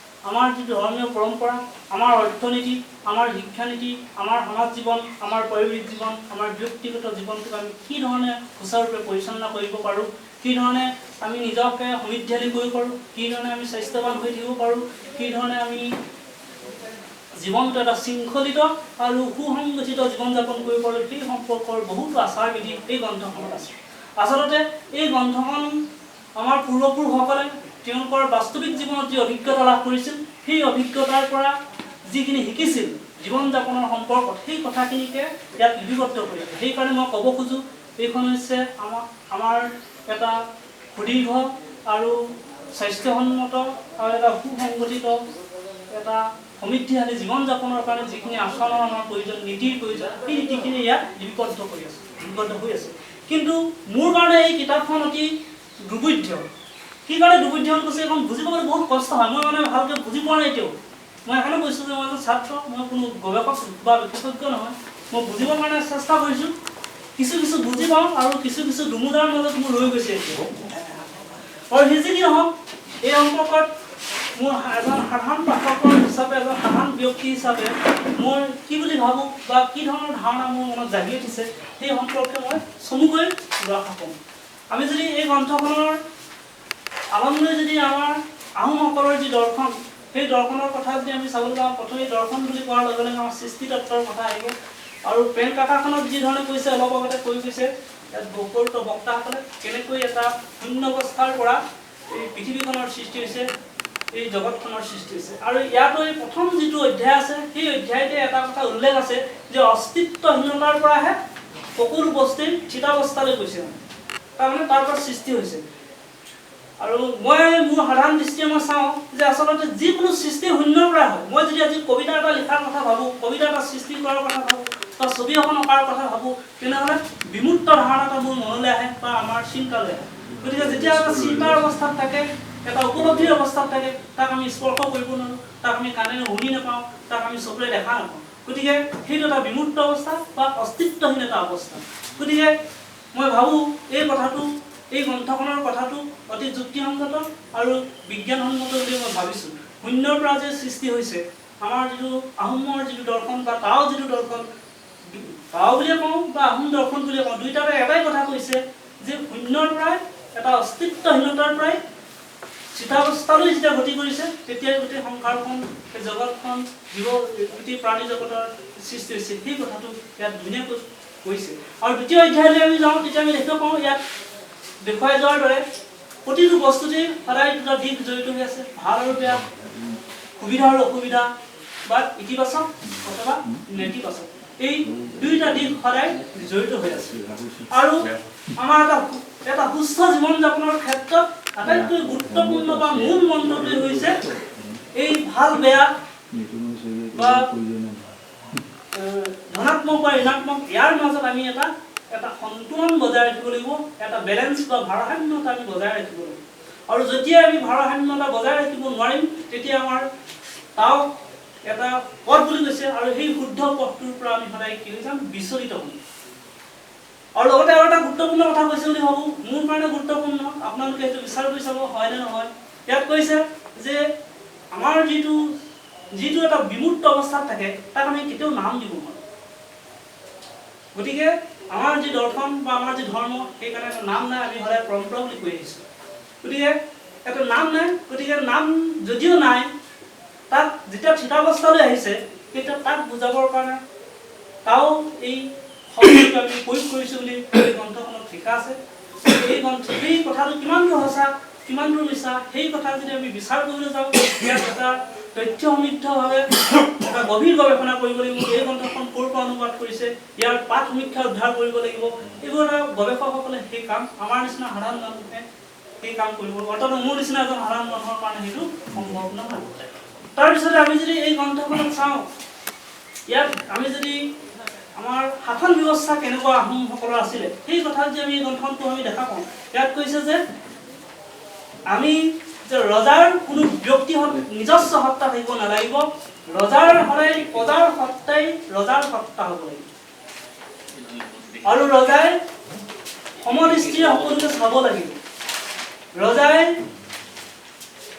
আমাৰ যিটো ধৰ্মীয় পৰম্পৰা, আমাৰ অৰ্থনীতি, আমাৰ শিক্ষানীতি, আমাৰ সমাজ জীৱন, আমাৰ পাৰিবাৰিক জীৱন, আমাৰ ব্যক্তিগত জীৱনটোক আমি কি ধৰণে সুচাৰুৰূপে পৰিচালনা কৰিব পাৰোঁ, কি ধৰণে আমি নিজকে সমৃদ্ধিশালী কৰিব পাৰোঁ, কি ধৰণে আমি স্বাস্থ্যৱান হৈ থাকিব পাৰোঁ, কি ধৰণে আমি জীৱনটো এটা শৃংখলিত আৰু সুসংগঠিত জীৱন যাপন কৰিব পাৰোঁ, সেই সম্পৰ্কৰ বহুতো আচাৰ বিধি এই গ্ৰন্থখনত আছে। আচলতে এই গ্ৰন্থখন আমাৰ পূৰ্বপুৰুষসকলে তেওঁলোকৰ বাস্তৱিক জীৱনত যি অভিজ্ঞতা লাভ কৰিছিল, সেই অভিজ্ঞতাৰ পৰা যিখিনি শিকিছিল জীৱন যাপনৰ সম্পৰ্কত, সেই কথাখিনিকে ইয়াত লিপিবদ্ধ কৰিছে। সেইকাৰণে মই ক'ব খোজোঁ এইখন হৈছে আমাৰ এটা সুদীৰ্ঘ আৰু স্বাস্থ্যসন্মত আৰু এটা সুসংগঠিত এটা সমৃদ্ধিশালী জীৱন যাপনৰ কাৰণে যিখিনি আচৰণৰ আমাৰ প্ৰয়োজন, নীতিৰ প্ৰয়োজন, সেই নীতিখিনি ইয়াত লিপিবদ্ধ কৰি আছে, লিপিবদ্ধ হৈ আছে। কিন্তু মোৰ কাৰণে এই কিতাপখন অতি দুৰ্বোধ্য। কি কাৰণে দুৰ্বোধ্য বুলি কৈছে, এইখন বুজি পাবলৈ বহুত কষ্ট হয়। মই মানে ভালকৈ বুজি পোৱা নাই এতিয়াও। মই সেইকাৰণে কৈছোঁ যে মই এজন ছাত্ৰ, মই কোনো গৱেষক বা বিশেষজ্ঞ নহয়। মই বুজিবৰ কাৰণে চেষ্টা কৰিছোঁ, কিছু কিছু বুজি পাওঁ আৰু কিছু কিছু দুমোজাৰ মাজত মোৰ ৰৈ গৈছে এতিয়া। আৰু সেই যি কি নহওক, এই সম্পৰ্কত মোৰ এজন সাধাৰণ পাঠকৰ হিচাপে, এজন সাধাৰণ ব্যক্তি হিচাপে মই কি বুলি ভাবোঁ বা কি ধৰণৰ ধাৰণা মোৰ মনত জাগি উঠিছে, সেই সম্পৰ্কে মই চমুকৈ দুআষাৰ ক'ম। আমি যদি এই গ্ৰন্থখনৰ আলম লৈ যদি আমাৰ আহোমসকলৰ যি দৰ্শন, সেই দৰ্শনৰ কথা যদি আমি চাবলৈ যাওঁ, প্ৰথমে দৰ্শন বুলি কোৱাৰ লগে লগে আমাৰ সৃষ্টি তত্ত্বৰ কথা আহিব। আৰু প্ৰেম কাথাখনত যি ধৰণে কৈছে, অলপ আগতে কৈ গৈছে ইয়াত বহুতো বক্তাসকলে, কেনেকৈ এটা শূন্য অৱস্থাৰ পৰা এই পৃথিৱীখনৰ সৃষ্টি হৈছে, এই জগতখনৰ সৃষ্টি হৈছে। আৰু ইয়াতো এই প্ৰথম যিটো অধ্যায় আছে, সেই অধ্যায়তে এটা কথা উল্লেখ আছে যে অস্তিত্বহীনতাৰ পৰাহে সকলো বস্তুৰ স্থিতাৱস্থালৈ গৈছে, তাৰমানে তাৰ পৰা সৃষ্টি হৈছে। আৰু মই মোৰ সাধাৰণ দৃষ্টিৰে মই চাওঁ যে আচলতে যিকোনো সৃষ্টি শূন্যৰ পৰা হয়। মই যদি আজি কবিতা এটা লিখাৰ কথা ভাবোঁ, কবিতা এটা সৃষ্টি কৰাৰ কথা ভাবোঁ বা ছবি এখন অঁকাৰ কথা ভাবোঁ, তেনেহ'লে বিমূৰ্ত ধাৰণা এটা মোৰ মনলৈ আহে বা আমাৰ চিন্তালৈ আহে। গতিকে যেতিয়া এটা চিন্তাৰ অৱস্থাত থাকে, এটা উপলব্ধিৰ অৱস্থাত থাকে, তাক আমি স্পৰ্শ কৰিব নোৱাৰোঁ, তাক আমি কাণেৰে শুনি নাপাওঁ, তাক আমি চকুৰে দেখা নাপাওঁ। গতিকে সেইটো এটা বিমূৰ্ত অৱস্থা বা অস্তিত্বহীন এটা অৱস্থা। গতিকে মই ভাবোঁ এই কথাটো, এই গ্ৰন্থখনৰ কথাটো অতি যুক্তিসংগত আৰু বিজ্ঞানসন্মত বুলি মই ভাবিছোঁ। শূন্যৰ পৰা যে সৃষ্টি হৈছে, আমাৰ যিটো আহোমৰ যিটো দৰ্শন বা তাও যিটো দৰ্শন, তাও বুলিয়ে কওঁ বা আহোম দৰ্শন বুলিয়ে কওঁ, দুয়োটাতে এটাই কথা কৈছে যে শূন্যৰ পৰাই এটা অস্তিত্বহীনতাৰ পৰাই স্থিতাৱস্থালৈ যেতিয়া গতি কৰিছে, তেতিয়াই গোটেই সংসাৰখন, এই জগতখন, জীৱ গোটেই প্ৰাণী জগতৰ সৃষ্টি হৈছে। সেই কথাটো ইয়াত ধুনীয়াকৈ কৈছে। আৰু দ্বিতীয় অধ্যায়লৈ আমি যাওঁ, তেতিয়া আমি দেখিব পাওঁ ইয়াত দেখুৱাই যোৱাৰ দৰে প্ৰতিটো বস্তুতেই সদায় দুটা দিশ জড়িত হৈ আছে, ভাল আৰু বেয়া, সুবিধা আৰু অসুবিধা, বা ইতিবাচক অথবা নেতিবাচক, এই দুয়োটা দিশ সদায় জড়িত হৈ আছে। আৰু আমাৰ এটা সুস্থ জীৱন যাপনৰ ক্ষেত্ৰত আটাইতকৈ গুৰুত্বপূৰ্ণ বা মূল মন্ত্ৰটোৱে হৈছে এই ভাল বেয়া বা ধনাত্মক বা ঋণাত্মক, ইয়াৰ মাজত আমি এটা এটা সন্তুলন বজাই ৰাখিব লাগিব, এটা বেলেঞ্চ বা ভাৰসাম্যতা আমি বজাই ৰাখিব লাগিব। আৰু যেতিয়া আমি ভাৰসাম্যতা বজাই ৰাখিব নোৱাৰিম, তেতিয়া আমাৰ তাও এটা পথ বুলি কৈছে, আৰু সেই শুদ্ধ পথটোৰ পৰা আমি সদায় কি হৈ যাম, বিচলিত হ'ম। আৰু লগতে আৰু এটা গুৰুত্বপূৰ্ণ কথা কৈছে বুলি ভাবোঁ, মোৰ কাৰণে গুৰুত্বপূৰ্ণ, আপোনালোকে সেইটো বিচাৰ কৰি চাব হয় নে নহয়। ইয়াত কৈছে যে আমাৰ যিটো যিটো এটা বিমূৰ্ত অৱস্থাত থাকে, তাক আমি কেতিয়াও নাম দিব নোৱাৰোঁ। গতিকে আমাৰ যি দৰ্শন বা আমাৰ যি ধৰ্ম, সেইকাৰণে এটা নাম নাই, আমি সদায় পৰম্পৰা বুলি কৈ আহিছোঁ। গতিকে এটা নাম নাই, গতিকে নাম যদিও নাই, তাক যেতিয়া স্থিতাৱস্থালৈ আহিছে, তেতিয়া তাক বুজাবৰ কাৰণে তাও এই শব্দটো আমি প্ৰয়োগ কৰিছোঁ বুলি এই গ্ৰন্থখনত লিখা আছে। এই গ্ৰন্থ এই কথাটো কিমান দূৰ সঁচা, কিমান দূৰ মিছা, সেই কথা যদি আমি বিচাৰ কৰিবলৈ যাওঁ, ইয়াত এটা তথ্য সমৃদ্ধভাৱে এটা গভীৰ গৱেষণা কৰিব লাগিব। এই গ্ৰন্থখন ক'ৰ পৰা অনুবাদ কৰিছে, ইয়াৰ পাঠ সমীক্ষা উদ্ধাৰ কৰিব লাগিব। এইবোৰ এটা গৱেষকসকলে সেই কাম, আমাৰ নিচিনা সাধাৰণ মানুহে সেই কাম কৰিব, অৰ্থাৎ মোৰ নিচিনা এজন সাধাৰণ মানুহৰ কাৰণে সেইটো সম্ভৱ নহয়। তাৰপিছতে আমি যদি এই গ্ৰন্থখনত চাওঁ, ইয়াত আমি যদি আমাৰ শাসন ব্যৱস্থা কেনেকুৱা আহোমসকলৰ আছিলে সেই কথা যদি আমি এই গ্ৰন্থখনটো আমি দেখা পাওঁ, ইয়াত কৈছে যে আমি যে ৰজাৰ কোনো ব্যক্তি নিজস্ব সত্তা থাকিব নালাগিব, ৰজাৰ সদায় প্ৰজাৰ সত্তাই ৰজাৰ সত্তা হ'ব লাগিব আৰু ৰজাই সমদৃষ্টিৰে সকলোকে চাব লাগিব। ৰজাই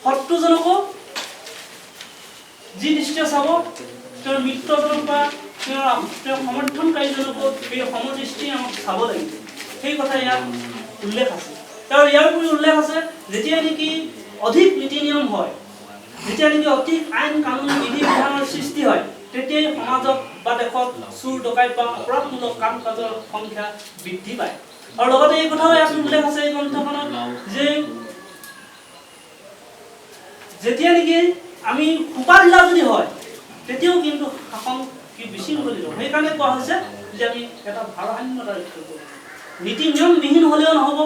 শত্ৰুজনকো যি দৃষ্টিৰে চাব, তেওঁৰ মিত্ৰজনক বা তেওঁৰ সমৰ্থনকাৰীজনকো সেই সমদৃষ্টি আমাক চাব লাগিব। সেই কথা ইয়াত উল্লেখ আছে। আৰু ইয়াৰ উপৰি উল্লেখ আছে যেতিয়া নেকি অধিক নীতি নিয়ম হয়, যেতিয়া নেকি অধিক আইন কানুন বিধি বিধানৰ সৃষ্টি হয়, তেতিয়াই সমাজত বা দেশত চুৰ ডকাইত বা অপৰাধমূলক কাম কাজৰ সংখ্যা বৃদ্ধি পায়। আৰু লগতে এই কথাও ইয়াত উল্লেখ আছে এই গ্ৰন্থখনত যে যেতিয়া নেকি আমি সোপাধিলা যদি হয় তেতিয়াও কিন্তু শাসন কি বিশৃংখলিত। সেইকাৰণে কোৱা হৈছে যে আমি এটা ভাৰসাম্যতা ৰক্ষা কৰোঁ। নীতি নিয়মবিহীন হ'লেও নহ'ব,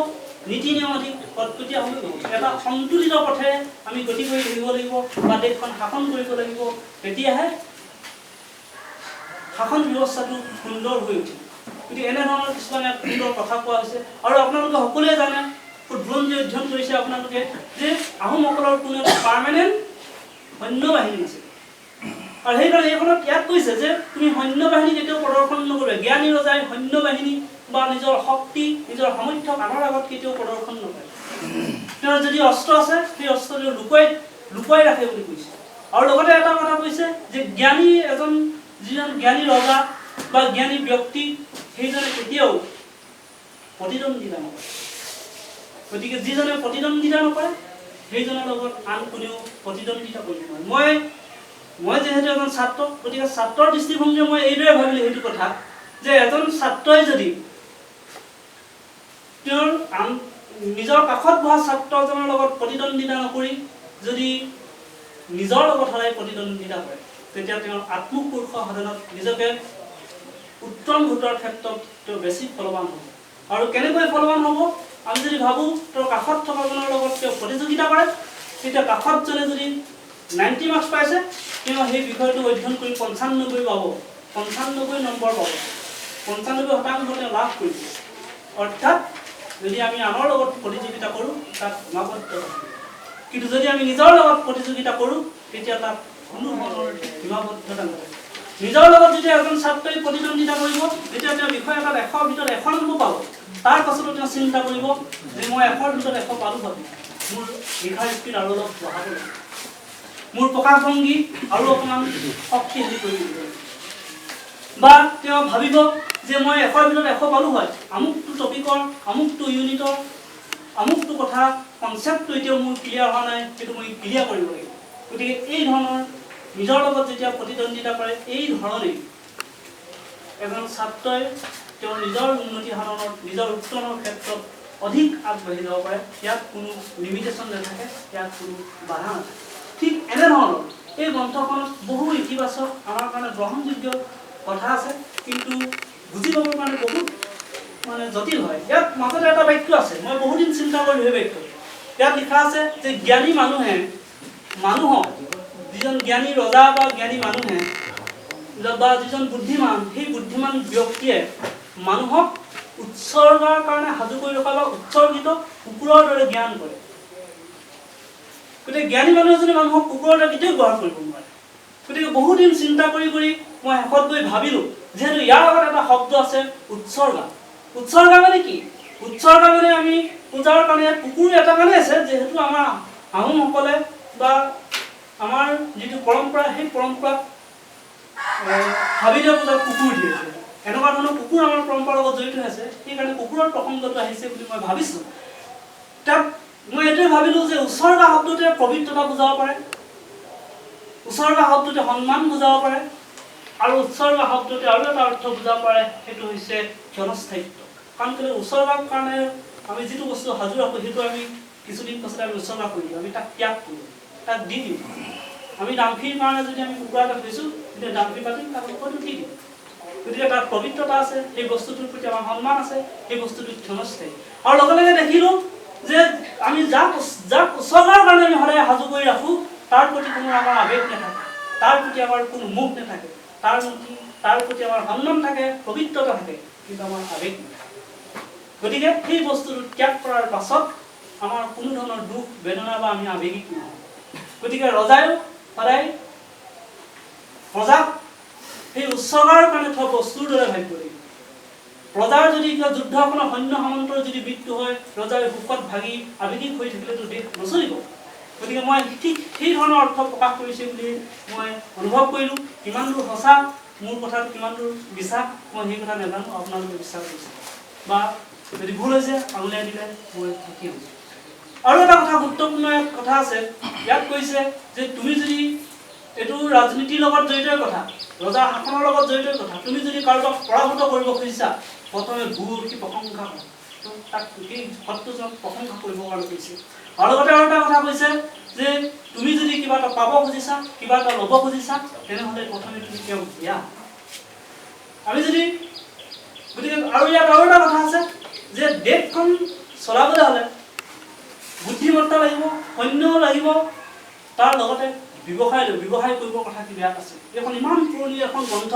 নীতি নিয়ম অধিক কটকটীয়া হ'লেও নহ'ব, এটা সন্তুলিত পথেৰে আমি গতি কৰি থাকিব লাগিব বা দেশখন শাসন কৰিব লাগিব, তেতিয়াহে শাসন ব্যৱস্থাটো সুন্দৰ হৈ উঠিব। গতিকে এনেধৰণৰ কিছুমান ইয়াত সুন্দৰ কথা কোৱা হৈছে। আৰু আপোনালোকে সকলোৱে জানে, বুৰঞ্জী অধ্যয়ন কৰিছে আপোনালোকে, যে আহোমসকলৰ কোনো এটা পাৰ্মানেণ্ট সৈন্য বাহিনী নাছিল। আৰু সেইকাৰণে এইখনত ইয়াত কৈছে যে তুমি সৈন্য বাহিনী কেতিয়াও প্ৰদৰ্শন নকৰিবা। জ্ঞানী ৰজাই সৈন্য বাহিনী বা নিজৰ শক্তি, নিজৰ সামৰ্থ্যক আনৰ আগত কেতিয়াও প্ৰদৰ্শন নকৰে। তেওঁৰ যদি অস্ত্ৰ আছে সেই অস্ত্ৰ তেওঁ লুকুৱাই লুকুৱাই ৰাখে বুলি কৈছে। আৰু লগতে এটা কথা কৈছে যে জ্ঞানী এজন, যিজন জ্ঞানী ৰজা বা জ্ঞানী ব্যক্তি, সেইজনে কেতিয়াও প্ৰতিদ্বন্দ্বিতা নকৰে। গতিকে যিজনে প্ৰতিদ্বন্দ্বিতা নকৰে সেইজনৰ লগত আন কোনেও প্ৰতিদ্বন্দ্বিতা কৰিব নোৱাৰে। মই যিহেতু এজন ছাত্ৰ, গতিকে ছাত্ৰৰ দৃষ্টিভংগীৰে মই এইদৰে ভাবিলোঁ সেইটো কথা যে এজন ছাত্ৰই যদি তেওঁৰ আন নিজৰ কাষত বহা ছাত্ৰজনৰ লগত প্ৰতিদ্বন্দ্বিতা নকৰি যদি নিজৰ লগত সদায় প্ৰতিদ্বন্দ্বিতা কৰে, তেতিয়া তেওঁৰ আত্মপুৰুষ সাধনত নিজকে উত্তৰণ ঘটোৱাৰ ক্ষেত্ৰত তেওঁ বেছি ফলৱান হ'ব। আৰু কেনেকৈ ফলৱান হ'ব, আমি যদি ভাবোঁ তেওঁৰ কাষত থকাজনৰ লগত তেওঁ প্ৰতিযোগিতা কৰে, তেতিয়া কাষতজনে যদি 90 মাৰ্কছ পাইছে, তেওঁ সেই বিষয়টো অধ্যয়ন কৰি 95 পাব, 95 নম্বৰ পাব, 95% তেওঁ লাভ কৰিব। অৰ্থাৎ যদি আমি আনৰ লগত প্ৰতিযোগিতা কৰোঁ তাত সীমাবদ্ধতা থাকিব, কিন্তু যদি আমি নিজৰ লগত প্ৰতিযোগিতা কৰোঁ তেতিয়া তাত কোনো ধৰণৰ সীমাবদ্ধতা নাথাকে। নিজৰ লগত যেতিয়া এজন ছাত্ৰই প্ৰতিদ্বন্দ্বিতা কৰিব, তেতিয়া তেওঁ বিষয় এটাত 100ৰ ভিতৰত 100 নম্বৰ পাব, তাৰ পাছতো তেওঁ চিন্তা কৰিব যে মই 100ৰ ভিতৰত 100 পালোঁ ভাবি মোৰ লিখাৰ স্পীড আৰু অলপ বঢ়াব লাগিব, মোৰ প্ৰকাশভংগী আৰু অকণমান শক্তিশালী কৰি দিব লাগিব, বা তেওঁ ভাবিব যে মই 100ৰ ভিতৰত 100 পালোঁ হয়, আমুকটো টপিকৰ, আমুকটো ইউনিটৰ, আমুকটো কথা কনচেপ্টটো এতিয়াও মোৰ ক্লিয়াৰ হোৱা নাই, সেইটো মই ক্লিয়াৰ কৰিব লাগিব। গতিকে এই ধৰণৰ নিজৰ লগত যেতিয়া প্ৰতিদ্বন্দ্বিতা কৰে, এই ধৰণেই এজন ছাত্ৰই তেওঁৰ নিজৰ উন্নতি সাধনত, নিজৰ উত্তৰণৰ ক্ষেত্ৰত অধিক আগবাঢ়ি যাব পাৰে। ইয়াত কোনো লিমিটেশ্যন নাথাকে, ইয়াত কোনো বাধা নাথাকে। ঠিক এনেধৰণৰ এই গ্ৰন্থখনত বহু ইতিবাচক আমাৰ কাৰণে গ্ৰহণযোগ্য কথা আছে, কিন্তু বুজি পাবৰ কাৰণে বহুত মানে জটিল হয়। ইয়াত মাজতে এটা বাক্য আছে, মই বহুদিন চিন্তা কৰিলোঁ সেই বাক্যটো। ইয়াত লিখা আছে যে জ্ঞানী মানুহে মানুহক, যিজন জ্ঞানী ৰজা বা জ্ঞানী মানুহে বা যিজন বুদ্ধিমান, সেই বুদ্ধিমান ব্যক্তিয়ে মানুহক উৎসৰ্গাৰ কাৰণে সাজু কৰি ৰখা বা উৎসৰ্গিত কুকুৰৰ দৰে জ্ঞান কৰে। গতিকে জ্ঞানী মানুহ এজনে মানুহক কুকুৰৰ দৰে কেতিয়াও ব্যৱহাৰ কৰিব নোৱাৰে। গতিকে বহুদিন চিন্তা কৰি কৰি মই শেষত গৈ ভাবিলোঁ, যিহেতু ইয়াৰ আগত এটা শব্দ আছে উৎসৰ্গা। উৎসৰ্গা মানে কি? উৎসৰ্গা মানে আমি পূজাৰ কাৰণে কুকুৰ এটা কাৰণে আছে, যিহেতু আমাৰ আহোমসকলে বা আমাৰ যিটো পৰম্পৰা, সেই পৰম্পৰাত হাবিদেৱ পূজাত কুকুৰ দিয়ে। এনেকুৱা ধৰণৰ কুকুৰ আমাৰ পৰম্পৰাৰ লগত জড়িত হৈ আছে, সেইকাৰণে কুকুৰৰ প্ৰসংগটো আহিছে বুলি মই ভাবিছোঁ। তাত মই এইটোৱে ভাবিলোঁ যে উৎসৰ্গা শব্দটোৱে পবিত্ৰতা বুজাব পাৰে, উৎসৰ্গা শব্দটোৱে সন্মান বুজাব পাৰে, আৰু উৎসৰ্গা শব্দটোৱে আৰু এটা অৰ্থ বুজাব পাৰে, সেইটো হৈছে ক্ষণস্থায়িত্ব। কাৰণ কেলৈ উৎসৰ্গাৰ কাৰণে আমি যিটো বস্তু সাজু ৰাখোঁ সেইটো আমি কিছুদিন পাছতে আমি উৎসৰ্গা কৰি দিওঁ, আমি তাক ত্যাগ কৰোঁ, তাক দি দিওঁ। আমি ডাম্ফিৰ কাৰণে যদি আমি কুকুৰা এটা থৈছোঁ, তেতিয়া ডাম্ফি পাতিম, তাক ওপৰত উঠি দিম। গতিকে তাত পবিত্ৰতা আছে, সেই বস্তুটোৰ প্ৰতি আমাৰ সন্মান আছে, সেই বস্তুটো ক্ষণস্থায়ী। আৰু লগে লগে দেখিলোঁ যে আমি যাক যাক উচৰ্গাৰ কাৰণে আমি সদায় সাজু কৰি ৰাখোঁ, তাৰ প্ৰতি কোনো আমাৰ আৱেগ নাথাকে, তাৰ প্ৰতি আমাৰ কোনো মোহ নাথাকে, তাৰ প্ৰতি আমাৰ সন্মান থাকে, পবিত্ৰতা থাকে, কিন্তু আমাৰ আৱেগ নাথাকে। গতিকে সেই বস্তুটো ত্যাগ কৰাৰ পাছত আমাৰ কোনো ধৰণৰ দুখ বেদনা বা আমি আৱেগিক নহওঁ। গতিকে ৰজায়ো সদায় প্ৰজাক সেই উৎসৰ্গাৰ কাৰণে থোৱা বস্তুৰ দৰে ভাবিব লাগিব। প্ৰজাৰ যদি কিবা যুদ্ধ এখনৰ সৈন্য সামন্তৰ যদি মৃত্যু হয়, ৰজাই শোকত ভাগি আৱেগিক হৈ থাকিলেতো দেশ নচলিব। গতিকে মই ঠিক সেই ধৰণৰ অৰ্থ প্ৰকাশ কৰিছে বুলি মই অনুভৱ কৰিলোঁ। কিমান দূৰ সঁচা, মোৰ কথাটো কিমান দূৰ মিছা, মই সেই কথা নাজানো। আপোনালোকে বিশ্বাস কৰিছে বা যদি ভুল হৈছে আঙুলিয়াই দিলে মই সুখী হ'ম। আৰু এটা কথা, গুৰুত্বপূৰ্ণ এক কথা আছে। ইয়াত কৈছে যে তুমি যদি, এইটো ৰাজনীতিৰ লগত জড়িতই কথা, ৰজা শাসনৰ লগত জড়িতই কথা, তুমি যদি কাৰোবাক পৰাভূত কৰিব খুজিছা, প্ৰথমে ভূয়সী প্ৰশংসা কৰা। তাক সেই শত্ৰুজনক প্ৰশংসা কৰিবৰ কাৰণে কৈছে। আৰু লগতে আৰু এটা কথা কৈছে যে তুমি যদি কিবা এটা পাব খুজিছা, কিবা এটা ল'ব খুজিছা, তেনেহ'লে প্ৰথমে তুমি তেওঁক দিয়া। আমি যদি গতিকে আৰু ইয়াত আৰু এটা কথা আছে যে দেশখন চলাবলৈ হ'লে বুদ্ধিমত্তা লাগিব, সৈন্যও লাগিব, তাৰ লগতে ব্যৱসায় ব্যৱসায় কৰিবৰ কথা কিবা ইয়াত আছে। এইখন ইমান পুৰণি এখন গ্ৰন্থ,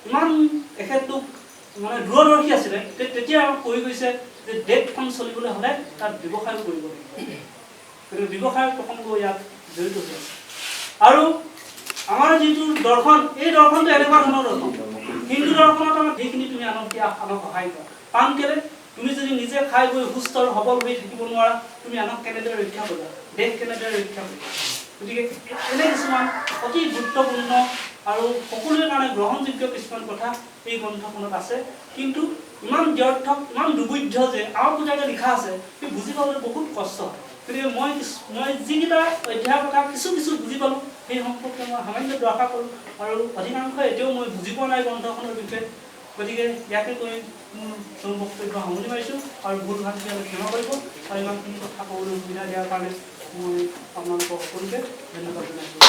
ইমান এখেতলোক মানে দূৰদৰ্শী আছিলে, তেতিয়া আমাক কৈ গৈছে যে দেশখন চলিবলৈ হ'লে তাত ব্যৱসায়ো কৰিব লাগিব। গতিকে ব্যৱসায়ৰ প্ৰসংগ ইয়াত জড়িত হৈ আছে। আৰু আমাৰ যিটো দৰ্শন, এই দৰ্শনটো এনেকুৱা ধৰণৰ দৰ্শন। হিন্দু দৰ্শনত আমাক সেইখিনি তুমি আনক দিয়া, আনক সহায় কৰা। কাৰণ কেলে? তুমি যদি নিজে খাই বৈ সুস্থ আৰু সবল হৈ থাকিব নোৱাৰা, তুমি আনক কেনেদৰে ৰক্ষা কৰিবা, দেশ কেনেদৰে ৰক্ষা কৰিবা? গতিকে এনে কিছুমান অতি গুৰুত্বপূৰ্ণ আৰু সকলোৰে কাৰণে গ্ৰহণযোগ্য কিছুমান কথা এই গ্ৰন্থখনত আছে। কিন্তু ইমান দ্ব্যৰ্থক, ইমান দুৰ্বোধ্য যে আমাক বুজাকে লিখা আছে, সেই বুজি পাবলৈ বহুত কষ্ট হয়। গতিকে মই যিকেইটা অধ্যায়ৰ কথা কিছু কিছু বুজি পালোঁ, সেই সম্পৰ্কে মই সামান্য দুআষাৰ ক'লোঁ আৰু অধিকাংশ এতিয়াও মই বুজি পোৱা নাই গ্ৰন্থখনৰ বিষয়ে। গতিকে ইয়াকে কৈ মোৰ চমু বক্তব্য সামৰণি মাৰিছোঁ আৰু ভুল ভ্ৰান্তি হ'লে ক্ষমা কৰিব আৰু ইমানখিনি কথা ক'বলৈ সুবিধা দিয়াৰ কাৰণে মই আপোনালোকক সকলোকে ধন্যবাদ জনাইছোঁ।